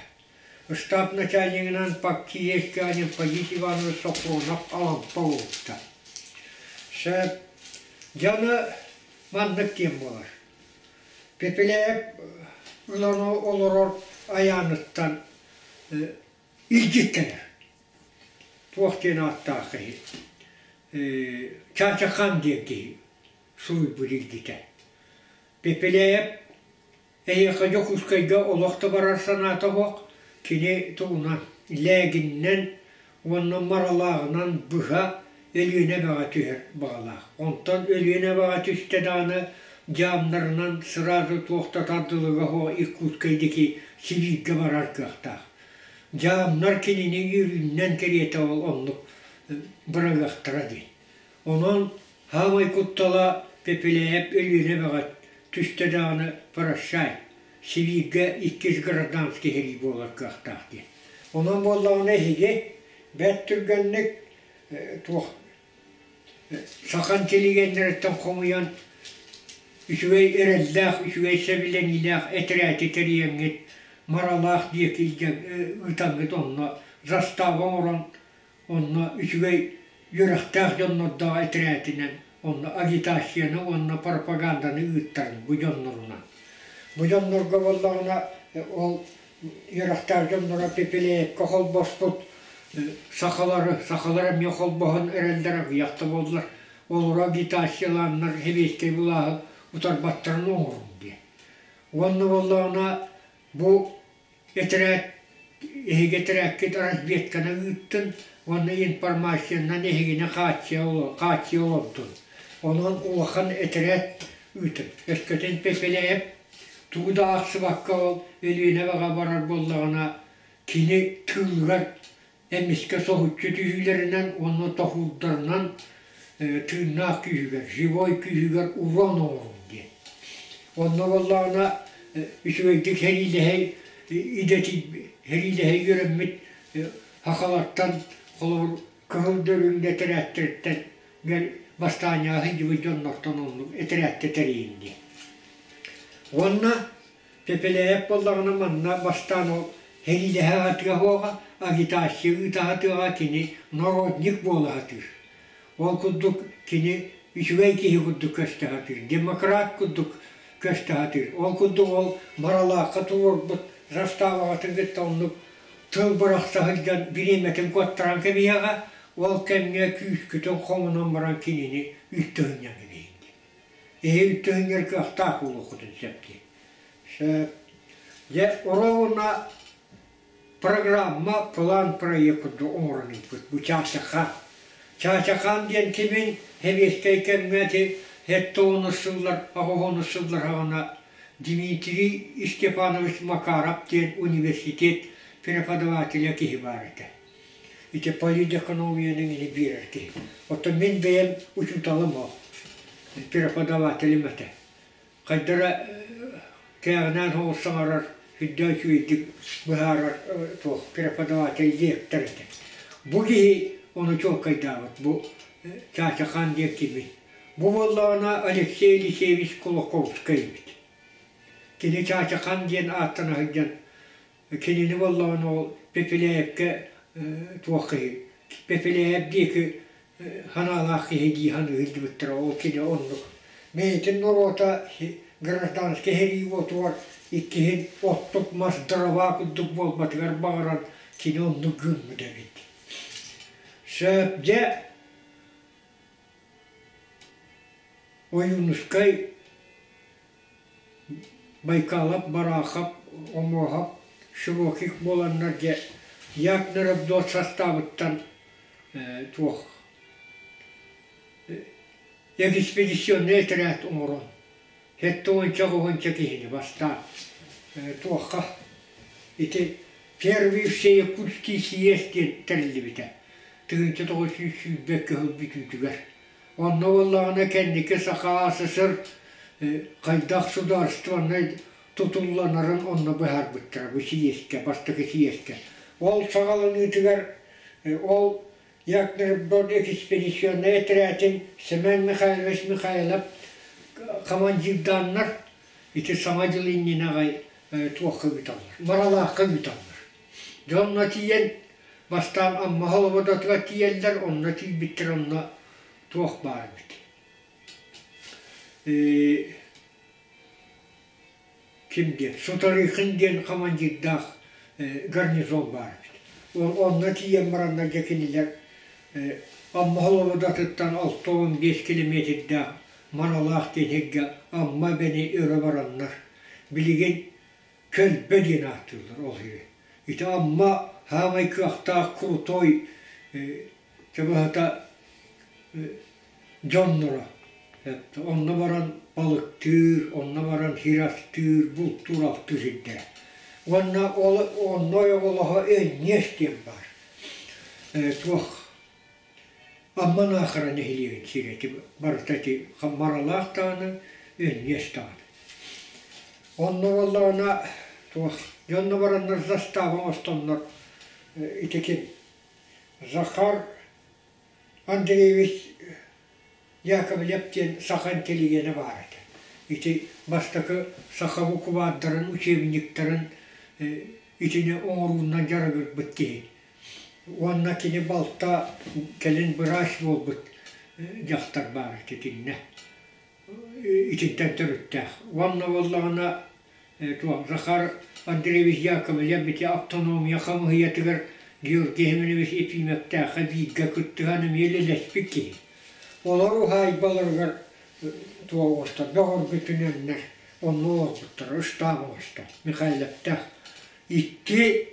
Штаб начальнигынан Паккиевка Анемподист Иванович Сокуонов Алампа буолбута. Сөп. Дьоно маннык диэн буолар. Пепеляев ылан олорор айааныттан илдьит кэлэр. Туох диэн ааттаах киһи? Чачахан диэн киһи суруйбут илдьитэ. Пепеляев эһиэхэ Дьокуускайга олох да барар санаата суох, кини тугунан Лээгиннэн уонна Маралааҕынан быһа Өлүөнэ эбэҕэ түһэр баҕалаах. Онтон Өлүөнэ эбэҕэ түстэ даҕаны дьаамнарынан сразу туох да тардылыга суох Иркутскай диэки Сибииргэ барар кыахтаах. Дьаамнар кинини үөрүүннэн кэриэтэ ол оннук быраҕыахтара диэн. Онон Хаамай куттала Пепеляев Өлүөнэ эбэҕэ түстэ даҕаны прощай, Сибииргэ иккис гражданский сэрии буолар кыахтаах диэн. Онон буоллаҕына эһиги бэрт түргэнник туох саха интеллигеннэриттэн хомуйан үчүгэй эрэллээх, үчүгэй сэбилэниилээх этэрээти тэрийэҥҥит Маралаах диэки ыытаҥҥыт онно застава оҥорон Онно үчүгэй үөрэхтээх дьоннордоох этэрээтинэн онно агитацияны уонна пропаганданы ыыттарыҥ бу дьоннорунан. Бу дьоннорго буоллаҕына ол үөрэхтээх дьонноро Пепеляевка холбоспут сахалары, сахалар эмиэ холбоһон эрэллэр аҕыйах да буоллар, олору агитациялааннар сэбиэскэй былааһы утарбаттарын оҥоруҥ диэн. Уонна буоллаҕына бу Этэрээт эһиги этэрээккит разведканы ыыттын уонна информациянан эһигини хааччыйа хааччыйа олордун. Онон улахан этэрээт ыытын. Өскөтүн Пепеляев тугу да аахсыбакка ол Өлүөнэ эбэҕэ барар буоллаҕына, кини тыылыгар эмискэ соһуччу түһүүлэринэн уонна тоһуурдарынан тыыннаах күүһүгэр, живой күүһүгэр уран оҥоруҥ диэн. Онно буоллаҕына үчүгэйдик сэриилэһэ идэтий сэриилэһэ үөрэммит сахалартан холобур Кыһыл Дөрүн этэрээттэриттэн бастаанньаҕа сылдьыбыт дьоннортон оннук этэрээттэ тэрийин диэн. Уонна Пепеляев буоллаҕына манна бастаан ол сэриилэһэ сатыа суоҕа, агитация ыыта сатыаҕа кини народник буола сатыыр. Ол курдук кини үчүгэй киһи курдук көстө сатыыр, демократ курдук көстө сатыыр. Ол курдук ол Маралаахха туруорбут заставаҕытын кытта оннук тыл бырахса сылдьан бириэмэтин куоттаран кэбиһиэҕэ, ол кэмҥэ күүскүтүн хомунан баран кинини үлтү сынньан кэбиһиҥ диэн. Эһиги төһүннэр кыахтаах буолуоххутун сөп дии. Сөп. Дьэ, оруобуна программа, план проект курдук оҥорон ыыппыт бу Чаачахан. Чаачахан диэн кимин сэбиэскэй кэмҥэ ити сэттэ уонус сыллар, аҕыс уонус сыллар саҕана Дмитрий Степанович Макаров диэн университет преподавателэ киһи баар этэ. Ити политэкономияны ини биэрэр киһи. Оттон мин бэйэм учууталым ол, преподавателим этэ. Хайдара кээҕинээн соҕус саҥарар, сүрдээх үчүгэйдик быһаарар туох преподаватель лектор этэ. Бу киһи ону чуолкайдаабыт, бу Чаачахан диэн кимий? Бу буоллаҕына Алексей Елисеевич Кулаковскай эбит. Кини Чаачахан диэн ааттана сылдьан Кинини буоллаҕына ол Пепеляевкэ туох киһи Пепеляев диэки санаалаах киһи дии саныы сылдьыбыттара ол кини оннук бэйэтин норуота гражданскай сэрии уотугар иккиһин оттук мас дрова курдук буолбатыгар баҕаран кини оннук гыммыт эбит. Сөп дьэ Ойуунускай Байкалов, Барахов, Омуоһап, Широких буоланнар дьэ Якнеробдот састаабыттан туох экспедиционнай этэрээт оҥорон сэттэ уонча уонча киһини бастаан. Туохха ити Первый всеякутский съезд диэн тэриллибитэ 1922 сыл бүтүүтүгэр. Онно буоллаҕына кэнники Саха АССР хайдах судаарыстыбаннай тутулланарын онно быһаарбыттара бу съезкэ, бастакы съезкэ. Ол саҕаланыытыгар ол Якнербор экспедиционнай этэрээтин Семен Михайлович Михайлов командирдааннар ити Саҥа дьыл иннинэ аҕай туохха ыыталлар, Маралаахха ыыталлар. Дьэ онно тиийэн бастаан Амма Холободотугар тиийэллэр, онно тиийбиттэр онно туох баар эбит. Ким диэн, Сутарыхин диэн командирдаах гарнизон баар эбит. Онно тиийэн бараннар дьэ кинилэр Амма Холободатыттан 65 километрдаах Маралаах диэн сиргэ Амма эбэни өрө бараннар, билигин Көлбө диэн ааттыыллар ол иһи. Ити Амма саамай кыахтаах крутой чабыһата дьонноро. Онно баран балыктыыр, онно баран сир астыыр, бултуур-алтыыр сирдэрэ. Уонна ол онно ойоҕолоһо Өнньүөс диэн баар. Туох Амма Наахара нэһилиэгин сирэ ити барыта ити Маралаах даҕаны, Өнньүөс даҕаны. Онно буоллаҕына туох дьонно бараннар застава оҥостоннор ити ким Захар Андреевич Яковлев диэн саха интеллигенэ баар этэ. Ити бастакы саха букубаардарын, учебниктарын итини оҥоруунан дьарыгырбыт киһи. Уонна кини балта кэлин быраас буолбут дьахтар баар этэ итиннэ. Итинтэн төрүттээх. Уонна буоллаҕына туох Захар Андреевич Яковлев ити автономия хамыыһыйатыгар Георгий Семенович Ефимовтаахха бииргэ кыттыһан эмиэ үлэлэспит киһи. Олор уһаайбаларыгар туох оҥостор бөҕөргүтүнэннэр онно олорбуттар, ыстаап оҥостон Михайловтаах. Икки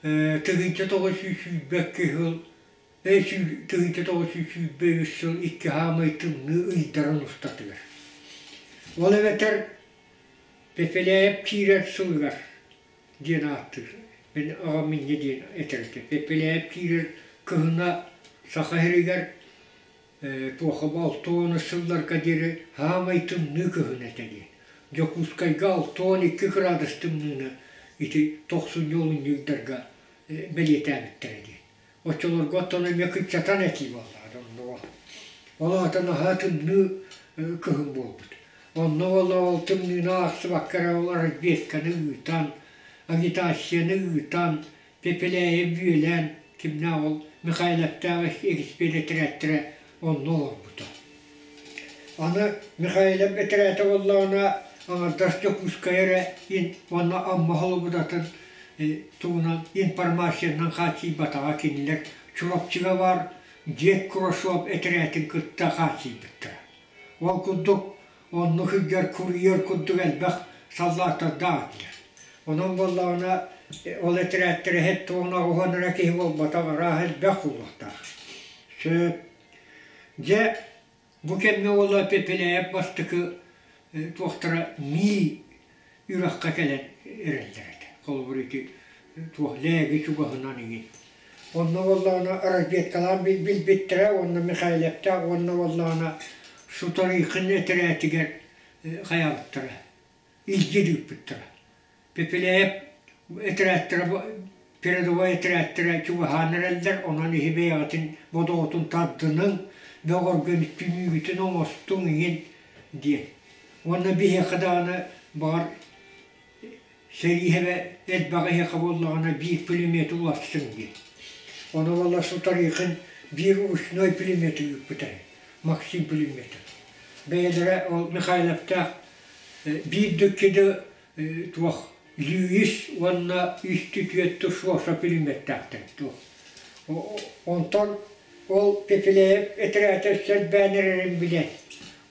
1922 сыл 1923 сыл икки хаамай тымныы ыйдарын устатыгар. Ол эбэтэр Пепеляев киирэр сылыгар диэн ааттыыр. Мин аҕам инньэ диэн этэр этэ. Пепеляев киирэр кыһына Саха сиригэр туохха 60 сылларга диэри саамай тымныы кыһын этэ диэн. Дьокуускайга 62 кыраадыс тымныыны ити тохсунньу олунньу ыйдарга бэлиэтээбиттэрэ диэн. Оччолорго оттон эмиэ кыччатан этии буоллаҕа оннуга. Ол аата наһаа тымныы кыһын буолбут. Онно буолла ол тымныыны аахсыбакка эрэ ол разведканы ыытан, агитацияны ыытан, Пепеляев бүөлээн кимнээх ол Михайловтаах экспедитораттара онно олорбута. Аны Михайлов этэрээтэ буоллаҕына аҥардас Дьокуускай эрэ уонна Амма Холобудатын тугунан информациянан хааччыйбатаҕа кинилэр Чурапчыга баар Дед Курашов этэрээтин кытта хааччыйбыттара. Ол курдук оннук сылдьар курьер курдук элбэх саллааттардаах этилэр. Онон буоллаҕына ол этэрээттэрэ һэт туонаҕуһан эрэ киһи буолбатах арааһа элбэх буолуохтаах. Сөп. Дьэ бу кэмҥэ уола Пепеляев бастакы туохтара мии үрэххэ кэлэн эрэллэр этэ. Холобур ити туох Лээги чугаһынан иҥин. Онно буоллаҕына разведкалаан билбиттэрэ уонна Михайлевтаах уонна буоллаҕына Сутарыхин этэрээтигэр хайаабыттара, илдьи ыыппыттара. Пепеляев этэрээттэрэ передовой этэрээттэрэ чугаһаан эрэллэр, онон иһи бэйэҕитин бодоҕутун тардыныҥ, бөҕөргөнүттүнүүгүтүн оҥостуҥ иҥин диэн. Уонна биһиэхэ даҕаны баҕар Сэрииһэбэ элбэх эһиэхэ буоллаҕына биир пулеметы уларсыҥ диэн. Ону буолла Сутарыхин биир ручной пулеметы ыыппыта Максим пулемета. Бэйэлэрэ ол Михайловтаах биир да икки да туох Льюис уонна үс түтүөттү Шоша пулеметтаахтар туох. Онтон ол Пепеляев этэрээтэ өссө элбээн эрэрин билэн,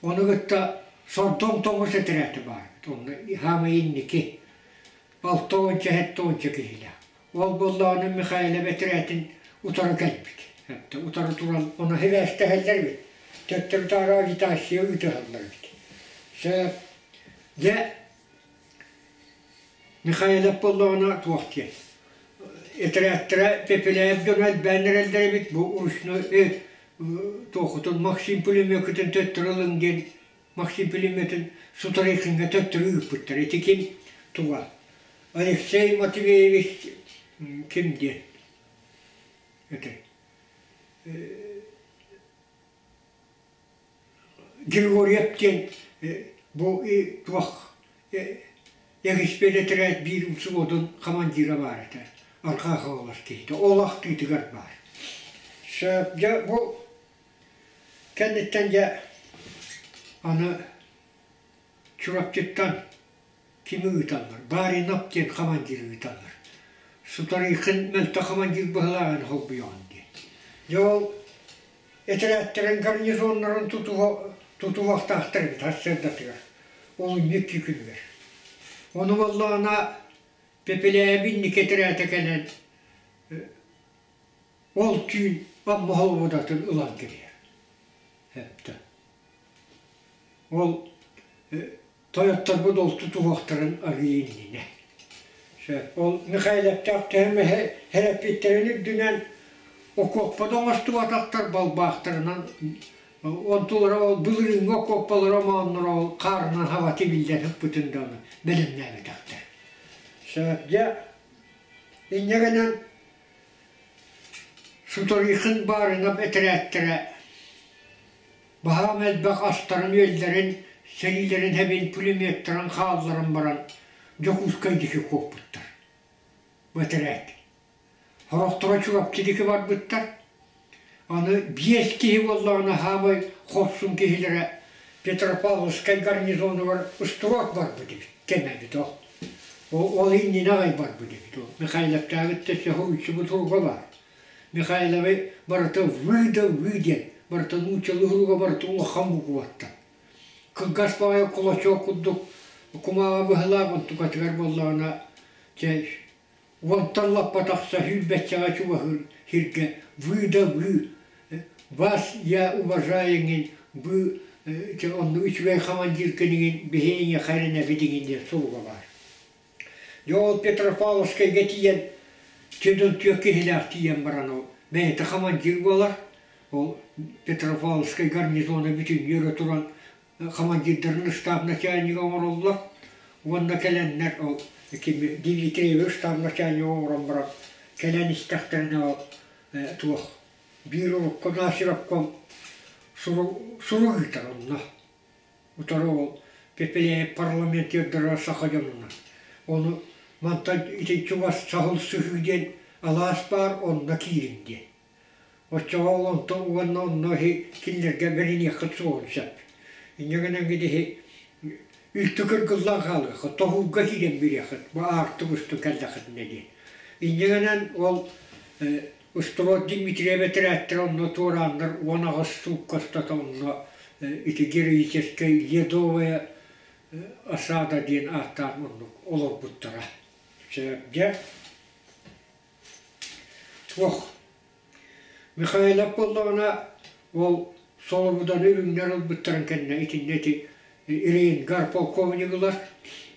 ону кытта Сордоҥ тоҥус этэрээтэ баар эбит, онно хаамай инники 60 70 киһилээх. Ол буоллаҕына Михайлов этэрээтин утары кэлбит. Утары туран ону сибээстэһэллэр эбит. Төттөрү-таары агитация ыытыһаллар эбит. Сөп. Дьэ, Михайлов буоллаҕына туох диэн этэрээттэрэ Пепеляев дьоно элбээн эрэллэр эбит бу ручной туохутун Максим пулеметын төттөрү ылыҥ диэн Максим пулеметын Сутарыкиҥҥа төттөрү ыыппыттар. Ити ким туга? Алексей Матвеевич ким диэн это Григорьев диэн бу туох экспедиторат биир взводун командира баар этэ, Арҕаа Хаҥалас киһитэ, ол ахтыытыгар баар. Сөп, дьэ бу кэнниттэн дьэ аны Чурапчыттан кими ыыталлар? Баринов диэн командиры ыыталлар. Сутарыйкын мөлтөх командир быһылааҕын холбуйаҕын диэн. Дьэ ол этэрээттэрин гарнизоннарын тутуһуохтаахтар эбит сарсыардатыгар, олунньу икки күнүгэр. Ону буоллаҕына Пепеляев инники этэрээтэ кэлэн ол түүн Амма холободатын ылан кэбиһэр. Ол тойотторбут ол тутуһуохтарын арыйа иннинэ. Сөп. Ол Михайловтаах төһө хэрэппиттэрин үрдүнэн окуоппа да оҥостубатахтар балбаахтарынан онтулара ол былырыыҥҥы окуоппалара омоонноро ол хаарынан хаба тибиллэн ыппытын даҕаны бэлэмнээбэтэхтэр. Сөп. Дьэ, инньэ гынан Сутарыхин Баринов этэрээттэрэ Баһаам элбэх астарын-үөллэрин, сэриилэрин эбин пулеметтарын хаалларан баран Дьокуускай диэки куоппуттар. Бэтэрээт. Сорохторо Чурапчы диэки барбыттар. Аны биэс киһи буоллаҕына саамай хорсун киһилэрэ Петропавловскай гарнизонугар устуруок барбыт эбит, кэм эбит ол. Ол иннинэ аҕай барбыт эбит ол. Михайловтааҕыт да сөһү туруга баар. Михайловы барыта вы да вы диэн, барыта нууччалыы суруга барыта улахан букваттан. Кылгас баҕайы кулачок курдук кумааҕы быһалаах онтукатыгар буоллаҕына, чэ, уонтан лаппа тахса сүүрбэччэҕэ чугаһыыр сиргэ вы да вы, вас я уважаю эҥин, вы чэ, оннук үчүгэй командиркын иҥин биһи эйиэхэ эрэнэбит иҥин диэн суруга баар. Дьэ ол Петропавловскайга тиийэн түөрт түөрт киһилээх тиийэн баран ол бэйэтэ командир буолар. Ол Петропавловскай гарнизона бүтүннүү өрө туран командирдарын штаб начальнига оҥороллор. Уонна кэлэннэр ол кими Дмитриеви штаб начальнига оҥорон баран кэлэн истэхтэринэ ол туох биир урукку Насировком сурук ыытар онно. Утары ол Пепеляев парламентердара саха дьонунан. Ону мантан ити чугас саһыл сыһыы диэн алаас баар, онно киириҥ диэн. Оччоҕо ол онтон уонна онно иһи кинилэргэ бэриниэххит суоҕун сөп. Инньэ гынан иһи үлтү кыргыллан хаалыаххыт, тоһуурга киирэн бириэххит, бу аартык устун кэллэххитинэ диэн. Инньэ гынан ол Устуруот Дмитриев этэрээттэрэ онно туорааннар 18 суукка устата онно ити героическай Ледовая осада диэн ааттаан оннук олорбуттара. Дьэ, туох Михайлов буоллаҕына ол Солобуданы үрүҥнэр ылбыттарын кэннэ итиннэ ити Рейнгар полковник ылар.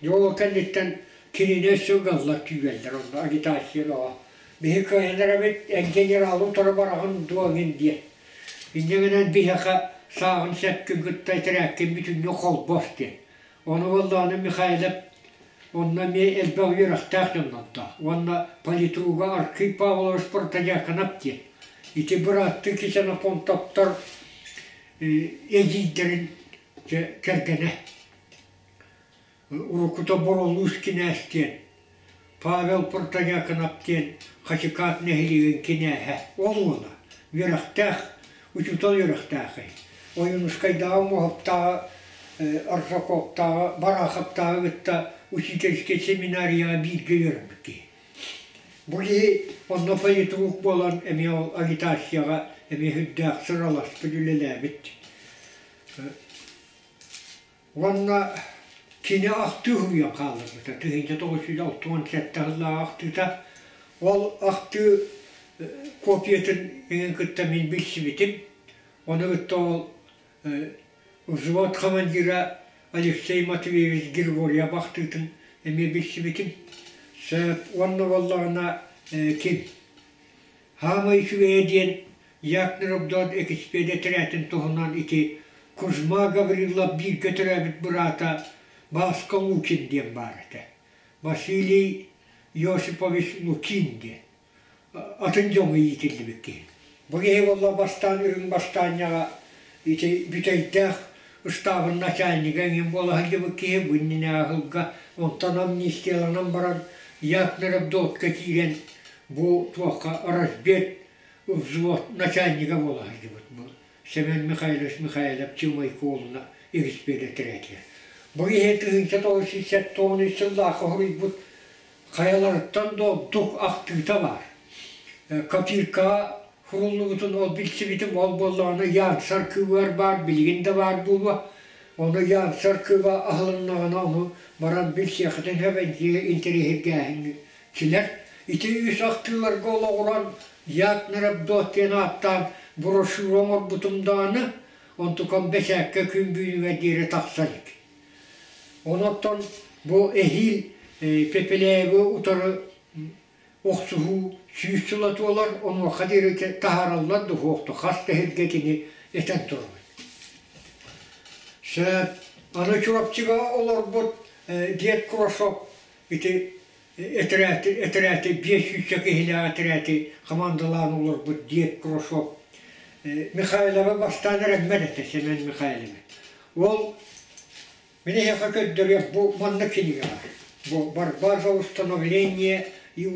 Дьэ ол кэнниттэн кинини өссө ыгаллар күүгэллэр онно агитация бөҕө. Биһи кыайан эбит эн генералы утары бараҕын дуо эҥин диэн. Инньэ гынан биһиэхэ сааҕын сэпкин кытта этэрээккин бүтүннүү холбос диэн. Ону буоллаҕына Михайлов онно эмиэ элбэх үөрэхтээх дьоннордоох уонна политруга Архип Павлович Протодьяконов диэн. Ити бырааттыы Ксенофонтовтар эдьиийдэрин кэргэнэ. Уруккута Боролуус кинээс диэн Павел Протодьяконов диэн Хачыкаат нэһилиэгин кинээһэ ол уола үөрэхтээх, учуутал үөрэхтээхий. Ойуунускайдааҕы Муоһаптааҕы Аржаковтааҕы Бараховтааҕы кытта учительскай семинарияҕа бииргэ үөрэммит киһи. Бу киһи онно политрук буолан эмиэ ол агитацияҕа эмиэ сүрдээх сыраласпыт үлэлээбит. Уонна кини ахтыы суруйан хаалларбыта 1967 сыллааҕы ахтыыта. Ол ахтыы копиятын эҥин кытта мин билсибитим. Ону кытта ол взвод командира Алексей Матвеевич Григорьев ахтыытын эмиэ билсибитим. Сөп уонна буоллаҕына ким Хаамай үчүгэйэ диэн Якнеробдоот экспедия этэрээтин туһунан ити Кузьма Гаврилов бииргэ төрөөбүт быраата Бааска Лукин диэн баар этэ. Василий Иосипович Лукин диэн. Атын дьоҥҥо иитиллибит киһи. Бу киһи буолла бастаан Үрүҥ Бастаанньаҕа ити Бүтэйдээх ыстаабын начальнига эҥин буола сылдьыбыт киһи бу иннинээҕи сылга онтон амнистияланан баран Якнеробдоотка киирэн бу туохха разбед взвод начальнига буола сылдьыбыт бу Семен Михайлович Михайлов Чымайколуна экспедиторэтигэр. Бу киһи 1973 сыллаахха суруйбут хайаларыттан да ордук ахтыыта баар. Копиркаҕа суруллубутун ол билсибитим ол буоллаҕына Янсар кыыбар баар билигин да баар буолуо. Ону Янсар кыыба аһылыннаҕына ону баран билсиэххитин сөп интэриэһиргээһиҥҥэ Кинилэр ити үс ахтыыларга олоҕуран Як Нарабдот диэн ааттаан брошюра оҥорбутум даҕаны, онтукам бэчээккэ күн бүгүнүгэр диэри тахса илик. Онон бу эһиил Пепеляевы утары охсуһуу 100 сыла туолар, онуоха диэри таһаараллар да суохту, хас да сиргэ итини этэн турабын. Сөп, аны Чурапчыга олорбут дед Курашов ити этэрээти этэрээти биэс сүүсчэ киһилээх этэрээти хамаандалаан олорбут Дед Крошов Михайлова бастаан эрэммэт этэ Семен Михайлович. Ол мин эһиэхэ көрдөрүөх бу манна кинигэ бар. Бу «Борьба за установление и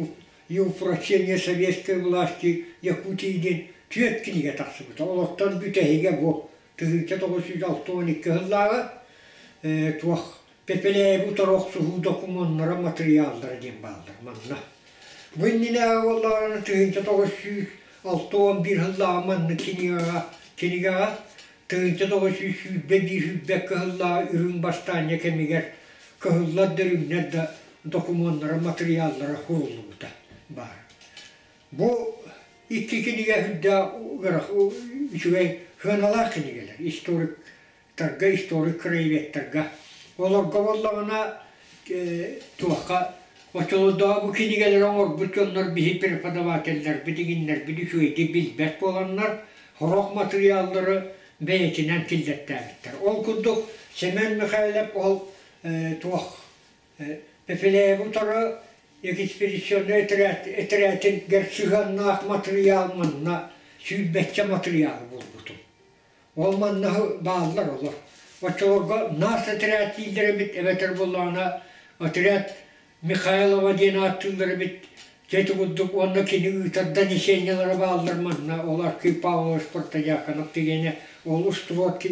упрочение советской власти Якутии» диэн түөрт кинигэ тахсыбыта. Олортон бүтэһигэ бу 1962 сыллааҕы туох Пепеляевы утары охсуһуу докумуоннара, матырыйааллара диэн бааллар манна. Бу иннинээҕи буоллаҕына 1961 сыллааҕы маннык кинигэҕэ, кинигэҕэ 1921 сүүрбэккэ сыллааҕы Үрүҥ бастаанньа кэмигэр кыһыллар да үрүҥнэр да докумуоннара, матырыйааллара суруллубута баар. Бу икки кинигэ сүрдээх үчүгэй сыаналаах кинигэлэр, историк тарга историк краеведтарга олорго буоллаҕына туохха оччолордооҕу бу кинигэлэри оҥорбут дьоннор биһи преподавателлэрбит иҥиннэрбит үчүгэйдик билбэт буоланнар сорох матырыйааллары бэйэтинэн киллэртээбиттэр. Ол курдук Семен Михайлов ол туох Пепеляевы утары экспедиционнай этэрээтигэр сыһыаннаах матырыйаал манна сүүрбэччэ матырыйаалы булбутум. Ол манна бааллар олор. Оччолорго нас отряд дииллэр эбит, эбэтэр буоллаҕына отряд Михайлова диэн ааттыыллар эбит. Дьэ ити курдук уонна кини ыытар донесениелара бааллар манна. Ол Архип Павлович Протодьяконов дигэнэ ол устубут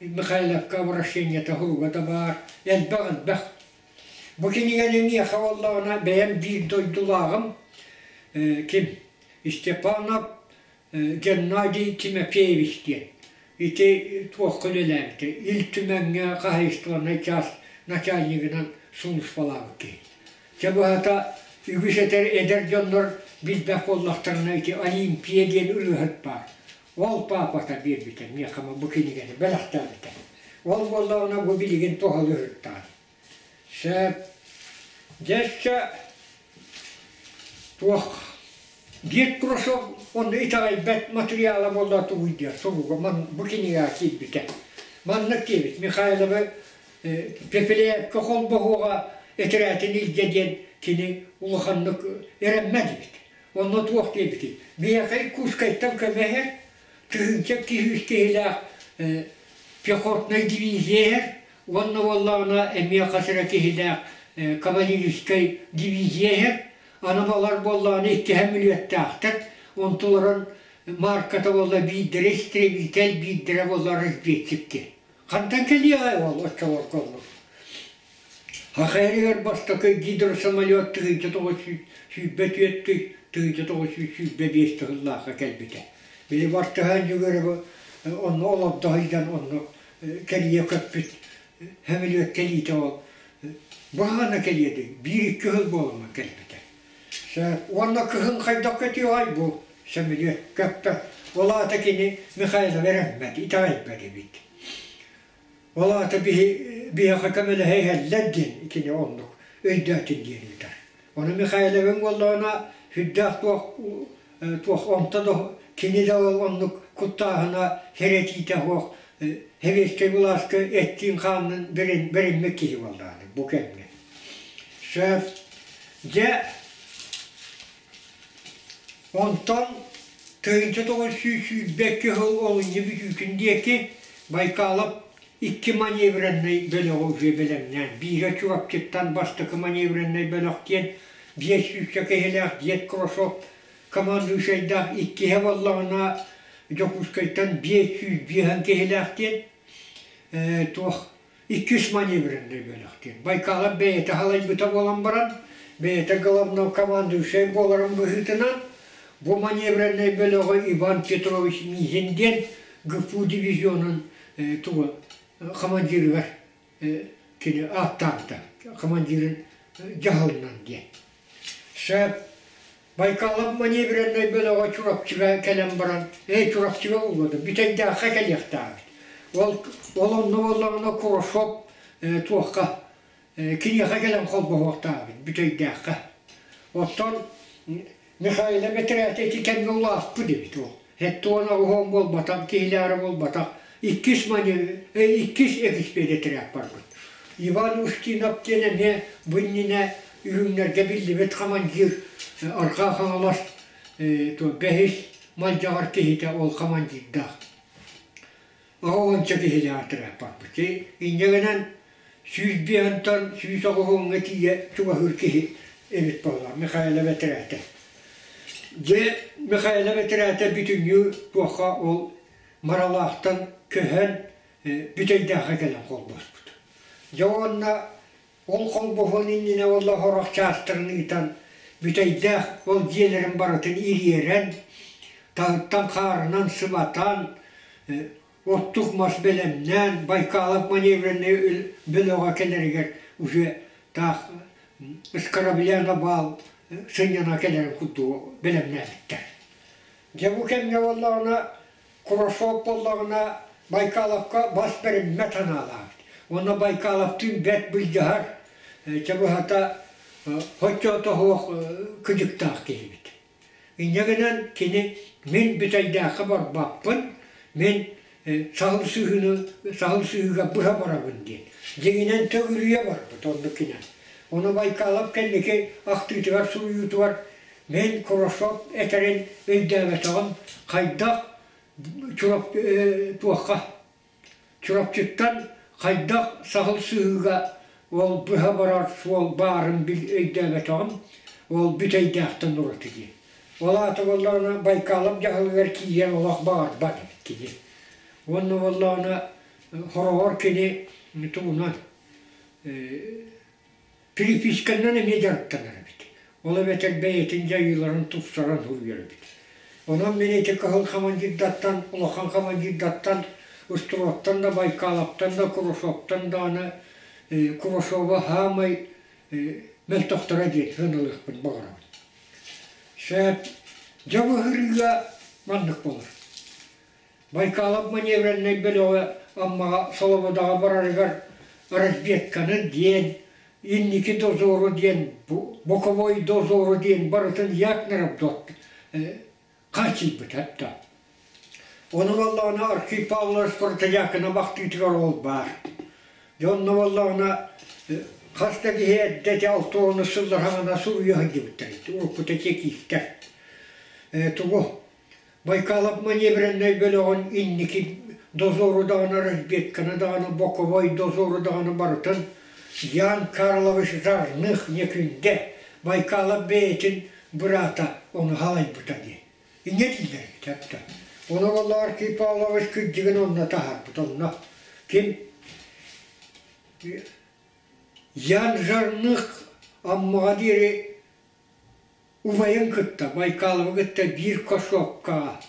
Михайловка обращениета суруга да баар. Элбэх-элбэх. Бу кинигэни миэхэ буоллаҕына бэйэм биир дойдулааҕым ким Степанов Геннадий Тимофеевич диэн ити туохха үлэлээбитэ Ил Түмэҥҥэ хаһайыстыбаннай чаас начальнигынан сулууспалаабыт киһи. Чэ быһата үгүс этэр эдэр дьоннор билбэт буоллахтарына ити Олимпия диэн ырыаһыт баар. Ол паапата биэрбитэ миэхэ бу кинигэни бэлэхтээбитэ. Ол буоллаҕына бу билигин туһалыырыттаҕын. Сөп. Дьэ өссө туох Дед Курашов онно итэҕэйбэт матырыйаала буолла тугуй диэн суруга ман бу кинигэҕэ киирбитэ. Маннык диэбит Михайловы Пепеляевка холбоһуоҕа этэрээтин илдьэ диэн кини улаханнык эрэммэт эбит. Онно туох диэбитий? Биһиэхэ Иркутскайтан көмө иһэр, тыһыынча киһи үс киһилээх пехотнай дивизия иһэр, Уонна буоллаҕына эмиэ хас эрэ киһилээх кавалерийскай дивизия иһэр. Аны балар буоллаҕына иккиһэ мүлүөттээхтэр. Онтуларын марката буолла биирдэрэ истребитель, биирдэрэ буолла разведчик диэн. Хантан кэлиэҕэй ол оччолорго оннук. ХХР-гэр бастакы гидросамолет 1924 1925 сыллаахха кэлбитэ. Били Бартыһаан Дьүгүөрэбэ онно олордо сылдьан онно кэлиэ көппүт сөмөлүөт кэлиитэ ол баһаана кэлиэдэй биир-икки сыл буоламмын кэлбитэ. Уонна кыһын хайдах көтүөҕэй бу сөмөлүөт көппө. Ол аата кини Михайлов эрэммэт, итэҕэйбэт эбит. Ол аата биһи биһиэхэ көмөлөһө иһэллэр диэн кини оннук. өйдөөтүн диэн ыытар. Ону Михайловыҥ буоллаҕына сүрдээх туох туох онто да кини да ол оннук куттааһына сэрэтиитэ суох сэбиэскэй былааска эттиин-хааннын бэриммит киһи буоллаҕына бу кэмҥэ. Сөп. Дьэ онтон 1922 сыл олунньу бүтүүтүн диэки Байкалов икки маневреннай бөлөҕү уже бэлэмнээн, биирэ Чурапчыттан бастакы маневреннай бөлөх диэн биэс сүүсчэ киһилээх Дед Крошов командующайдаах, иккиһэ буоллаҕына Дьокуускайтан 505 киһилээх диэн туох иккис маневреннай бөлөх диэн. Байкалов бэйэтэ халайбыта буолан баран, бэйэтэ главнокомандующай буоларын быһыытынан, бу маневреннай бөлөҕү Иван Петрович Мизин диэн ГПУ дивизионун тугу командирыгар кини ааттаабыта, командирын дьаһалынан диэн. Сөп Байкалов маневреннай бөлөҕө Чурапчыга кэлэн баран, ээ Чурапчыга булбата, Бүтэйдээххэ кэлиэхтээхпит. Ол, ол онно буоллаҕына Курашов туохха киниэхэ кэлэн холбоһуохтаахпыт Бүтэйдээххэ. Оттон Михаила бэтэрээтэ ити кэмҥэ улааппыт эбит ол. Сэттэ уон буолбатах, киһилээри буолбатах. Иккис иккис экспедитрэп барбыт. Иван Устинов диэн эмиэ бу иннинэ үрүҥнэргэ биллибит командир Арҕаа Хаҥалас бэһис Малдьаҕар киһитэ ол командирдаах. Оҕончо киһилээх отряд барбыт. Инньэ гынан 105-тан 190-ҥа тиийэ чугаһыыр киһи эбит буолла Михайлов этэрээтэ. Дьэ Михайлов этэрээтэ бүтүннүү туохха ол Маралаахтан көһөн Бүтэйдээххэ кэлэн холбоспут. Дьэ уонна ол холбоһуон иннинэ уолла сорох чаастарын ыытан Бүтэйдээх ол дьиэлэрин барытын ириэрэн, таһыттан хаарынан сыбатан, оттук мас бэлэмнээн, Байкалов маневренный бөлөҕө кэлэригэр уже таах Скорабляна баал сынньана кэлэрин курдук бэлэмнээбиттэр. Дьэ бу кэмҥэ буоллаҕына Курашов буоллаҕына Байкаловка бас бэриммэт санаалаах. Уонна Байкаловтыын бэрт былдьаһар, чэ быһата соччото суох кыдьыктаах киһибит. Инньэ гынан кини мин Бүтэйдээххэ барбаппын, мин саһыл сыһыыны саһыл сыһыыга быһа барабын диэн. Дьиҥинэн төгүрүйэ барбыт оннук кинэ. Ону Байкалов кэнники ахтыытыгар суруйуутугар Мин Курашов этэрин өйдөөбөтөҕүм хайдах Чурап туохха Чурапчыттан хайдах саһыл сыһыыга ол быһа барар суол баарын өйдөөбөтөҕүм ол бүтэйдээхтэн ураты дии. Ол аата буоллаҕына Байкалов дьаһалыгар киирэн олох баҕарбат эбит кини. Уонна буоллаҕына хороҕор кини тугунан Переписканнан эмиэ дьарыктанар эбит. Ол эбэтэр бэйэтин дьайыыларын тупсаран суруйар эбит. Онон мин ити кыһыл командирдартан, улахан командирдартан, Устровтан да, Байкаловтан да, Курашовтан даҕаны Курашова саамай мөлтөхтөрө диэн сыаналыахпын баҕарабын. Сөп. Дьэ бу ыһырыыга маннык буолар. Байкалов маневреннай бөлөҕө Аммаҕа Солободаҕа барарыгар разведканы диэн, инники дозору диэн, боковой дозору диэн барытын Якнеровдот хааччыйбыта да. Ону буоллаҕына Архип Павлович Протодьяконов ахтыытыгар ол баар. Дьэ онно буоллаҕына хас да киһи эрдэ ити 60 сыллар саҕана суруйа сылдьыбыттар уруккута чекистэр. Тугу Байкалов маневреннай бөлөҕүн инники дозору даҕаны, разведканы даҕаны, боковой дозору даҕаны барытын Ян Карлович Жарных Некүндэ Байкалов бэйэтин быраата ону халайбыта диэн. Инньэ дииллэр эбит эбитэ. Ону буолла Архип Павлович кырдьыгын онно таһаарбыт онно. Ким Ян Жарных Аммаҕа диэри Убайын кытта, Байкаловы кытта биир кошоккаҕа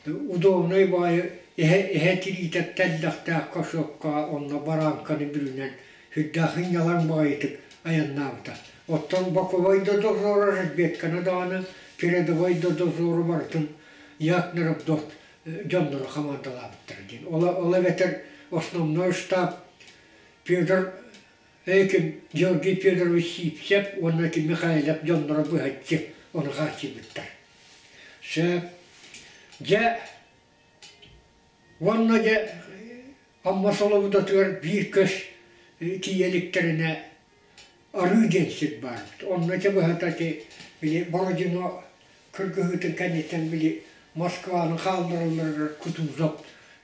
удобнай баҕайы эһэ эһэ тириитэ тэллэхтээх кошоккаҕа онно барааҥканы бүрүнэн сүрдээх сынньалаҥ баҕайытык айаннаабыта. Оттон боковой да дозору, разведканы даҕаны, передовой да дозору барытын Якнеровдот дьонноро хамаандалаабыттара диэн. Ол, ол эбэтэр основной штаб Петр. Ким Георгий Федорович Сивцев уонна ким Михайлов дьонноро быһаччы ону хааччыйбыттар. Сөп. Дьэ, уонна дьэ Амма Солобудатыгар биир көс тиийэ иликтэринэ Арыы диэн сир баар эбит. Онно дьэ быһата ити били Бородино кыргыһыытын кэнниттэн били Москваны хаалларалларыгар Кутузов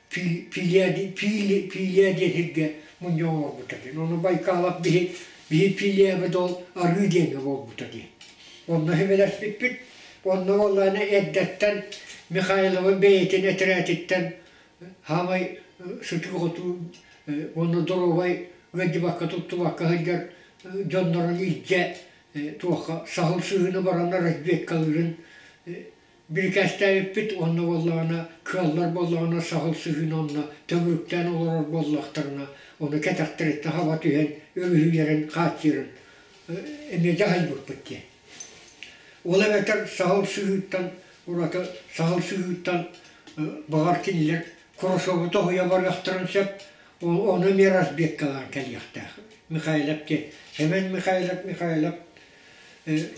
Пилия диэн сиргэ мунньах оҥорбута диэн. Ону Байкалов биһи биһи Пилиябыт ол Арыы диэҥҥэ буолбута диэн. Онно сүбэлэспиппит. Онно буоллаҕына эрдэттэн Михайловы бэйэтин этэрээтиттэн Хаамай сытыы-хотуу уонна доруобай ыалдьыбакка туттубакка сылдьар дьоннорун илдьэ туохха саһыл сыһыыны бараннар разведкалыырын бирикээстээбиппит уонна буоллаҕына кыаллар буоллаҕына саһыл сыһыыны онно төҥүрүктээн олорор буоллахтарына ону кэтэхтэриттэн хаба түһэн өрүһүйэрин хааччыйарын эмиэ дьаһайбыппыт диэн. Ол эбэтэр саһыл сыһыыттан ураты саһыл сыһыыттан баҕар кинилэр Курасовы тоһуйа барыахтарын сөп, ону эмиэ разведкалаан кэлиэхтээх. Михайлов диэн Сэмэн Михайлов Михайлов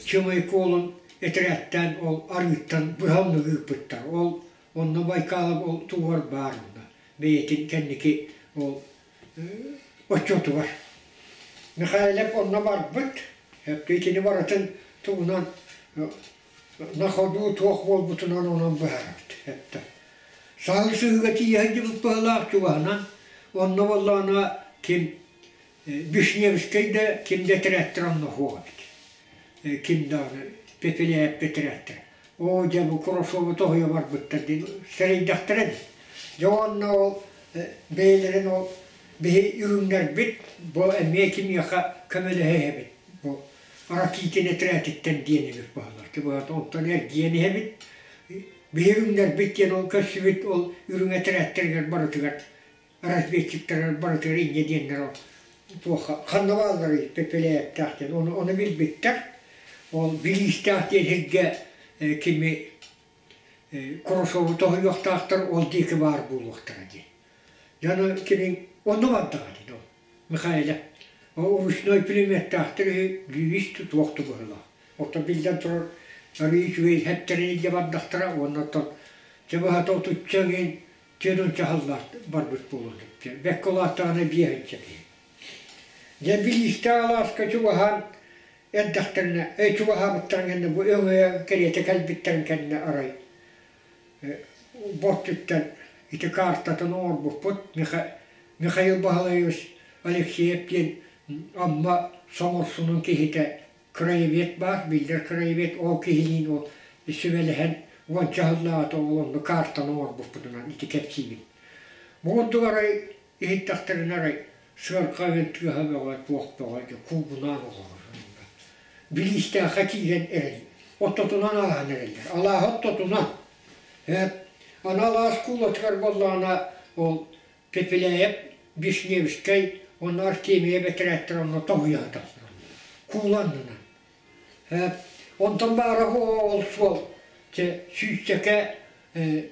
Чымайкы уолун этэрээттээн ол арыыттан быһа оннук ыыппыттар. Ол онно Байкалов ол тугар баар онно бэйэтин кэнники ол отчуотугар. Михайлов онно барбыт, итини барытын тугунан на ходу туох буолбутунан онон быһаарбыт эттэ. Саһыл сыһыыга тиийэ сылдьыбыт быһыылаах чугаһынан, онно буоллаҕына ким Вишневскэй да ким да этэрээттэр онно суох эбит. Ким даҕаны Пепеляев этэрээттэр. Оо дьэ бу Курасовы тоһуйа барбыттар диэн сэрэйдэхтэрэ дии. Дьэ уонна ол бэйэлэрин ол биһи үрүҥнэрбит бу эмиэ кимиэхэ көмөлөһө иһэбит бу Ракитин этэрээтиттэн диэн эбит баһылар. Быһата онтон эргийэн иһэбит. Биһи үрүҥнэрбит диэн ол көрсүбүт ол үрүҥ этэрээттэригэр барытыгар разведчиктарыгар барытыгар инньэ диэннэр ол туохха ханна баалларый Пепеляевтаах диэн ону ону билбиттэр. Ол Билиистээх диэн сиргэ кими Курасову тоһуйуохтаахтар ол диэки баар буолуохтара диэн. Дьону кини онно бардаҕа дии ол Михаила. Ол ручной пулеметтаахтар үһү лүүс туох да быһыылаах. Оттон биллэн турар арыый үчүгэй хэптэрин илдьэ бардахтара уонна оттон чэ быһата отучча эҥин түөрт чаһыллаах барбыт буолуон сөп. Бэккэ улааттаҕына биэһинчэ киһи. Дьэ Билиистээх алааска чугаһаан эрдэхтэринэ, чугаһаабыттарын кэннэ бу өҥөйө кэриэтэ кэлбиттэрин кэннэ арай бортуттан ити картатын оҥорбуппут Михаил Баһылаевич Алексеев диэн Амма Соморсунун киһитэ краевед баар, биллэр краевед ол киһилиин ол сүбэлэһэн уонча сыллааҕыта ол онно картаны оҥорбуппутунан ити кэпсиибин. Бу курдук арай иһиттэхтэринэ арай сыарҕа үөн тыаһа бөҕө, туох бөҕө дьэ куугунаан олорор. Билиистээххэ киирэн эрэл, оттотунан ааһан эрэллэр. Алааһы оттотунан. Аны алаас куулатыгар буоллаҕына ол Пепеляев, Вишневскэй уонна Артемия бэтэрээттэр онно тоһуйа сыталлар. Куула аннынан. Онтон баара ол суол чэ сүүсчэкэ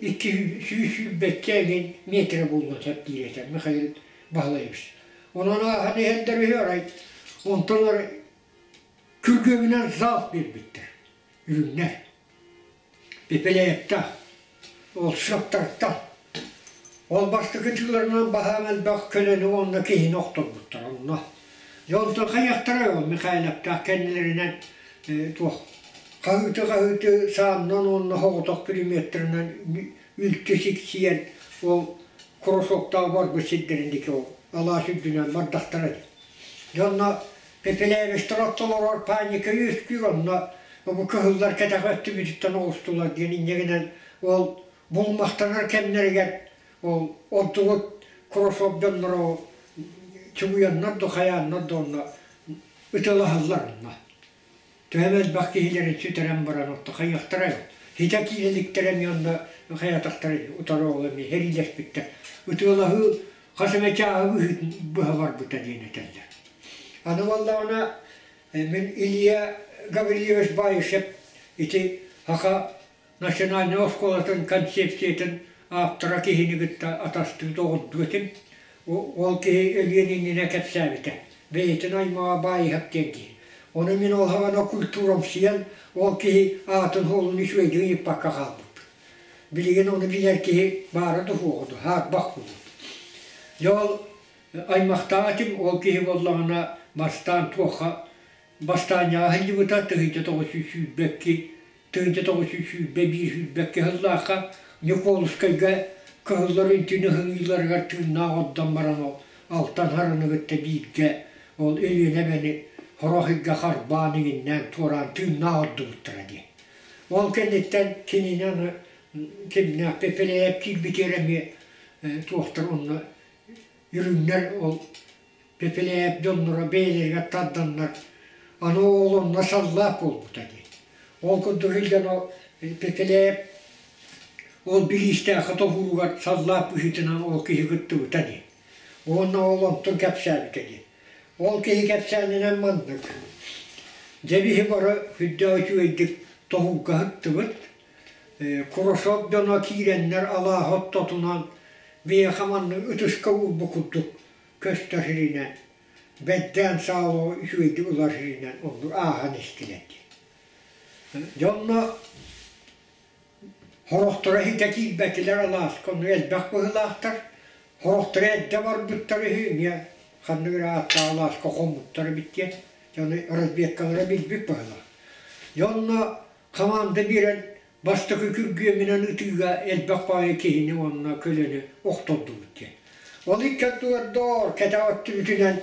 икки сүүс сүүрбэччэ эҥин миэтэрэ буолуон сөп диир этэ Михаил Баһылаевич. Онон ааһан иһэллэр үһү арай онтон күргүөмүнэн залп биэрбиттэр үрүҥнэр. Пепеляевтаах, ол сыаптартан. Ол бастакы тыыларынан баһаам элбэх көлөнү уонна киһини охторбуттар онно. Дьэ онтон хайыахтарай ол Михайловтаах кэннилэринэн туох хаһыыты-хаһыыты сааннан уонна соҕотох пулеметтарынан үлтү сиксийэн ол курасоктаах барбыт сирдэрин диэки ол алаас үрдүнэн бардахтара дии. Дьэ онно Пепелевичтар ортолоругар паника үөскүүр, онно бу кыһыллар кэтэх өттүбүтүттэн оҕустулар диэн инньэ гынан ол булумахтанар кэмнэригэр ол ордубут Курасов дьонноро чугуйаннар да хайааннар да онно ытылаһаллар онно. Төһө элбэх киһилэрин сүтэрэн баран отто хайыахтарай хитэ киирэ иликтэрэ эмиэ онно хайатахтара утары ол эмиэ сэриилэспиттэр. Ытыалаһыы хас эмэ чааһы быһыытын быһа барбыта диэн этэллэр. Аны буоллаҕына мин Илья Гаврильевич Баишев ити саха национальнай оскуолатын концепциятын ааптара киһини кытта атастыы доҕордуу этим. Ол киһи өлүөн иннинэ кэпсээбитэ. бэйэтин аймаҕа Баайыһап диэн киһи. Ону мин ол саҕана культурамсыйан ол киһи аатын-суолун үчүгэйдик ыйыппакка хаалбыппын. Билигин ону билэр киһи баара да суоҕа дуу, хаарбах буолуо. Дьэ ол аймахтаах этим, ол киһи буоллаҕына бастаан туохха бастаанньаҕа сылдьыбыта 1922 1921 сүүрбэккэ сыллаахха Ньукуолускайга кыһыллар үнтүнү ыһыҥыылларыгар тыыннаах ордон баран ол Алтан Хараны кытта бииргэ ол Өлүөнэ эбэни сорох ыйга харбаан иҥиннээн туораан тыыннаах ордубуттара дии. Ол кэнниттэн кинини аны кимнээх Пепеляев киирбитигэр эмиэ туохтар онно үрүҥнэр ол Пепеляев дьонноро бэйэлэригэр тарданнар аны ол онно саллаат буолбута дии. Ол курдук илдьэн ол Пепеляев ол билиистээххэ тоһууругар саллаат быһыытынан ол киһи кыттыбыта дии. Уонна ол онтун кэпсээбитэ дии. Ол киһи кэпсээнинэн маннык. Дьэ биһи бары сүрдээх үчүгэйдик тоһуурга сыттыбыт. Курашов дьоно киирэннэр алааһы оттотунан биһиэхэ маннык ытыска уурбут курдук көстөр сиринэн, бэрдээн саалаҕа үчүгэйдик ылар сиринэн оннук ааһан истилэр дии. Дьэ онно сорохторо ситэ киирбэтилэр алааска, онно элбэх быһыылаахтар, сорохторо эрдэ барбыттар үһү, эмиэ ханнык эрэ ааттаах алааска хоммуттар эбит диэн, дьону разведкалара билбит быһыылаах. Дьэ онно хамаанда биэрэн бастакы күргүөмүнэн ытыыга элбэх баҕайы киһини уонна көлөнү охтордубут диэн. Ол икки ардыгар доор кэтэх өттүбүтүнэн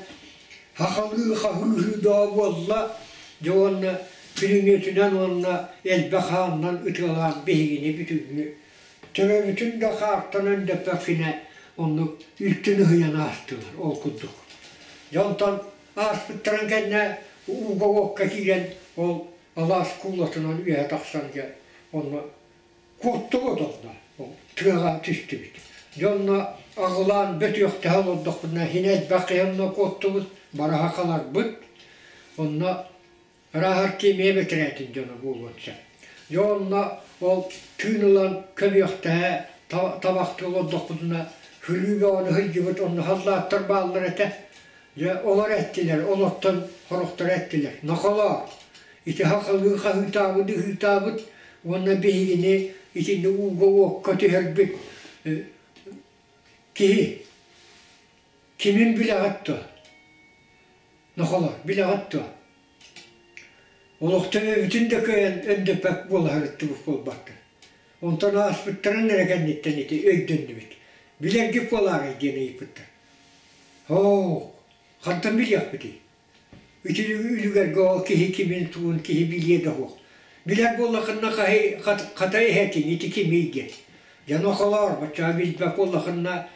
хахалыы хаһыыһыы доо буолла дьэ уонна пулеметунан уонна элбэх хаанынан ытыалаан биһигини бүтүннүү төбөбүтүн да хаартан өндөппөккүнэ оннук үлтүн ыһыйан аастылар ол курдук. Дьэ онтон ааспыттарын кэннэ ууга-уокка киирэн ол алаас куулатынан үөһэ тахсан дьэ онно куоттубут онно тыаҕа түстүбүт. Дьэ онно аҕылаан бөтүөхтэһэ олордохпутуна иһин элбэх киһи онно куоттубут, бараһа халарбыт. Онно ырааһар кимиэ бэтэрээтин дьоно буолуон сөп. Дьэ онно ол тыын ылан көбүөхтэһэ табахтыы олордохпутуна күлүү бөҕөнү сылдьыбыт онно саллааттар бааллар этэ. Дьэ, олор эттилэр, олортон сорохторо эттилэр: «Нохолоор, ити сахалыы хаһыытаабыт, ыһыытаабыт уонна биһигини итинник ууга-уокка түһэрбит киһи кимин билэҕит дуо? Нохолоор, билэҕит дуо? Олохтон өбүтүн да кыайан өндөппөт буола сырыттыбыт буолбакка. Онтон ааспыттарын эрэ кэнниттэн ити өйдөннүбүт. Билэргит буолаарай диэн ыйыппыттар. Һоок, хантан билиэхпитий? Ити үлүгэргэ ол киһи кимин тугун киһи билиэ да суох. Билэр буоллаххына хата иһэтиҥ ити кимий диэн. Дьэ нохолоор, баччаҕа билбэт буоллаххына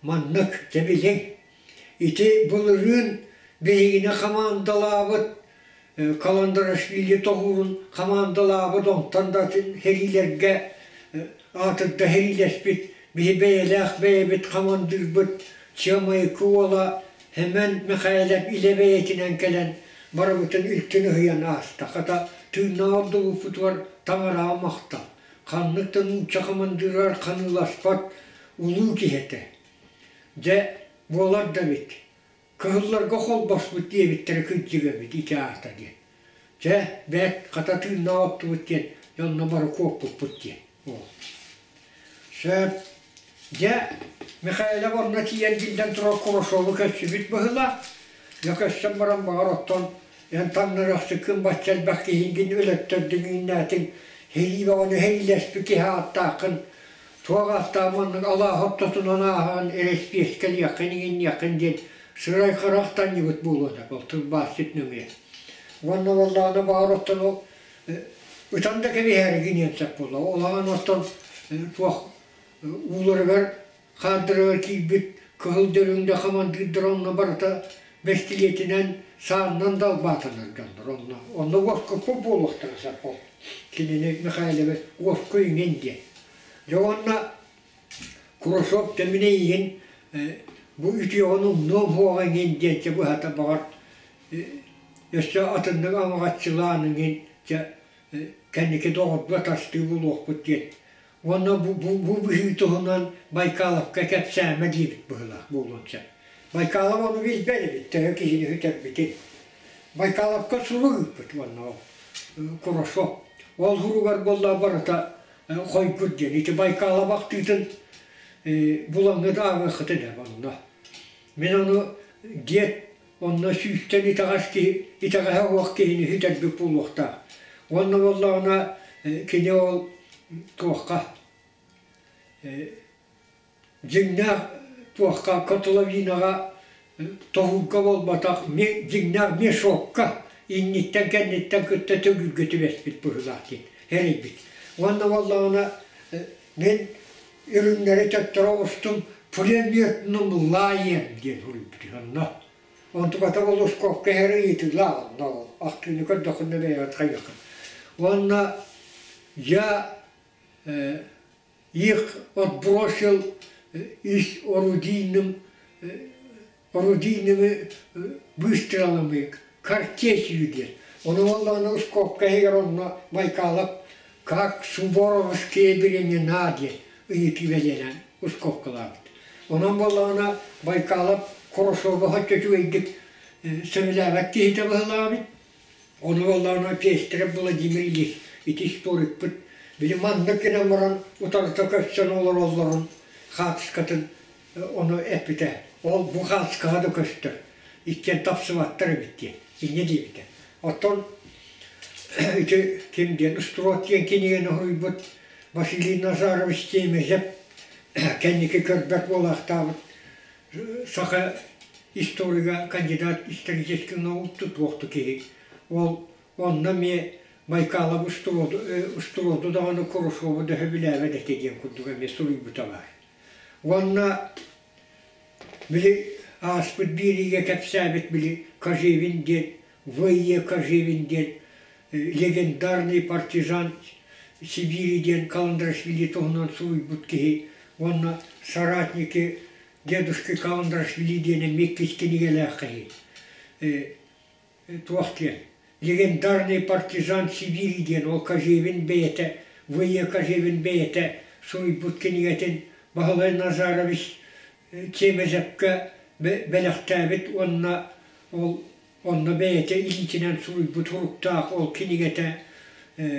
маннык, дьэ билиҥ. Ити былырыын биһигини хамаандалаабыт Каландарашвили тоһуурун хамаандалаабыт онтон да атын сэриилэргэ аатырда сэриилэспит биһи бэйэлээх бэйэбит хамандыырбыт Чыамайыкы уола Сэмэн Михайлов илэ бэйэтинэн кэлэн барыбытын үлтүн ыһыйан ааста. Хата тыыннаах ордубуппутугар таҥараҕа махтал. Ханнык да нуучча хамандыырыгар ханыыласпат улуу киһи этэ. Дьэ, буолар да эбит. Кыһылларга холбоспут диэбиттэрэ кырдьык эбит ити аата диэн. Чэ, бэрт, хата тыыннаах оттубут диэн дьонно бары куоппуппут диэн. Ол. Сөп. Дьэ, Михайлов онно тиийэн биллэн турар Курашову көрсүбүт быһыылаах. Дьэ көрсөн баран баҕар оттон эн таҥнарыахсыккын бачча элбэх киһигин өлөттөрдүҥ иҥнээтиҥ, һэрии бөҕөнү һэриилэспит киһи ааттааххын Туох ааттаах маннык алааһы ортотунан ааһан эрэспиэскэлиэххин иҥинниэххин диэн сырай-харах таҥныбыт буолуо да ол тылбаасчыт нөҥүө. Уонна буоллаҕына баҕар оттон ол ытан да кэбиһээри гыныан сөп буолла. Улахан оттон туох ууларыгар хаардарыгар киирбит кыһыл дөрүҥдэ хамандыырдара онно барыта бэстилиэтинэн сааннан да албаатанар дьоннор онно онно уоскуппут буолуохтара сөп ол кинини Михайловы уоскуй иҥин диэн. Дьэ уонна Курашов дьэ мин эйигин бу үтүөҕүн умнуом суоҕа иҥин диэн чэ быһата баҕар өссө атыннык амаҕаччылаан иҥин чэ кэнники доҕордуу атастыы булуохпут диэн уонна бу бу быһыы туһунан Байкаловка кэпсээмэ диэбит быһыылаах буолуон сөп. Байкалов ону билбэт эбит, төһө киһини сүтэрбитин. Байкаловка сурук ыыппыт уонна ол Курашов. Ол суругар буолла барыта хойгур диэн. Ити Байкалов ахтыытын булаҥҥыт ааҕыаххытын ээ онно. Мин ону диэт онно сүүстэн итэҕэс киһи итэҕэһэ суох киһини сүтэрбит буолуохтаах. Уонна буоллаҕына кини ол туохха дьиҥнээх туохха котловинаҕа тоһуурга буолбатах дьиҥнээх мешокка инниттэн-кэнниттэн кытта төгүргэ түбэспит быһыылаах диэн эрэйбит. Уонна буоллаҕына мин үрүҥнэри төттөрү оҕустум пулеметным лаем диэн суруйбут онно. Онтуката Волошковка иһэр ыйытыылаах онно ол ахтыыны көрдөххүнэ бэйэҕит хайыаххын. Уонна я их отбросил из орудийным орудийными выстрелами картечью диэн. Ону буоллаҕына ускопка иһигэр онно Байкалов как суворовские времена диэн ыйытыы бэлиэлээн ускопкалаабыт. Онон буоллаҕына Байкалов Хорошова соччо үчүгэйдик сөбүлээбэт киһитэ быһыылаабыт. Ону буоллаҕына Пестерев Владимир Ильич ити историкпыт били маннык гынан баран утарыта көрсөн олороллорун хаартыскатын ону эппитэ. Ол бу хаартыскаҕа да көстөр. Иккиэн тапсыбаттар эбит диэн. Инньэ диэбитэ. Оттон ити ким диэн Строд диэн кинигэни суруйбут Василий Назарович Чемезев кэнники көрбөт буолаахтаабыт саха историга кандидат исторических наук тутуохту киһи. Ол онно эмиэ Байкалов устуруоду даҕаны Курушову да сөбүлээбэт этэ диэн курдук эмиэ суруйбута баар. Уонна били ааспыт биэриигэ кэпсээбит били Кожевин диэн В.Е. Кожевин диэн легендарный партизан Сибири диэн Каландрашвили туһунан суруйбут киһи уонна соратники дедушки Каландрашвили диэн эмиэ иккис кинигэлээх киһи туох диэн легендарный партизан Сибири диэн ол Кожевин бэйэтэ В.Е. Кожевин бэйэтэ суруйбут кинигэтин Баһылай Назарович Чемезепкэ бэлэхтээбит уонна ол онно бэйэтэ илиитинэн суруйбут суруктаах ол кинигэтэ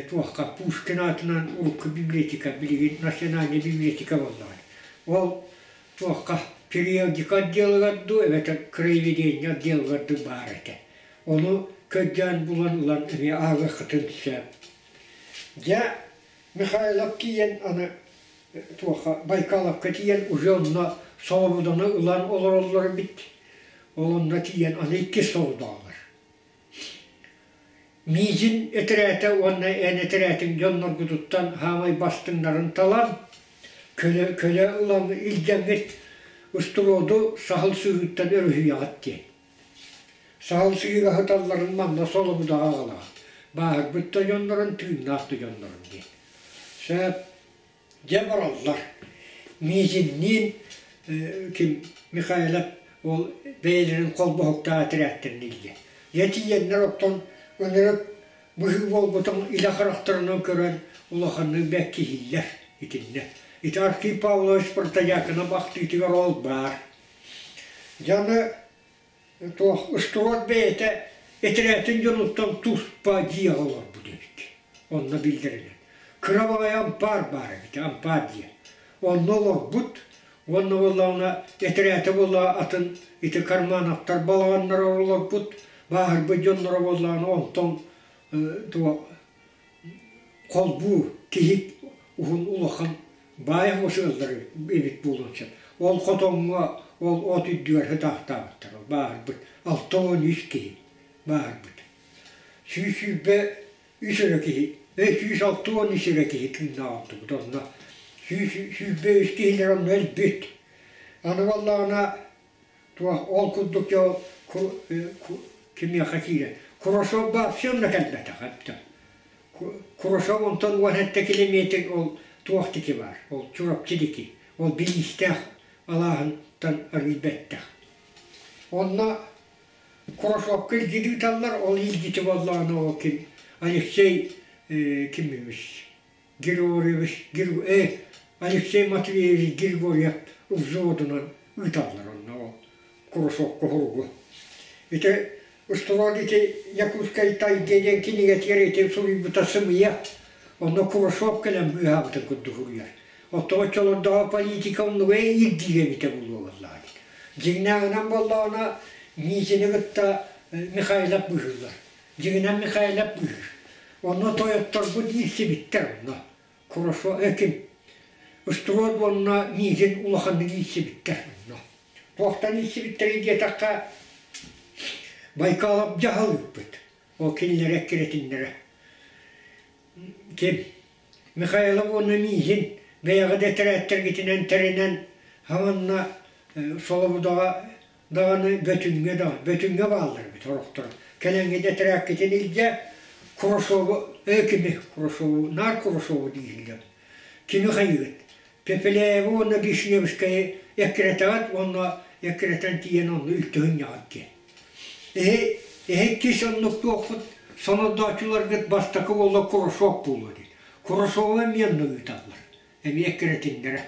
туохха Пушкин аатынан урукку библиотека билигин национальнай библиотека буоллаҕа. Ол туохха периодика отделыгар дуу эбэтэр краеведение отделыгар дуу баар этэ. Ону көрдөөн булан ылан эмиэ ааҕыаххытын сөп. Дьэ Михайлов тиийэн аны туохха Байкаловка тиийэн уже онно солобуданы ылан олороллор эбит. Ол онно тиийэн аны иккис солодоолор. Миигин этэрээтэ уонна эн этэрээтиҥ дьонноргутуттан хаамай бастыҥнарын талан, көлө, көлө ылан илдьэҥҥит устуруоду саһыл сыһыыттан өрүһүйэҕит диэн. Саһыл сыһыыга сыталларын манна солобудаҕа аҕалаҕыт, бааһырбыт да дьоннорун, тыыннаах да дьоннорун диэн. Сөп Дьэ бараллар. Миитинниин ким Михайлов ол бэйэлэрин холбоһуктаах этэрээттэрин илдьэ. Дьэ тиийэннэр оттон ынырык быһыы буолбутун илэ харахтарынан көрөн улаханнык бэккиһииллэр итиннэ. Ити Архип Павлович Протодьяконов ахтыытыгар ол баар. Дьэ аны туох устуруот бэйэтэ этэрээтин дьонуттан туспа дьиэҕэ олорбут эбит. Онно биллэринэн. Кыра баҕайы ампаар баар эбит, ампаар дьиэ. Онно олорбут уонна буоллаҕына этэрээтэ буоллаҕа атын ити Кармановтар балаҕаннара олорбут, бааһырбыт дьонноро буоллаҕына онтон туох холбуу тиһик уһун улахан баай оҥос ыаллар эбит буолуон сөп. Ол хотоҥҥо ол от үрдүгэр сытаахтаабыттар, бааһырбыт 63 киһи бааһырбыт. 123 эрэ киһи, 163 эрэ киһи тыыннаах ордубут онно. 123 киһилэр онно өлбүт. Аны буоллаҕына Туох ол курдук дьэ кимиэхэ киирэр. Курашов вообще онно кэлбэтэх эбитэ. Курашов онтон 17 километр ол туох дики баар, ол Чурапчы дики, ол Билиистээх алааһынтан арыый бэттэх. Онно Курашовка илдьит ыыталлар, ол илдьити буоллаҕына ол ким Алексей ким үһүс Григорьевич Алексей Матвеевич Григорьев взводунан ыыталлар онно ол. Курусуокка уһуругу. Ити Устуруон ити Якутскай тайга диэн кинигэтигэр ити суруйбута сымыйа. Онно Курусуоп кэлэн быыһаабытын курдук суруйар. Оттон оччолордооҕу политика оннуга ирдиир эбитэ буолуо буоллаҕа. Дьиҥнээҕинэн буоллаҕына Миитини кытта Михайлов быыһыыллар. Дьиҥинэн Михайлов быыһыыр. Онно тойотторбут иирсибиттэр онно. Курашов ким Устуруот уонна Миитин улаханнык иирсибиттэр онно. Туохтан иирсибиттэрий диэтэххэ, Байкалов дьаһал ыыппыт. Ол кинилэри эккирэтиннэрэ. Ким? Михайлов уонна Миитин бэйэҕит этэрээттэргитинэн тэринэн хаманна Солобудаҕа даҕаны Бөтүҥҥэ даҕаны Бөтүҥҥэ бааллар эбит сорохторо. Кэлэҥҥит этэрээккитин илдьэ Курашову ээ кими Курашову наар Курашову дииллэр. Кими хайыыгыт? Пепеляевы уонна Вишневскайы эккирэтэҕит уонна эккирэтэн тиийэн онно үлтүһүнньэҕит диэн. Эһи эһи иккис оннук туохпут сонордооччуларгыт бастакы уола Курашов буолуо диэн. Курашову эмиэ онно ыыталлар. Эмиэ эккирэтиннэрэ.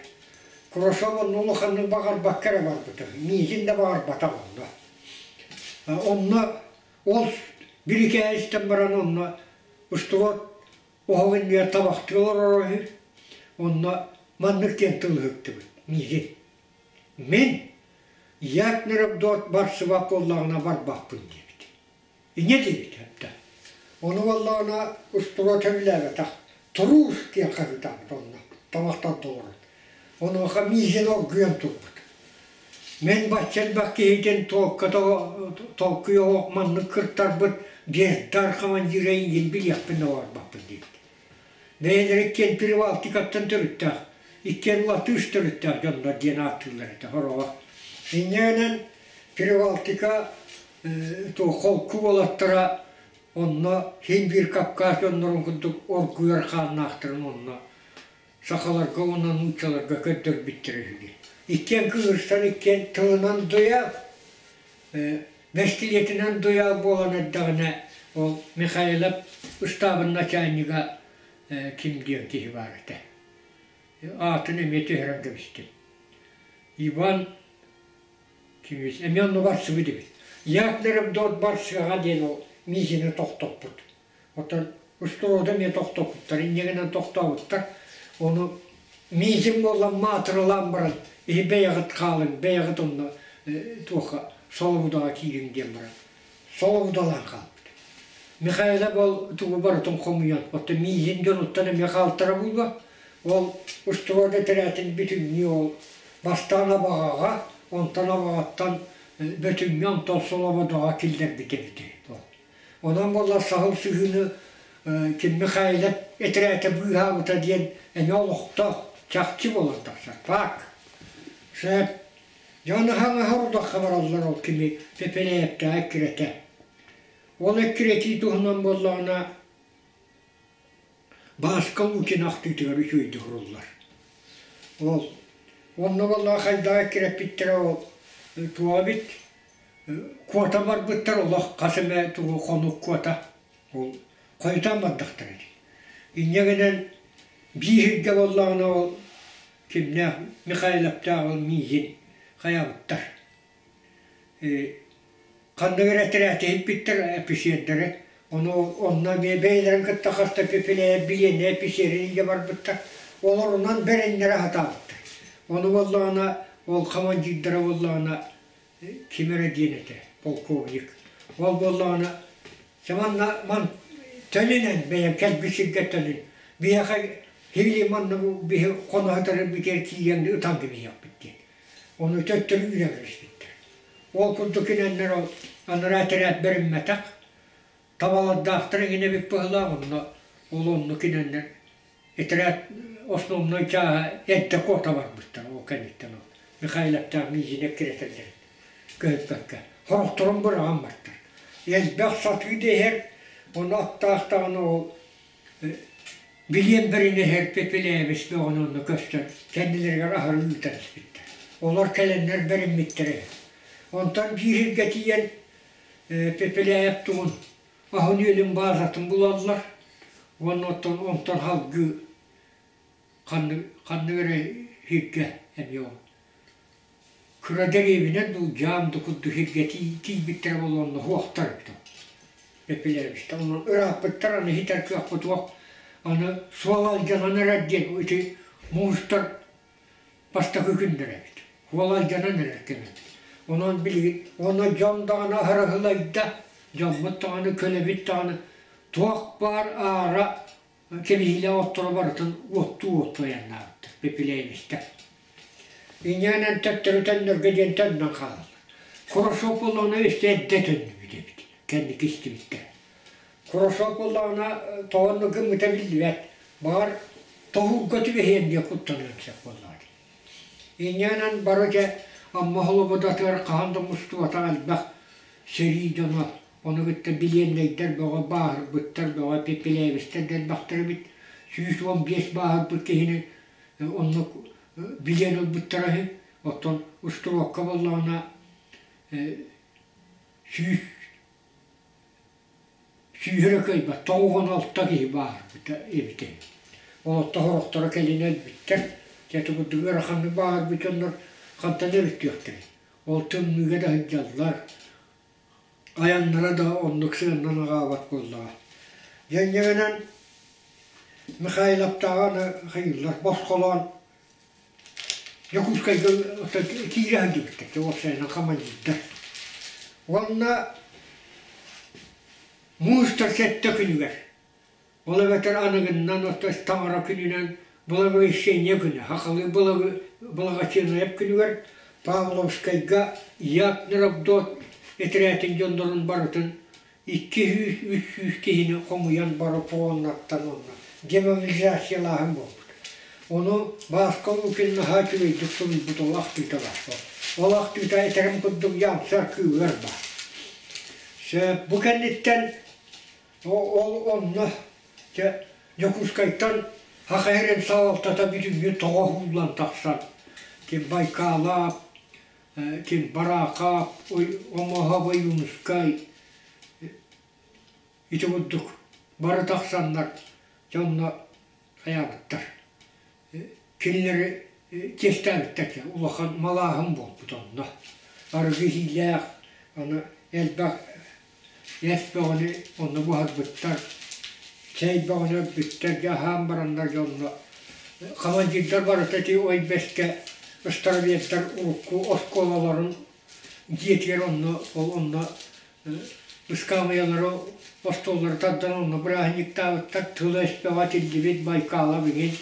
Курашов онно улаханнык баҕарбакка эрэ барбыта. Миигин да баҕарбатах онно. Онно ол бирикээһистэн баран онно устуруот оһох иннигэр табахтыы олороро үһү. Онно маннык диэн тыл ыһыктыбыт миигин. Мин Якнеров барсыбат буоллаҕына барбаппын диэбит. Инньэ диэбит эбитэ. Ону буоллаҕына устуруот сөбүлээбэтэх. Туруус диэн хаһыытаабыт онно тамахтан толорон. Онуоха Миизин оргуйан турбут. Мин бачча элбэх киһитин туокка толкуй оһох маннык кыртарбыт Бездар командира эйигин билиэхпин да баҕарбаппын диэбит. Бэйэлэрэ иккиэн Прибалтикаттан төрүттээх, иккиэн латыш төрүттээх дьоннор диэн ааттыыллар этэ сороҕо. Инньэ гынан Прибалтика холку уолаттара онно син биир Кавказ дьоннорун курдук оргуйар хааннаахтарын онно сахаларга уонна нууччаларга көрдөрбүттэрэ үһү. Иккиэн кыыһырсан иккиэн тылынан дуйа, бэстилиэтинэн дуйа буолан эрдэҕинэ ол Михайлов ыстаабын начальнига ким диэн киһи баар этэ. Аатын эмиэ түһэрэн кэбистим. Иван Кимис эмиэ онно барсыбыт эбит. Яковлев дот барсыаҕа диэн ол Миисини тохтоппут. Оттон устуруода эмиэ тохтоппуттар, инньэ гынан тохтообуттар. Ону Миисин буоллан маатыралаан баран, иһи бэйэҕит хаалыҥ, бэйэҕит онно туохха Солобудаҕа киириҥ диэн баран, Солобудалаан хаалбыт. Михайлов ол тугу барытын хомуйан, оттон Миисин дьонуттан эмиэ хаалтара буолуо. Ол устуруода этэрээтин бүтүннүү ол бастаан Абаҕаҕа, онтон Абаҕаттан Бөтүҥҥэ, онтон Солободаҕа киллэрбит эбит. Онон буоллар саһыл сыһыыны ким Михайлов этэрээтэ быыһаабыта диэн эмиэ олохтоох, чахчы буолан тахсар. Факт. Сөп. Дьон аһаҥаһа ордоххо бараллар ол кими Пепеляевтаах эккирэтэ. Ол эккирэтии туһунан буоллаҕына Бааска Лукин ахтыытыгар үчүгэйдик суруллар. Ол онно буоллаҕа хайдах эккирэппиттэрэ ол туох эбит куота барбыттар олох хас эмэ тугу хонук куота ол хойутаан бардахтара дии. Инньэ гынан биир сиргэ буоллаҕына ол кимнээх Михайловтаах ол миигин хайаабыттар Ханнык эрэ этэрээтэ иһиппиттэр эписиэрдэри, ону онно эмиэ бэйэлэрин кытта хаста Пепеляев билиэннэй эписиэрин илдьэ барбыттар, олорунан бэриннэрэ сатаабыттар. Ону буоллаҕына ол командирдара буоллаҕына ким эрэ диэн этэ, полковник. Ол буоллаҕына чэ манна ман төнүнэн бэйэм кэлбит сиргэ төнүн биһиэхэ Хили манна бу биһи хоноһутары бүтэр тиийэн ытан кэбиһиэхпит диэн. Ону төттөрү үүрэн кэбиспиттэр. Ол курдук кинилэр ол анараа этэрээт бэриммэтэх, табалардаахтар эҥин эбит быһыылаах, онно ол онно кинилэр этэрээт основной чааһа эрдэ куота барбыттар ол кэнниттэн ол Михайловтаах миигин эккирэтэллэрин көһүппэккэ сорохторун быраҕан бартар. Элбэх сатыы да иһэр, ону аттаах даҕаны ол Билиэн бэринэһэр Пепелээбис бөҕөнү онно көстөн кэннилэригэр аһары ыытан испиттэр. Олор кэлэннэр бэриммиттэрэ. Онтон биир сиргэ тиийэн Пепеляев тугун аһын-үөлүн баазатын булаллар уонна оттон онтон салгыы ханнык ханнык эрэ сиргэ эмиэ ол. Кыра дэриэбинэ дуу, дьаам да курдук сиргэ тиийбиттэрэ буолуонна суохтар эбит ол. Эппилээбиттэр. Онон ырааппыттар, аны ситэр кыахпыт суох. Аны суол алдьанан эрэр диэн ити муустар бастакы күннэрэ эбит. Суол алдьанан эрэр кэм эбит. Онон билигин уонна дьон даҕаны аһара дьоммут даҕаны, көлөбүт даҕаны туох баар аара кэбиһиилээх отторо барытын уоттуу-уоттуу айаннаабыттар, Пепеляевичтар. Инньээнэн төттөрү төннөргө диэн төннөн хаалаллар. Хорошо буоллаҕына өссө эрдэ төннүбүт эбит, кэнники истибиттэр. Хорошо буоллаҕына тоҕо оннук гыммыта биллибэт, баҕар тоһуурга түбэһиэн диэн куттаныан сөп буоллаҕа дии. Инньээнэн бары дьэ Амма Холободатыгар хаһан да мустубатах элбэх сэрии дьоно Ону кытта билиэннэйдэр бөҕө, бааһырбыттар бөҕө, Пепелевичтэр да элбэхтэр эбит. 115 бааһырбыт киһини оннук билиэн ылбыттара үһү. Оттон устуруокка буоллаҕына сүүс сүүһүрэ кыайбат, 96 киһи бааһырбыта эбитэ. Олортон сорохторо кэлин өлбүттэр. Дьэ ити курдук ыараханнык бааһырбыт дьоннор хантан өрүттүөхтэрэй? Ол тымныыга да сылдьаллар, Айаннара да оннук сыаннан аҕаабат буоллаҕа. Дьэнньэҕинэн Михайловтааҕы аны хайыыллар босхолоон Дьокуускайга киирэ сылдьыбыттар, уопсайынан хамандыырдар. Уонна муус сэттэ күнүгэр Ол эбэтэр аныгыннан оттон таҥара күнүнэн Благовещение күнэ, сахалыы Благочиннайап күнүгэр Павловскайга Якнеробдот этэрээтин дьоннорун барытын 200-300 киһини хомуйан бары фроннартан уонна демобилизациялааһын буолбут. Ону Бааска Лукин наһаа үчүгэйдик суруйбут ол ахтыыта баар. Ол ахтыыта этэрим курдук дьаамсар кыыллар баар. Сөп. Бу кэнниттэн Ол онно дьэ Дьокуускайтан Саха сирин салалтата бүтүннүү тоҕо уһууллан тахсан ким Байкалаап, ким Бараахап, Омоһо Ойуунускай ити курдук бары тахсаннар дьэ онно хайаабыттар. Кинилэри чиэстээбиттэр улахан малааһын буолбут онно. Арыгы иһиилээх, аны элбэх эт бөҕөнү онно буһарбыттар, чэй бөҕөнү өлбүттэр, дьэ аһаан бараннар дьэ онно командирдар барыта ити ой бэскэ староветтар урукку оскуолаларын дьиэтигэр онно ол онно ыскаамыйалары остуоллары тардан онно бырааһынньыктаабыттар, тыла-өс бөҕө этиллибит Байкалов игин,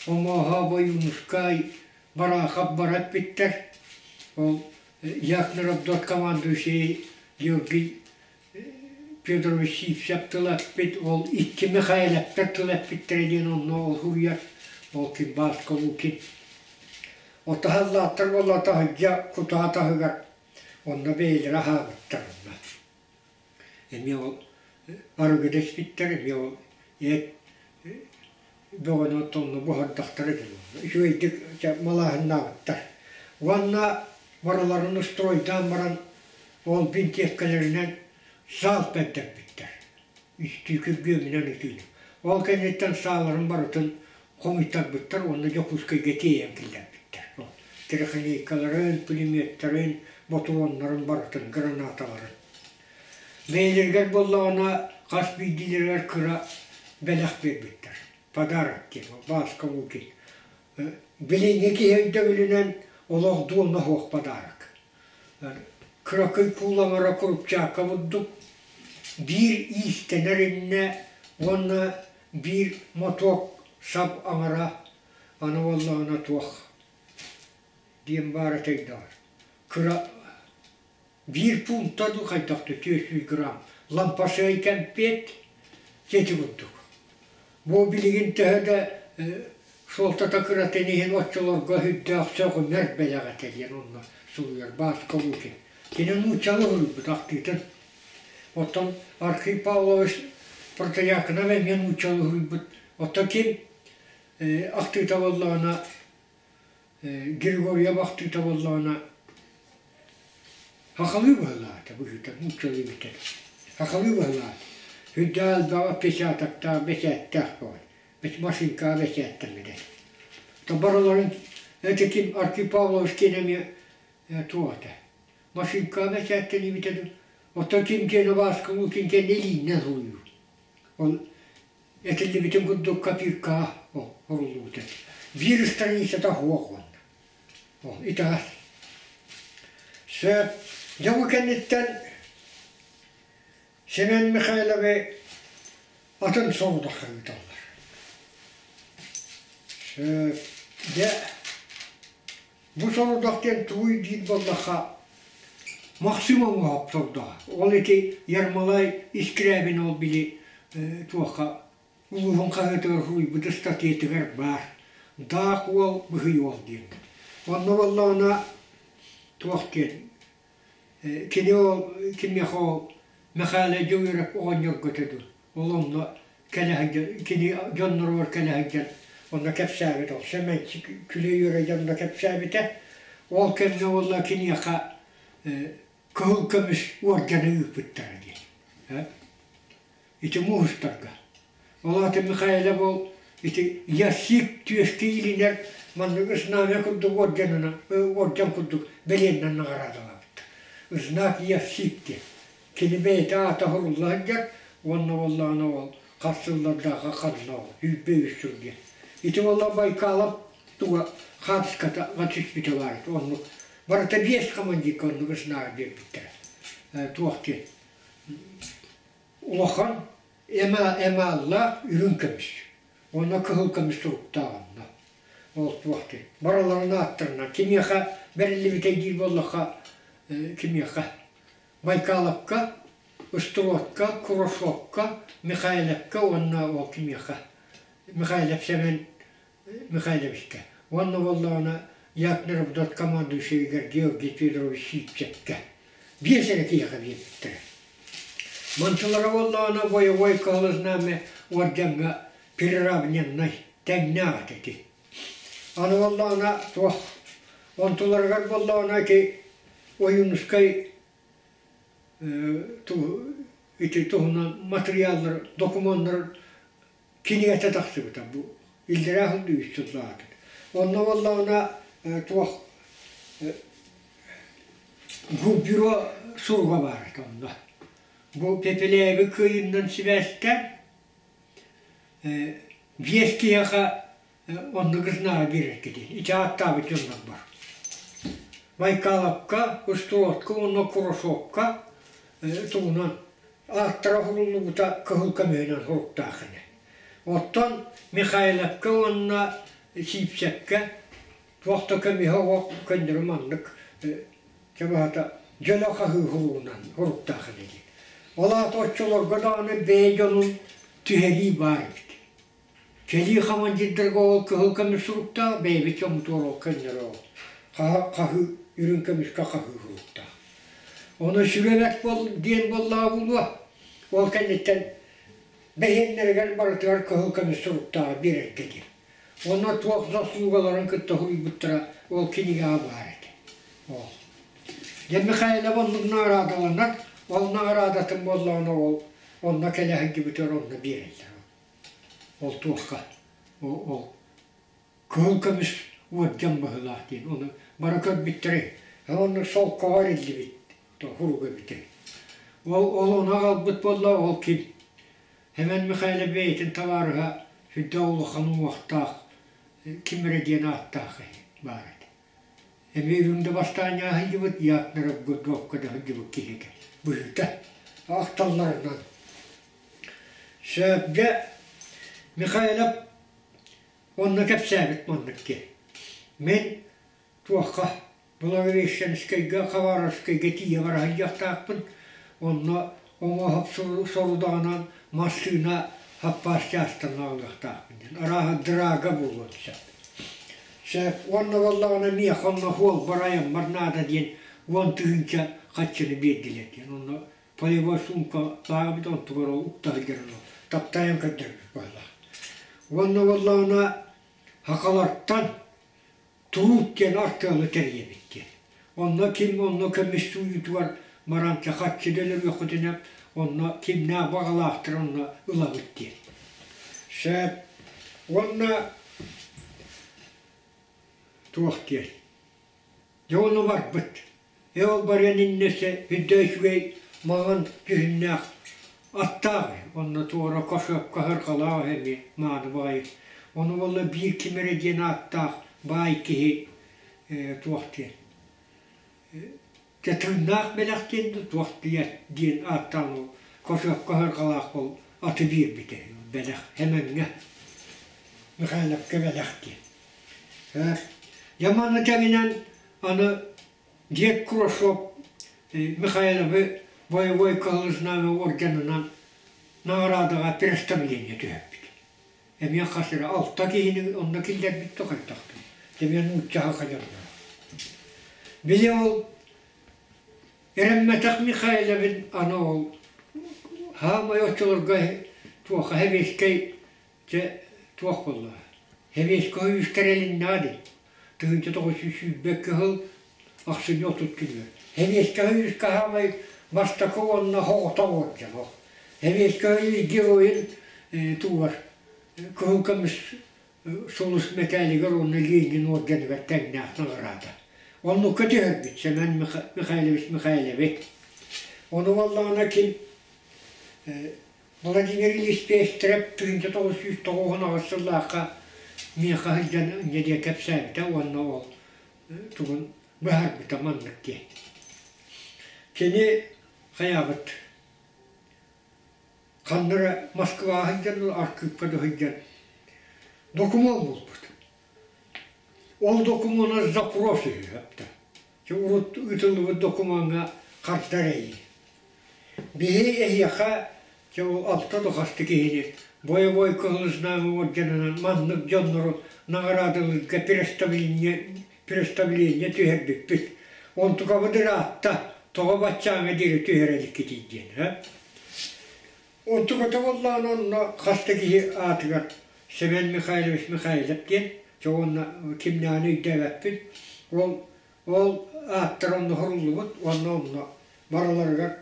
Омооһо Ойуунускай, Бараахап бара эппиттэр. Ол Якнеробдот командующий Георгий Федорович Сивцев тыл эппит, ол икки Михайловтар тыл эппиттэрэ диэн онно ол суруйар, ол ким Бааска Лукин. Отаһаллааттар буолла таһырдьа кутаа таһыгар Онно бэйэлэрэ аһаабыттар онно. Эмиэ ол арыгыны испиттэр, эмиэ ол эт бөҕөнү оттонно буһардахтара дии. Үчүгэйдик малааһыннаабыттар. Уонна барыларын устройдаан баран ол бинтиэпкэлэринэн саал бэрдэрбиттэр. Үстүү күргүөмүнэн ытыыны. Ол кэнниттэн сааларын барытын хомуйтарбыттар уонна Дьокуускайга тиэйэн киллэрбиттэр. Трехлейкаларын, пулеметтарын, ботуруоннарын барытын, гранаталарын. Бэйэлэригэр буоллаҕына хас биирдиилэригэр кыра бэлэх биэрбиттэр. Подарок диэн, Бааска Лукин. Билиҥҥи киһи өйдөбүлүнэн олох дуона суох подарок. Кыракый куулаҥара курупчаакка бурдук, биир иистэнэр иннэ уонна биир мотуок сап аҥара аны буоллаҕына туох диэн баара өйдөөр кыра биир пуунта дуу хайдах да 400 грамм лампасыай кэмпиэт сити курдук бу билигин төһө да суолтата кыратын иһин оччолорго сүрдээх сөҕүмэр бэлэх этэ диэн онно суруйар Бааска Лукин кини нууччалыы суруйбут ахтыытын Оттон Архип Павлович Протоякынов эмиэ нууччалыы суруйбут. Оттон ким ахтыыта буоллаҕына, Григорьев ахтыыта буоллаҕына, сахалыы быһыылаата быһыыта, нууччалыы бүтэр. Сахалыы быһыылаата. Сүрдээх элбэх отпечатоктаах, бэчээттээх бөҕө. Машинкаҕа бэчээттэммитэ. Барыларын это ким Архип Павлович киэн эмиэ Туох этэ? Машинкаҕа бэчээттэнибитэ дуу? Оттон ким киэнэ Бааскалыы, ким киэнэ илииннэн суруйуу. Ол этиллибитин курдук копиркаҕа суруллубута. Биир страницата суох уонна. Ол итэҕэс. Сөп. Дьэ бу кэнниттэн Семен Михайловы атын сорудахха ыыталлар. Сөп. Дьэ бу сорудах диэн тугуй диир буоллахха Максим оҥоһоп сорудоҕа. Ол ити Ермолай Искрябин ол били туохха улууһун хаһыатыгар суруйбут ыстатыйатыгар баар. Даах уол, быһый уол диэн. Онно буоллаҕына туох диэн Кини ол кимиэхэ ол Мэхээлэ Дьөгүөрэп оҕонньорго этэ дуу, ол онно кэлэ сылдьан кини дьонноругар кэлэ сылдьан онно кэпсээбит ол Сэмэнчик күлэ-үөрэ дьонно кэпсээбитэ. Ол кэмҥэ буолла киниэхэ кыһыл көмүс уордьаны ыыппыттара диэн. Ити муустарга. Ол аата Михайлов ол ити ясик түөскэ иилинэр маннык знамя курдук орденынан орден курдук бэлиэннэн наҕараадалаабыттар. Знак ясик диэн. Кини бэйэтэ аата сурулла сылдьар уонна буоллаҕына ол хас сыллардаахха ханна ол 103 сыл диэн. Ити буолла Байкалов туга хаартыската түспүтэ баар оннук. Барыта биэс командирка оннук знак биэрбиттэрэ. Туох диэн Улахан эмааллаах үрүҥ көмүс уонна кыһыл көмүс суруктаах онно. Ол туох диэн барыларын ааттарынан кимиэхэ бэриллибитэй диир буоллахха кимиэхэ Байкаловка, Ыстуруотка, Курашовка, Михайловка уонна ол кимиэхэ Михайлов Сэмэн Михайловичка уонна буоллаҕына Якнеровдот командующайыгар Георгий Федорович Сиипчэпкэ биэс эрэ киһиэхэ биэрбиттэрэ. Мантылара буоллаҕына бойобуой кыһыл знамя уордьаҥҥа приравненнай тэҥнээх этэ ити. Аны буоллаҕына туох онтуларыгар буоллаҕына ити Ойуунускай ити туһунан матырыйааллар докумуоннар кинигэтэ тахсыбыта бу иллэрээ сыл үс сыллааҕыта. Онно буоллаҕына туох бюро суруга баар этэ онно. Бу Пепеляеви кыайыынан сибээстээн биэс киһиэхэ оннук знаа биэрэргэ диэн ити ааттаабыт дьоннор бар. Байкаловка, Устуотка уонна Курашовка тугунан ааттара суруллубута кыһыл көмүһүнэн суруктаах ини. Оттон Михайловка уонна Сиипсэпкэ туох да көмүһэ оһох көннөрү маннык чабаата дьөлө хаһыы суругунан суруктаах ини диэн. Ол аата оччолорго даҕаны бэйэ дьонун түһэрии баар эбит. Кэлии хамандьыырдарга ол кыһыл көмүс суруктаах, бэйэбит дьоммутугар ол көннөрү ол хаһыы үрүҥ көмүскэ хаһыы суруктаах. Ону сүгэ бэрт буол диэн буоллаҕа буолуо. Ол кэнниттэн бэһиэннэригэр барытыгар кыһыл көмүс суруктааҕы биэрэргэ диэн. Онно туох заслугаларын кытта суруйбуттара ол кинигэҕэ баар этэ. Ол. Дьэ Михайлов оннук наҕараадаланар, ол наҕараадатын буоллаҕына ол онно кэлэ сылдьыбытыгар онно биэрэллэр. Ол туохха ол кыһыл көмүс уордьан быһыылаах диэн ону бары көрбүттэрэй онно солкоҕо эриллибит хуруга эбитэ ол ол ону аҕалбыт буолла ол ким Сэмэн Михайлов бэйэтин табаарыһа сүрдээх улахан уҥуохтаах ким эрэ диэн ааттаах баар этэ эмиэ үрүҥ да бастаан сылдьыбыт Якнаров Гудовка да сылдьыбыт киһи этэ быһыыта ахталларынан Сөпкө Михайлов онно кэпсээбит маннык диэн. Мин туохха Благовещенскайга, Хабаровскайга тиийэ бара сылдьыахтаахпын. Онно оҥоһук сорудаҕынан массыына саппаас чаастан аҕалыахтаахпын диэн. Арааһа драга буолуон сөп. Сөп. Уонна буоллаҕына миэхэ онно суолбар айаммар наада диэн 10 000 харчыны биэрдилэр диэн. Онно полевой сумка эбит онтугар ол укта сылдьар таптайан көрдөрбүт быһыылаах. Уонна буоллаҕына сахалартан Туруут диэн артыалы тэрийэбит диэн. Онно ким онно көмүс сууйуутугар баран харчы да өлөрүөххүтүнэ онно кимнээх баҕалаахтар онно ылабыт диэн. Сөп. Уонна туох диэн. Дьэ ону барбыт. Ээ ол барыан иннэсэ үрдэ үчүгэй маҥан дьүһүннээх аттаах онно туора кошопка сырҕалаах эмиэ мааны баҕайы. Ону буолла биир ким эрэ диэн ааттаах баай киһи туох диэн Дьэ тыыннаах бэлэх диэн да туох диэн ааттаан ол кошопка сырҕалаах ол аты биэрбитэ бэлэх Хэмэҥҥэ Михайловка бэлэх диэн. Дьэ маны тэҥинэн аны Дед Курашов Михайловы боевой Кыһыл Знамя орденынан наҕараадаҕа представление түһэрбит. Эмиэ хас эрэ алта киһини онно киллэрбит да хайдахтыы. Эмиэ нууччаҕа хадьаллара. Били ол эрэммэтэх Михайловын аны ол хаамай оччолорго туоха сэбиэскэй Дьэ, туох буолла? Сэбиэскэй үстэрэлиннэҕэ дии. 1922 сыл ахсынньы 30 күнүгэр. Сэбиэскэй үскэ хаамай бастакы уонна соҕотох уордьан ол. Сэбиэскэй геройун тугар кыһыл көмүс сулус мэтээлигэр уонна Ленин уордьаныгар тэҥнээх наҕараада. Оннукка түһэрбит Семен Михайлович Михайлович. Ону буоллаҕына ким Владимир Ильич Пестерев 1998 сыллаахха миэхэ сылдьан инньэ диэн кэпсээбитэ уонна ол тугун быһаарбыта маннык диэн. Кини хайаабыт ханна эрэ Москваҕа сылдьан архыыпка да сылдьан докумуон булбут. Ол докумуона запрос үһү Урут ыытыллыбыт докумуоҥҥа харда эрэйи. Биһи эһиэхэ дьэ ол алта да хас да киһини бойобуой Кыһыл Знамя уордьанынан маннык дьоннору наҕараадалыырга представление, представление түһэрбиппит. Онтукабыт ыраатта, тоҕо баччааҥҥа диэри түһэрэ иликкитий диэн. Онтуката буоллаҕына онно хас да киһи аатыгар Семен Михайлович Михайлов диэн, дьэ уонна кимнээҕин өйдөөбөппүн. Ол ол ааттара онно суруллубут уонна онно барыларыгар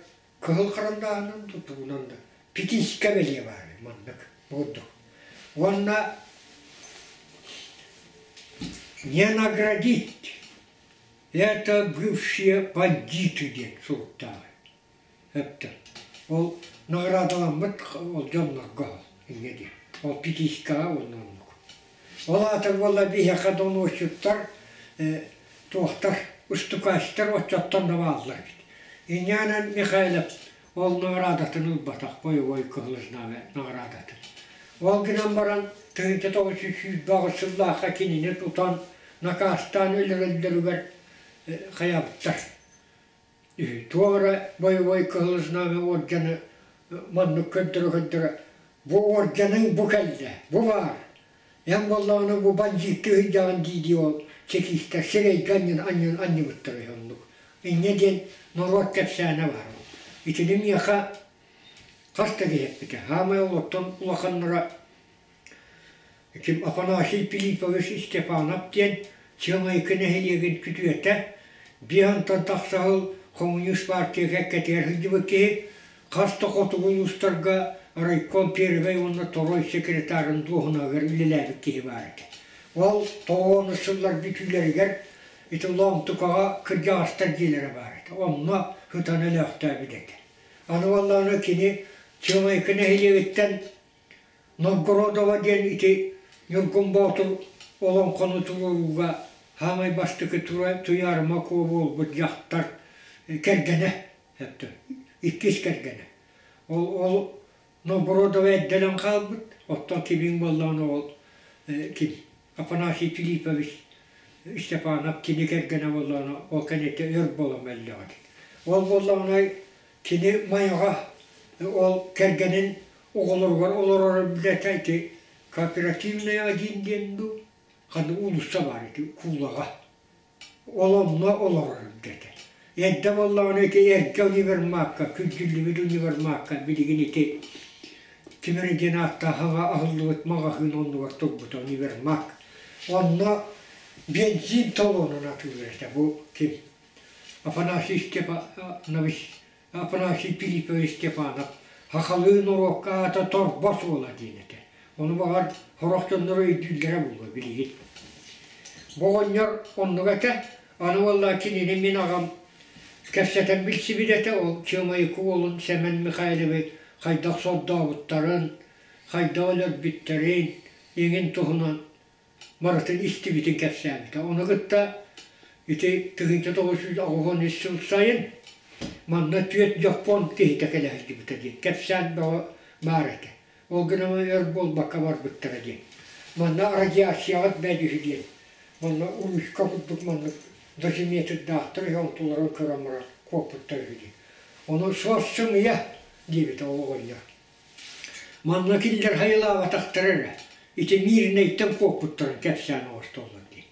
кыһыл харандааһынан да тугунан да пятиска бэлиэ баар маннык курдук. Уонна не наградить это бывшие бандиты диэн суруктаах. Эптэ. Ол наҕараадаламмыт ол дьоннорго инньэ диэн. Ол пятискаҕа уонна оннук. Ол аата буолла биһиэхэ донуоччуттар туохтар устукаачтар оччоттон да бааллар эбит. Инньээнэн Михайлов ол наҕараадатын ылбатах бойобуой Кыһыл Знамя наҕараадатын. Ол гынан баран 1928 сыллаахха кинини тутан накаастаан өлөрөллөрүгэр хайаабыттар. Туох эрэ бойобуой Кыһыл Знамя уордьаны маннык көрдөрө-көрдөрө бу уордьаныҥ бу кэллэ, бу баар. Эн буоллаҕына бу бандьыыттыы сылдьаҕын дии-дии ол чекистэр сирэйгэ анньын анньын анньыбыттар үһү оннук. Инньэ диэн норуот кэпсээнэ баар. Итини миэхэ хас да киһи эппитэ. Саамай олортон улаханнара Ким Афанасий Филиппович Степанов диэн Чыамайыкы нэһилиэгин күтүөтэ, биэс онтон тахса сыл хомуньуус партия кэккэтигэр сылдьыбыт киһи, хас да хотугу улуустарга райком первэй уонна второй секретарын дуоһунаһыгар үлэлээбит киһи баар этэ. Ол тоҕуонус сыллар бүтүүлэригэр ити Лоомтукаҕа кырдьаҕастар дьиэлэрэ баар этэ. Онно сытан өлөөхтөөбүт этэ. Аны буоллаҕына кини Чыамайыкы нэһилиэгиттэн Новгородова диэн ити Ньургун Боотур олоҥхону туруорууга саамай бастакы Туйаарыма Куо буолбут дьахтар кэргэнэ иккис кэргэнэ. Ол ол Новгородова эрдэлэн хаалбыт, оттон кимиҥ буоллаҕына ол ким Афанасий Филиппович Степанов кини кэргэнэ буоллаҕына ол кэнниттэн өр буолан мэллэҕэ. Ол буоллаҕына кини Майаҕа ол кэргэнин оҕолоругар олороро билэтэ ити кооперативная один диэн дуу ханна уулусса баар ити куулаҕа ол онно олорор эбит эрдэ буоллаҕына ити эргэ универмагка күрдьүллүбүт универмагка билигин ити ким эрэ диэн ааттаах аҕа аһыллыбыт маҕаһыын оннугар турбута универмаг онно бензин толуонун атыылыыр этэ бу ким Афанасий Степанович Афанасий Филиппович Степанов сахалыы норуокка аата торбос уола диэн этэ. Ону баҕар сорох дьоннор өйдүүллэрэ буолуо билигин. Бу оҕонньор оннук этэ. Аны буолла кинини мин аҕам кэпсэтэн билсибит этэ, ол Чыамайыкы уолун Сэмэн Михайловы хайдах сордообуттарын, хайдах өлөрбүттэрин, иҥин туһунан барытын истибитин кэпсээбитэ. Ону кытта ити 1983 сыл сайын манна түөрт дьоппуон киһитэ кэлэ сылдьыбыта диэн кэпсээн бөҕө баар этэ. Ол гынан өр буолбакка барбыттара диэн. Манна радиацияҕыт бэт үһү диэн. Манна улууска курдук маннык дозиметрдаахтар үһү онтуларын көрөн баран куоппуттар үһү диэн. Ону суос сымыйа диэбитэ ол оҕонньор. Манна кинилэр хайылаабатахтара эрэ, ити Мииринэйтэн куоппуттарын кэпсээн оҥостоллор дии.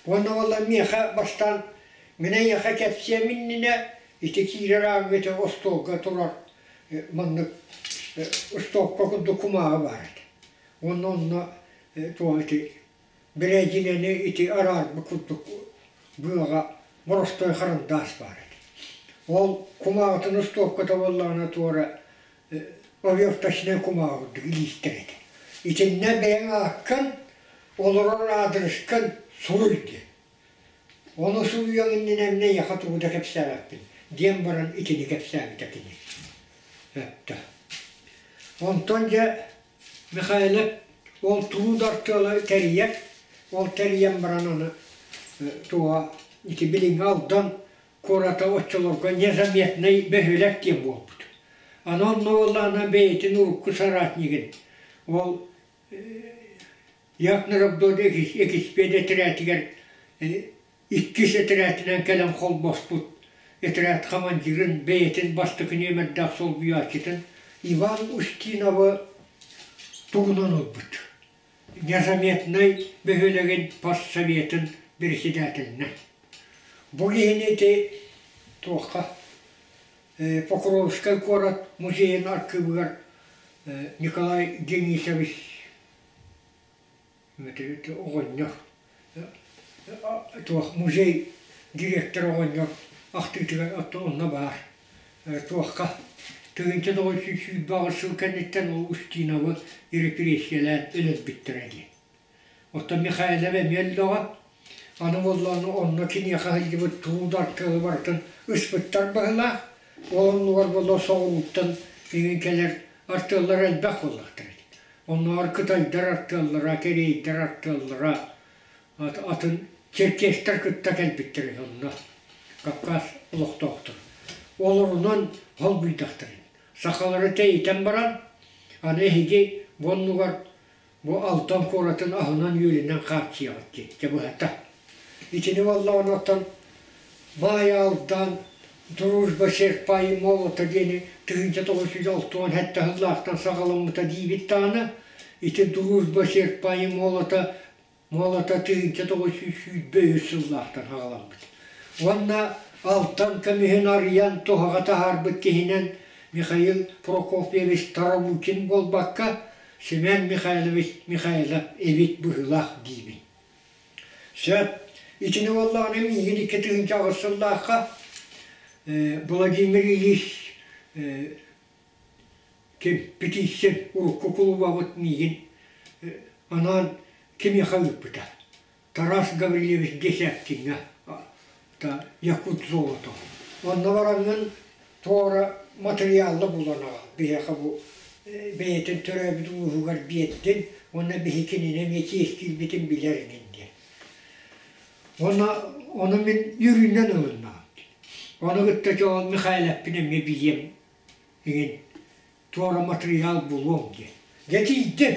Уонна уолла миэхэ бастаан мин эйиэхэ кэпсиэм иннинэ ити киирэр ааҥҥа ити остуолга турар маннык устуопка курдук кумааҕы баар этэ. Уонна онно туох ити бэрэдьинэни ити араарбыт курдук быаҕа боростуой харандаас баар этэ. Ол кумааҕытын устуопката буоллаҕына туора оберточнай кумааҕы курдук илиистэр этэ. Итиннэ бэйэҥ ааккын, олорор аадырыскын суруй диэн. Ону суруйуоҥ иннинэ эмиэ эйиэхэ тугу да кэпсээбэппин диэн баран итини кэпсээбитэ кини. Эттэ. Онтон дьэ Михайлов ол труд артыала тэрийэр, ол тэрийэн баран аны туоҕа ити билиҥҥи Алдан куората оччолорго незаметный бөһүөлэк диэн буолбут. Аны онно буоллаҕына бэйэтин урукку соратнигын ол Якнарабдод экиспиэд этэрээтигэр иккис этэрээтинэн кэлэн холбоспут этэрээт хамандьыырын бэйэтин бастакы нүөмэрдээх солбуйааччытын Иван Устиновы тугунан ылбыт. Незаметнай бөһүөлэгин постсоветын председателинэн. Бу киһини ити туохха Покровскай куорат музейын архыыбыгар Николай Денисович оҕонньор туох музей директора оҕонньор ахтыытыгар онно баар туохха 1928 сыл кэнниттэн ол Устиновы репрессиялээн өлөрбүттэрэ диэн. Оттон Михайлов эмиэ өллөҕө. Аны буоллаҕына онно киниэхэ сылдьыбыт туудар тылы барытын ыспыттар быһыылаах. Ол оннугар буолла соҕурууттан иҥин кэлэр артыаллар элбэх буоллахтара ити. Оннооҕор кытайдар артыаллара, кэриэйдэр артыаллара, атын черкестэр кытта кэлбиттэр үһү онно Кавказ олохтоохторо. Олорунан холбуйдахтарын. Сахалары тэйитэн баран, аны эһиги бу оннугар бу Алтан куоратын аһынан-үөлүнэн хааччыйаҕыт диэччи быһата. Итини буоллаҕына оттон Баай Алдан Дружба серпа и молота диэни 1967 сыллаахтан саҕаламмыта диибит даҕаны, ити Дружба серпа и молота молота 1923 сыллаахтан саҕаламмыт. Уонна Алтан көмүһүн арыйан туһаҕа таһаарбыт киһинэн Михаил Прокопьевич Тарабукин буолбакка, Семен Михайлович Михайлов эбит быһыылаах диибин. Сөп. Итини буоллаҕына миигин 2008 сыллаахха Владимир Ильич ким Петицин урукку кулубабыт миигин анаан кимиэхэ ыыппыта. Тарас Гаврильевич Десяткиҥҥа Якут золото. Онно бараҥҥын туора матырыйаалла булан аҕал. Биһиэхэ бу бэйэтин төрөөбүт улууһугар биэрдин уонна биһи кинини эмиэ чиэстиирбитин билэр инин диэн. Уонна ону мин үөрүүнэн ылыннаҕым. Ону кытта Дьоҕон Михайловпын эмиэ билиэм иҥин туора матырыйаал булуом диэн. Дьэ тиийдим.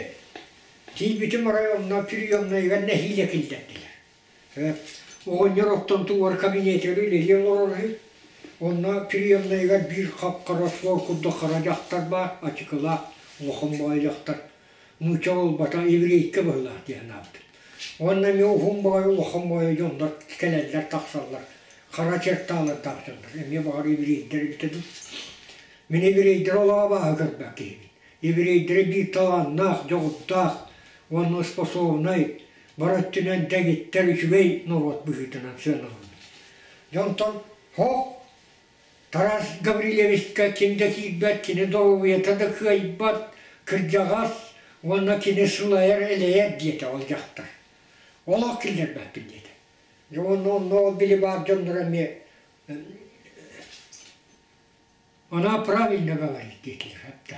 Тиийбитим арай онно приемнайыгар нэһиилэ киллэрдилэр. Оҕонньор оттон тугар кабинетыгар үлэлии олорор үһү. Онно приемнайыгар биир хап-хара суол курдук хара дьахтар баар, ачыкылаах, улахан баҕайы дьахтар. Нуучча буолбата, еврейкэ быһыылаах дии санаабытым. Уонна эмиэ уһун баҕайы, улахан баҕайы дьоннор кэлэллэр, тахсаллар. Хара чертаалардаах дьоннор. Эмиэ баҕар еврейдэр эбитэ дуу. Мин еврейдэри олох абааһы көрбөт киһибин. Еврейдэри биир талааннаах, дьоҕурдаах уонна способнай бары өттүнэн дэгиттэр үчүгэй норуот быһыытынан сыаналанар. Дьонтон хоп Тарас Гаврильевичка ким да киирбэт, кини доруобуйата да кыайбат, кырдьаҕас уонна кини сылайар-элэйэр диэтэ ол дьахтар. Олох киллэрбэппин диэтэ. Дьэ уонна онно ол били баар дьонноро эмиэ она правильно говорит диэтилэр эптэ.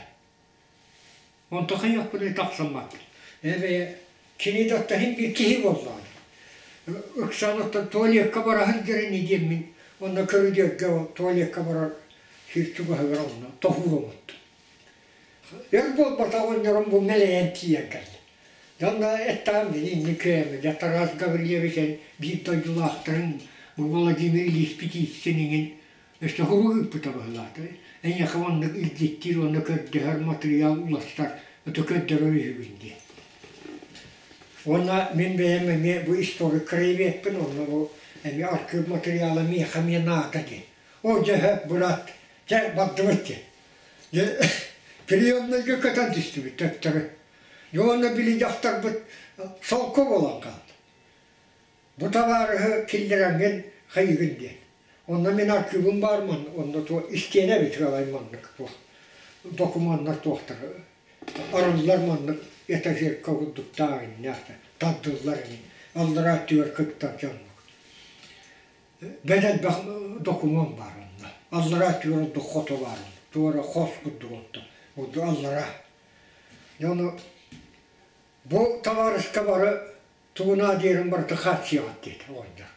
Онто хайыахпыный тахсаммаппын. Эбээ кини да иһин биир киһи буоллаҕа. Ыксаан оттон туалекка бара сылдьар ини диэммин онно көрүдүөргэ ол туалекка барар сир чугаһыгар онно тоһуур оҥоттум. Өр буолбатах оҕонньорум бу мэлэйэн тиийэн кэллэ. Дьонно эттэҕим мин инник кыайаммын Тарас Гаврильевич эн биир дойдулаахтарын бу Владимир Ильич Петицын иҥин өссө хорук ыыппыта быһыылаата. Эйиэхэ оннук илдьиттиир уонна көрдөһөр матырыйаал уларсар, ото көрдөрөр үһүгүн диэн. Уонна мин бэйэм эмиэ бу историк краеведпын, онно бу эмиэ архыып матырыйаала миэхэ эмиэ наада диэн. О, дьэ, брат, чэ, бардыбыт диэн. Дьэ, приемнайга көтөн түстүбүт төттөрү. Дьэ уонна били дьахтарбыт солко буолан хаалла. Бу табаарыһы киллэрэҥҥин хайыгын диэн. Онно мин архыыбым баар манна, онно туох истиэнэ эбит ыалай маннык туох докумуоннар туохтар арыллар маннык этажерка курдуктаах иннээх тардыллар ини аллараа өттүгэр кытта дьоннук. Бэт элбэх докумуон баар онно. Аллараа өттүгэр ордук хото баар онно. Туора хос курдук онто. Ордук аллараа. Дьэ ону бу табаарыска бары тугунаа диэрин барыта хааччыйаҕыт диэтэ оҕонньор.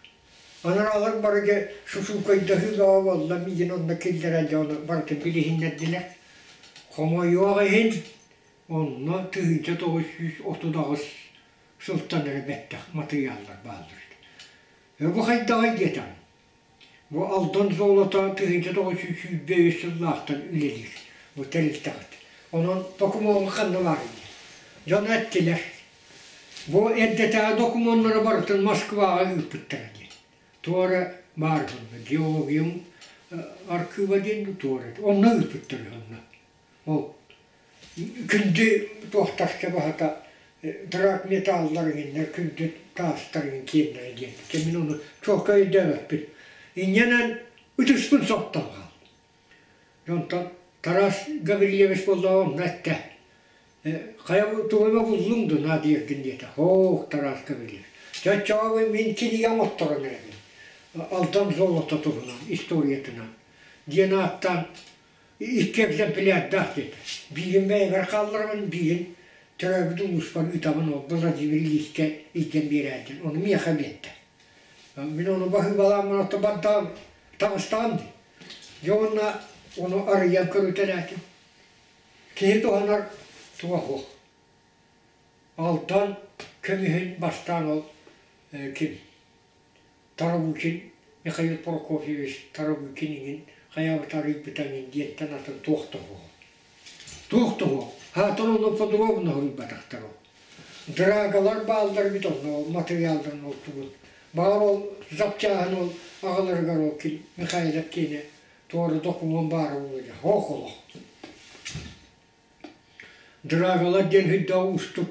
Анараалар бары дьэ сусуукайдаһыы бөҕө буолла миигин онно киллэрэн дьэ ону барытын билиһиннэрдилэр. Хомойуох иһин онно 1938 сылтан эрэ бэттэх матырыйааллар бааллар этэ. Бу хайдаҕый диэтэҕим. Бу Алдан золото 1923 сыллаахтан үлэлиир бу тэрилтэҕит. Онон докумуоҥҥа ханна баарый диэн. Дьон эттилэр. Бу эрдэтээҕи докумуоннары барытын Москваҕа ыыппыттара диэн. Туора баар онно геологиям архыыба диэн туора онно ыыппыттар онно. Ол күндү туохтарга баһата драгметаллар иҥиннэр күндү таастар иҥин киэннэрэ диэн. Дьэ мин ону чуолкай өйдөөбөппүн. Инньэнэн ытыспын соттон хааллым. Онтон Тарас Гаврильевич буоллаҕа онно эттэ хайа тугу эмэ буллуҥ дуу наадыйаргын диэтэ. Һоох Тарас Гаврильевич. Чэ оччоҕо мин кинигэ оҥотторон эрэбин. Алдан золото туһунан историятынан диэн ааттаан икки экземплярдаах диэтэ. Биирин бэйэбэр хаалларабын, биирин төрөөбүт улууспар ыытабын, ол Владимир Ильичкэ илдьэн биэрээдин. Ону миэхэ биэрдэ. Мин ону баһыыбалааммын ото бардаҕым, таҕыстаҕым дии. Дьэ уонна ону арыйан көрүтэлээтим. Киһи туһанар туга суох. Алтан көмүһүн бастаан ол ким Тарабукин Михаил Прокофьевич Тарабукин иҥин хайаабыт арыйбыта иҥин диэнтэн атын туох да суох. Туох да суох. Аһаатар ону подробно суруйбатахтар ол. Драгалар бааллар эбит онно ол матырыйаалларын ол тугун. Баҕар ол запчааһын ол аҕаларыгар ол ким Михайлов киэнэ туора докумуон баара буолуо дии. Ох олох. Драгалар диэн сүрдээх уустук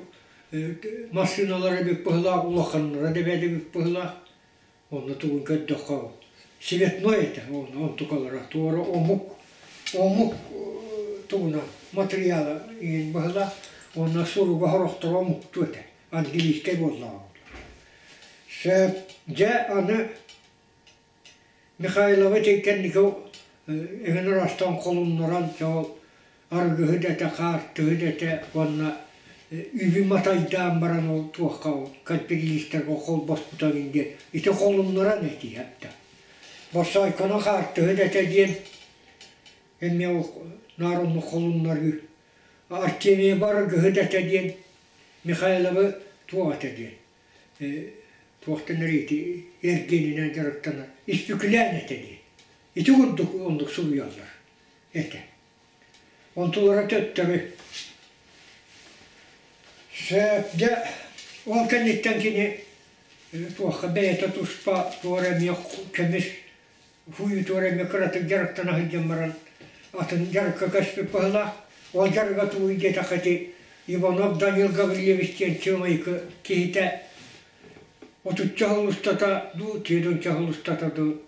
массыыналар эбит быһыылаах, улаханнара да эбит быһыылаах. Онно тугун көрдөххө цветной этэ онтукалара туора омук омук тугунан матырыйаала иҥин быһыылаах уонна суруга сорохторо омуктуу этэ английскай буоллаҕа. Сөп дьэ аны Михайлова кэнники эҥин араастаан холуннаран дьэ арыгыһыт этэ, хаартыһыт этэ уонна үбү матайдаан баран ол туохха ол капиталистарга холбоспута диэн ити холуннаран этиһэптэ. Боссоойкону хаартыһыт этэ диэн эмиэ ол наар оннук холуннарыы. Артемьева арыгыһыт этэ диэн Михайловы туох этэ диэн туохтан эрэ ити эргиэнинэн дьарыктанар испүкүлээн этэ диэн. Ити курдук оннук суруйаллар этэ. Онтулара төттөрү. Сөп, дьэ, ол кэнниттэн кини туохха бэйэтэ туспа туора эмиэ көмүс Фуй туора эмиэ кыратык дьарыктана сылдьан баран атын дьарыкка көспүт быһыылаах. Ол дьарыга тугуй диэтэххэ ити Иванов Данил Гаврильевич диэн Чыамайыкы киһитэ отучча сыл устата дуу, түөрт сыл устата дуу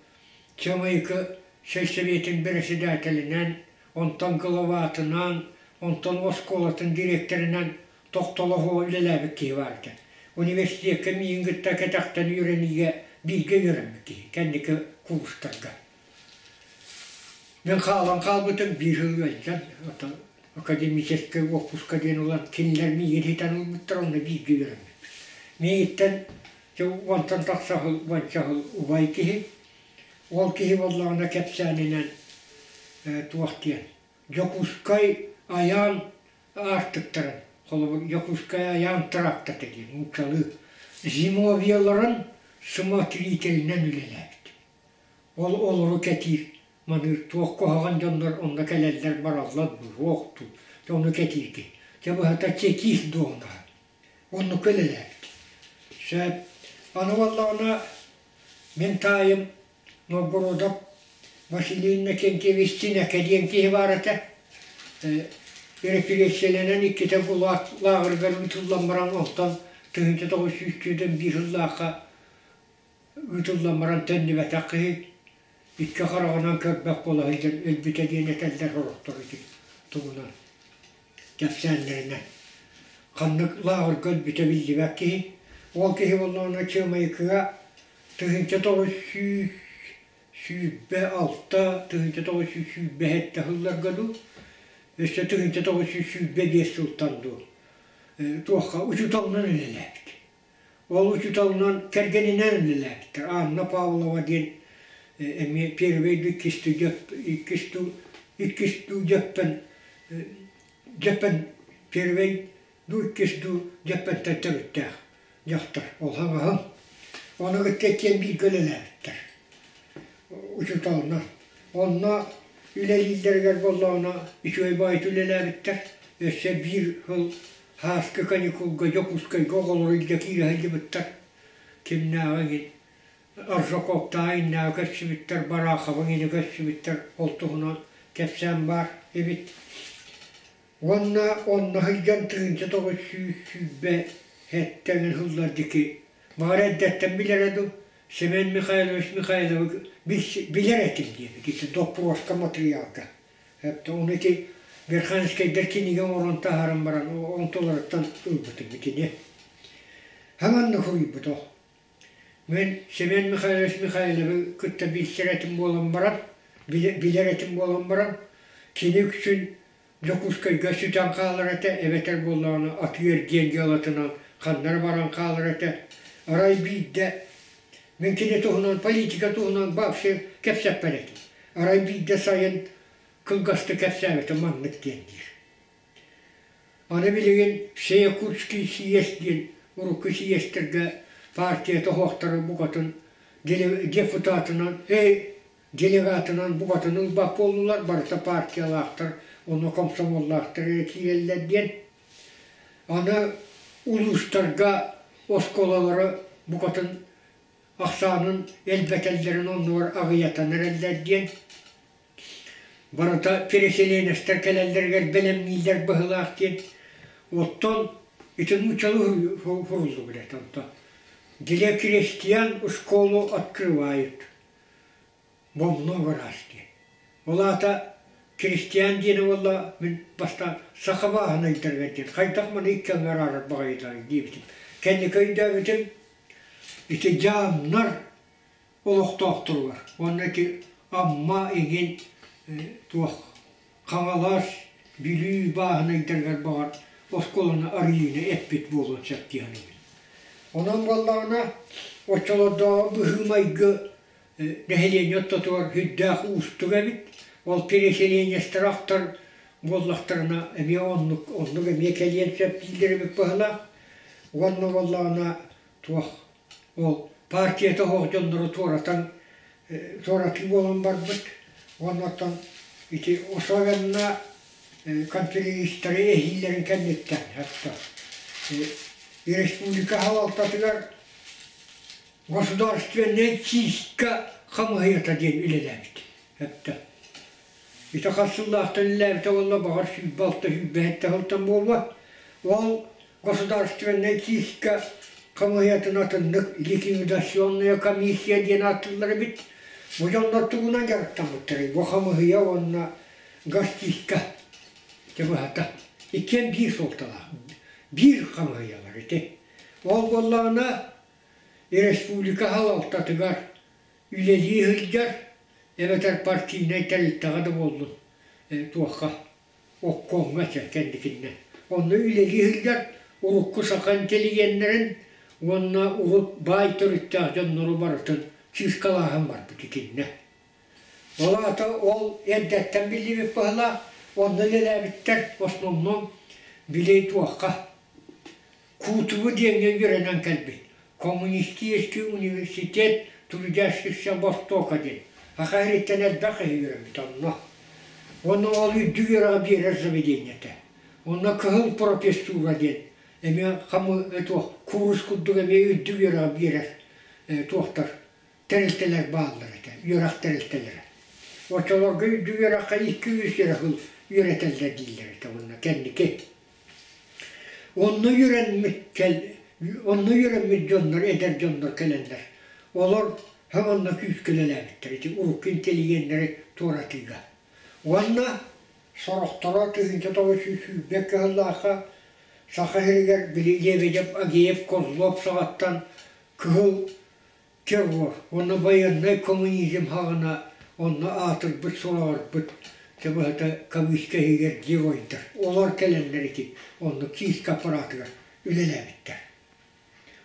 Чыамайыкы сельсоветин бэрэсэдээтэлинэн, онтон главатынан, онтон оскуолатын дириэктэринэн тохтоло суох үлэлээбит киһи баар этэ. Университекка миигин кытта кэтэхтэн үөрэниигэ бииргэ үөрэммит киһи, кэнники курстарга. Мин хаалан хаалбытым биир сыл ыалдьан, оттон академическай уоппуска диэн ылан кинилэр миигин ситэн ылбыттар, онно бииргэ үөрэммиппит. Миигиттэн дьэ уонтан тахса сыл, уонча сыл убай киһи. Ол киһи буоллаҕына кэпсээнинэн туох диэн Дьокуускай Айаан аартыктарын, холобур, Дьокуускай Айаан трактата диэн нууччалыы зимовьеларын смотрителинэн үлэлээбит. Ол олору кэтиир, маныыр туох куһаҕан дьоннор онно кэлэллэр бараллар дуу, суох дуу, дьэ ону кэтииргэ. Дьэ быһата чекист дуоһунаһа. Оннукка үлэлээбит. Сөп. Аны буоллаҕына мин таайым Новгородов Василий Иннокентьевич Синэкэ диэн киһи баар этэ. Репрессиялэнэн иккитэ ГУЛАГ лааҕырыгар ыытыллан баран онтон 1941 сыллаахха ыытыллан баран төннүбэтэх киһи икки хараҕынан көрбөх буола сылдьан өлбүтэ диэн этэллэр сорохтор ити тугунан кэпсээннэринэн. Ханнык лааҕырга өлбүтэ биллибэт киһи. Ол киһи буоллаҕына Чыамайыкыга 1926, 1927 сылларга дуу, өссө 1925 сылтан дуу туохха учууталынан үлэлээбит. Ол учууталынан кэргэнинэн үлэлээбиттэр. Анна Павлова диэн эмиэ первый иккис иккис дуу дьөппөн дьөппөн первый дуу иккис дуу дьөппөнтөн төрүттээх дьахтар ол хаҥаһым. Ону кытта иккиэн бииргэ үлэлээбиттэр учууталынан. Онно үлэлииллэригэр буоллаҕына үчүгэй баҕайытык үлэлээбиттэр. Өссө биир сыл Һааскы каникулга Дьокуускайга оҕолору илдьэ киирэ сылдьыбыттар. Кимнээҕи иһин Аржаковтааҕы иннээҕи көрсүбүттэр, Бараховы иҥини көрсүбүттэр, ол туһунан кэпсээн баар эбит. Уонна онно сылдьан 1927 эҥин сыллар диэки баҕар эрдэттэн билэрэ дуу, Семен Михайлович Михайловы билэр этим диэбит ити доппуруоска матырыйаалга. Ону ити Верханскайдар кинигэ оҥорон таһааран баран онтуларыттан ылбытым итини. Һаҥанна суруйбут ол. Мин Семен Михайлович Михайловы кытта билсэр этим буолан баран, билэр этим буолан баран, кини үксүн Дьокуускайга сүтэн хаалар этэ, эбэтэр буоллаҕына атыы-эргиэн дьыалатынан ханна эрэ баран хаалар этэ. Арай биирдэ мин кини туһунан, политика туһунан вообще кэпсэппэт этим. Арай биирдэ сайын кылгастык кэпсээбитим маннык диэн диир. Аны билигин Всеякутский съезд диэн урукку съезтэргэ партия тоһуохтара букатын депутатынан, делегатынан букатын ылбат буоллулар, барыта партиялаахтар, онно комсомоллаахтар эрэ киирэллэр диэн. Аны улуустарга оскуолалары букатын ахсаанын элбэтэллэрин оннугар аҕыйатан эрэллэр диэн барыта переселенецтэр кэлэллэригэр бэлэмнииллэр быһыылаах диэн оттон ити нууччалыы суруллубут этэ онтон для крестьян школу открывают во много раз диэн ол аата крестьян диэни буолла мин бастаан саха бааһынайдарыгар диэн хайдах маны икки аҥы араарар баҕайыларый диэбитим кэнники өйдөөбүтүм Ити дьаамнар олохтоохторугар уонна ити Амма иҥин туох Хаҥалас, Бүлүү бааһынайдарыгар баҕар оскуоланы арыйыыны эппит буолуон сөп дии саныыбын. Онон буоллаҕына оччолордооҕу быһыы-майгы нэһилиэнньэ ортотугар сүрдээх уустук эбит. Ол переселенецтэр ахтар буоллахтарына эмиэ оннук оннук эмиэ кэлиэн сөп дииллэр эбит быһыылаах. Уонна буоллаҕына туох ол партията суох дьоннору туоратан туоратыы буолан барбыт. Уонна оттон ити особенно конференцтары эһиилэрин кэнниттэн хатта республика салалтатыгар государственнай чистка хамыһыйата диэн үлэлээбит. Хатта Ити хас сыллаахтан үлэлээбитэ буолла, баҕар 26 сүүрбэһиттэ сылтан буолуо. Ол государственнай чистка хамыыһыйатын атыннык ликвидационная комиссия диэн ааттыыллар эбит. Бу дьоннор тугунан дьарыктаммыттарый? Бу хамыыһыйа уонна госчистка дьэ быһата иккиэн биир суолталаах, биир хамыыһыйалар ити. Ол буоллаҕына. республика салалтатыгар үлэлии сылдьар эбэтэр партийнай тэрилтэҕэ да буоллун туохха обкомҥа этэ кэнникиннэн. Онно үлэлии сылдьар урукку саха интеллигеннэрин уонна урут баай төрүттээх дьоннору барытын чыыскалааһын барбыт итиннэ. Ол аата ол эрдэттэн биллибит быһыылаах, онно үлэлээбиттэр в основном били туохха Кутубу диэҥҥэ үөрэнэн кэлбит Коммунистический университет трудящихся Востока диэн Саха сириттэн элбэх киһи үөрэммит онно. Уонна ол үрдүк үөрэҕи биэрэр заведение этэ. Онно кыһыл профессура диэн эмиэ туох куурус курдук эмиэ үрдүк үөрэҕи биэрэр туохтар тэрилтэлэр бааллар этэ, үөрэх тэрилтэлэрэ. Оччолорго үрдүк үөрэххэ 200 эрэ сыл үөрэтэллэр дииллэр этэ уонна кэнники. Онно үөрэммит кэл онно үөрэммит дьоннор, эдэр дьоннор кэлэннэр, олор һэ онно күүскэ үлэлээбиттэр ити урукку интеллигеннэри туоратыыга. Уонна сорохторо 1920 кыһыллаахха Саха сиригэр били Лебедев, Агеев, Козлов саҕаттан кыһыл террор уонна байыаннай коммунизм хаҕына онно аатырбыт сураҕырбыт чэ быһата кавычка иһигэр геройдар олор кэлэннэр ити онно кииска аппаратыгар үлэлээбиттэр.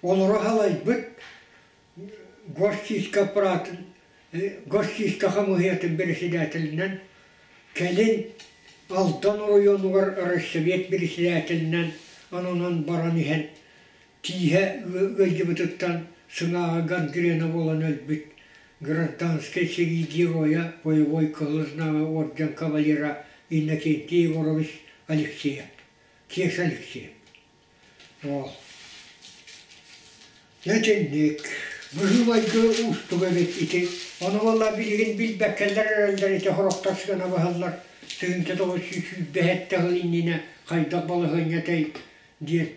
Олору халайбыт госчистка аппаратын госчистка хамыыһыйатын председателинэн кэлин Алдан оройуонугар Россовет председателинэн ананан баран иһэн Тииһэ ыалдьыбытыттан сыҥааҕа гангрена буолан өлбүт гражданскай сэрии геройа, боевой Кыһыл Знамя орден кавалера Иннокентий Егорович Алексеев, Кеша Алексеев. Ол. Итинник быһыы-майгы уустук эбит ити. Ону буолла билигин билбэккэлэр эрэллэр ити сорохтор сыана баһаллар. 1927 сыл иннинэ хайдах балаһыанньатай диэн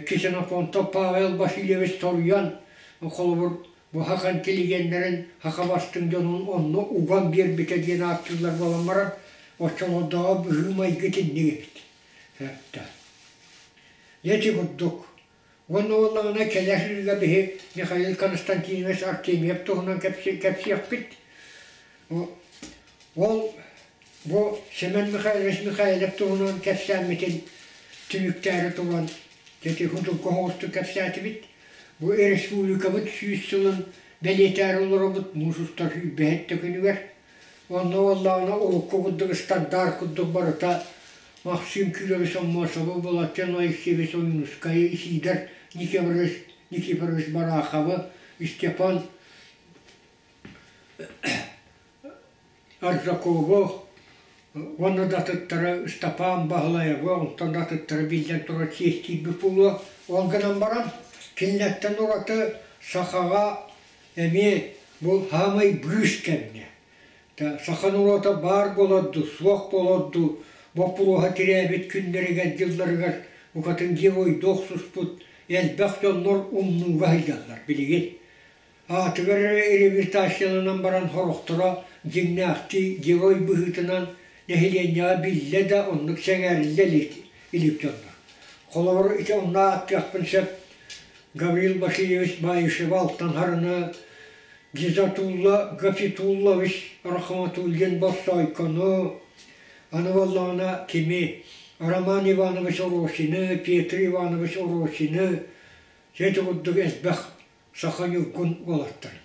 Ксенофонтов Павел Васильевич соруйан, холобур, бу саха интеллигеннэрин, саха бастыҥ дьонун онно уган биэрбитэ диэн ааттыыллар буолан баран, оччолордооҕу быһыы-майгы итинник эбит. Ити курдук. Уонна буоллаҕына кэлэр сылга биһи Михаил Константинович Артемьев туһунан кэпсиэхпит. Ол Бу Семен Михайлович Михайлов туһунан кэпсээммитин түмүктээри туран ити курдук оһоҕостук кэпсээтибит. Бу республикабыт 100 сылын бэлиэтээри олоробут муус устар сүүрбэһит да күнүгэр. Онно буоллаҕына урукку курдук стандарт курдук барыта Максим Кирович Аммосовы, Володя Алексеевич Ойуунускайы, Сидор Никифорович, Никифорович Бараховы, Степан Аржакову уонна да атыттары Ыстапаан Баһылайабы, онтон да атыттары биллэн турар чиэстиирбит буолуо. Ол гынан баран, кинилэртэн ураты сахаҕа эмиэ бу саамай быыс кэмҥэ саха норуота баар буолар дуу, суох буолар дуу боппуруоһа тирээбит күннэригэр, дьылларыгар букатын геройдуу охсуспут элбэх дьоннор умнууга сылдьаллар билигин. Аатыгар эрэ реабилитацияланан баран сорохторо дьиҥнээхтии герой быһыытынан нэһилиэнньэҕэ биллэ да оннук сэҥээриллэ илик дьоннор. Холобур, ити онно ааттыахпын сөп Гаврил Васильевич Баишева Алтан Хараны, Гизатулла Гафитуллович Рахматуллин Боссоойкону, аны буоллаҕына кими Роман Иванович Оросины, Петр Иванович Оросины, ити курдук элбэх саха ньургун уолаттара.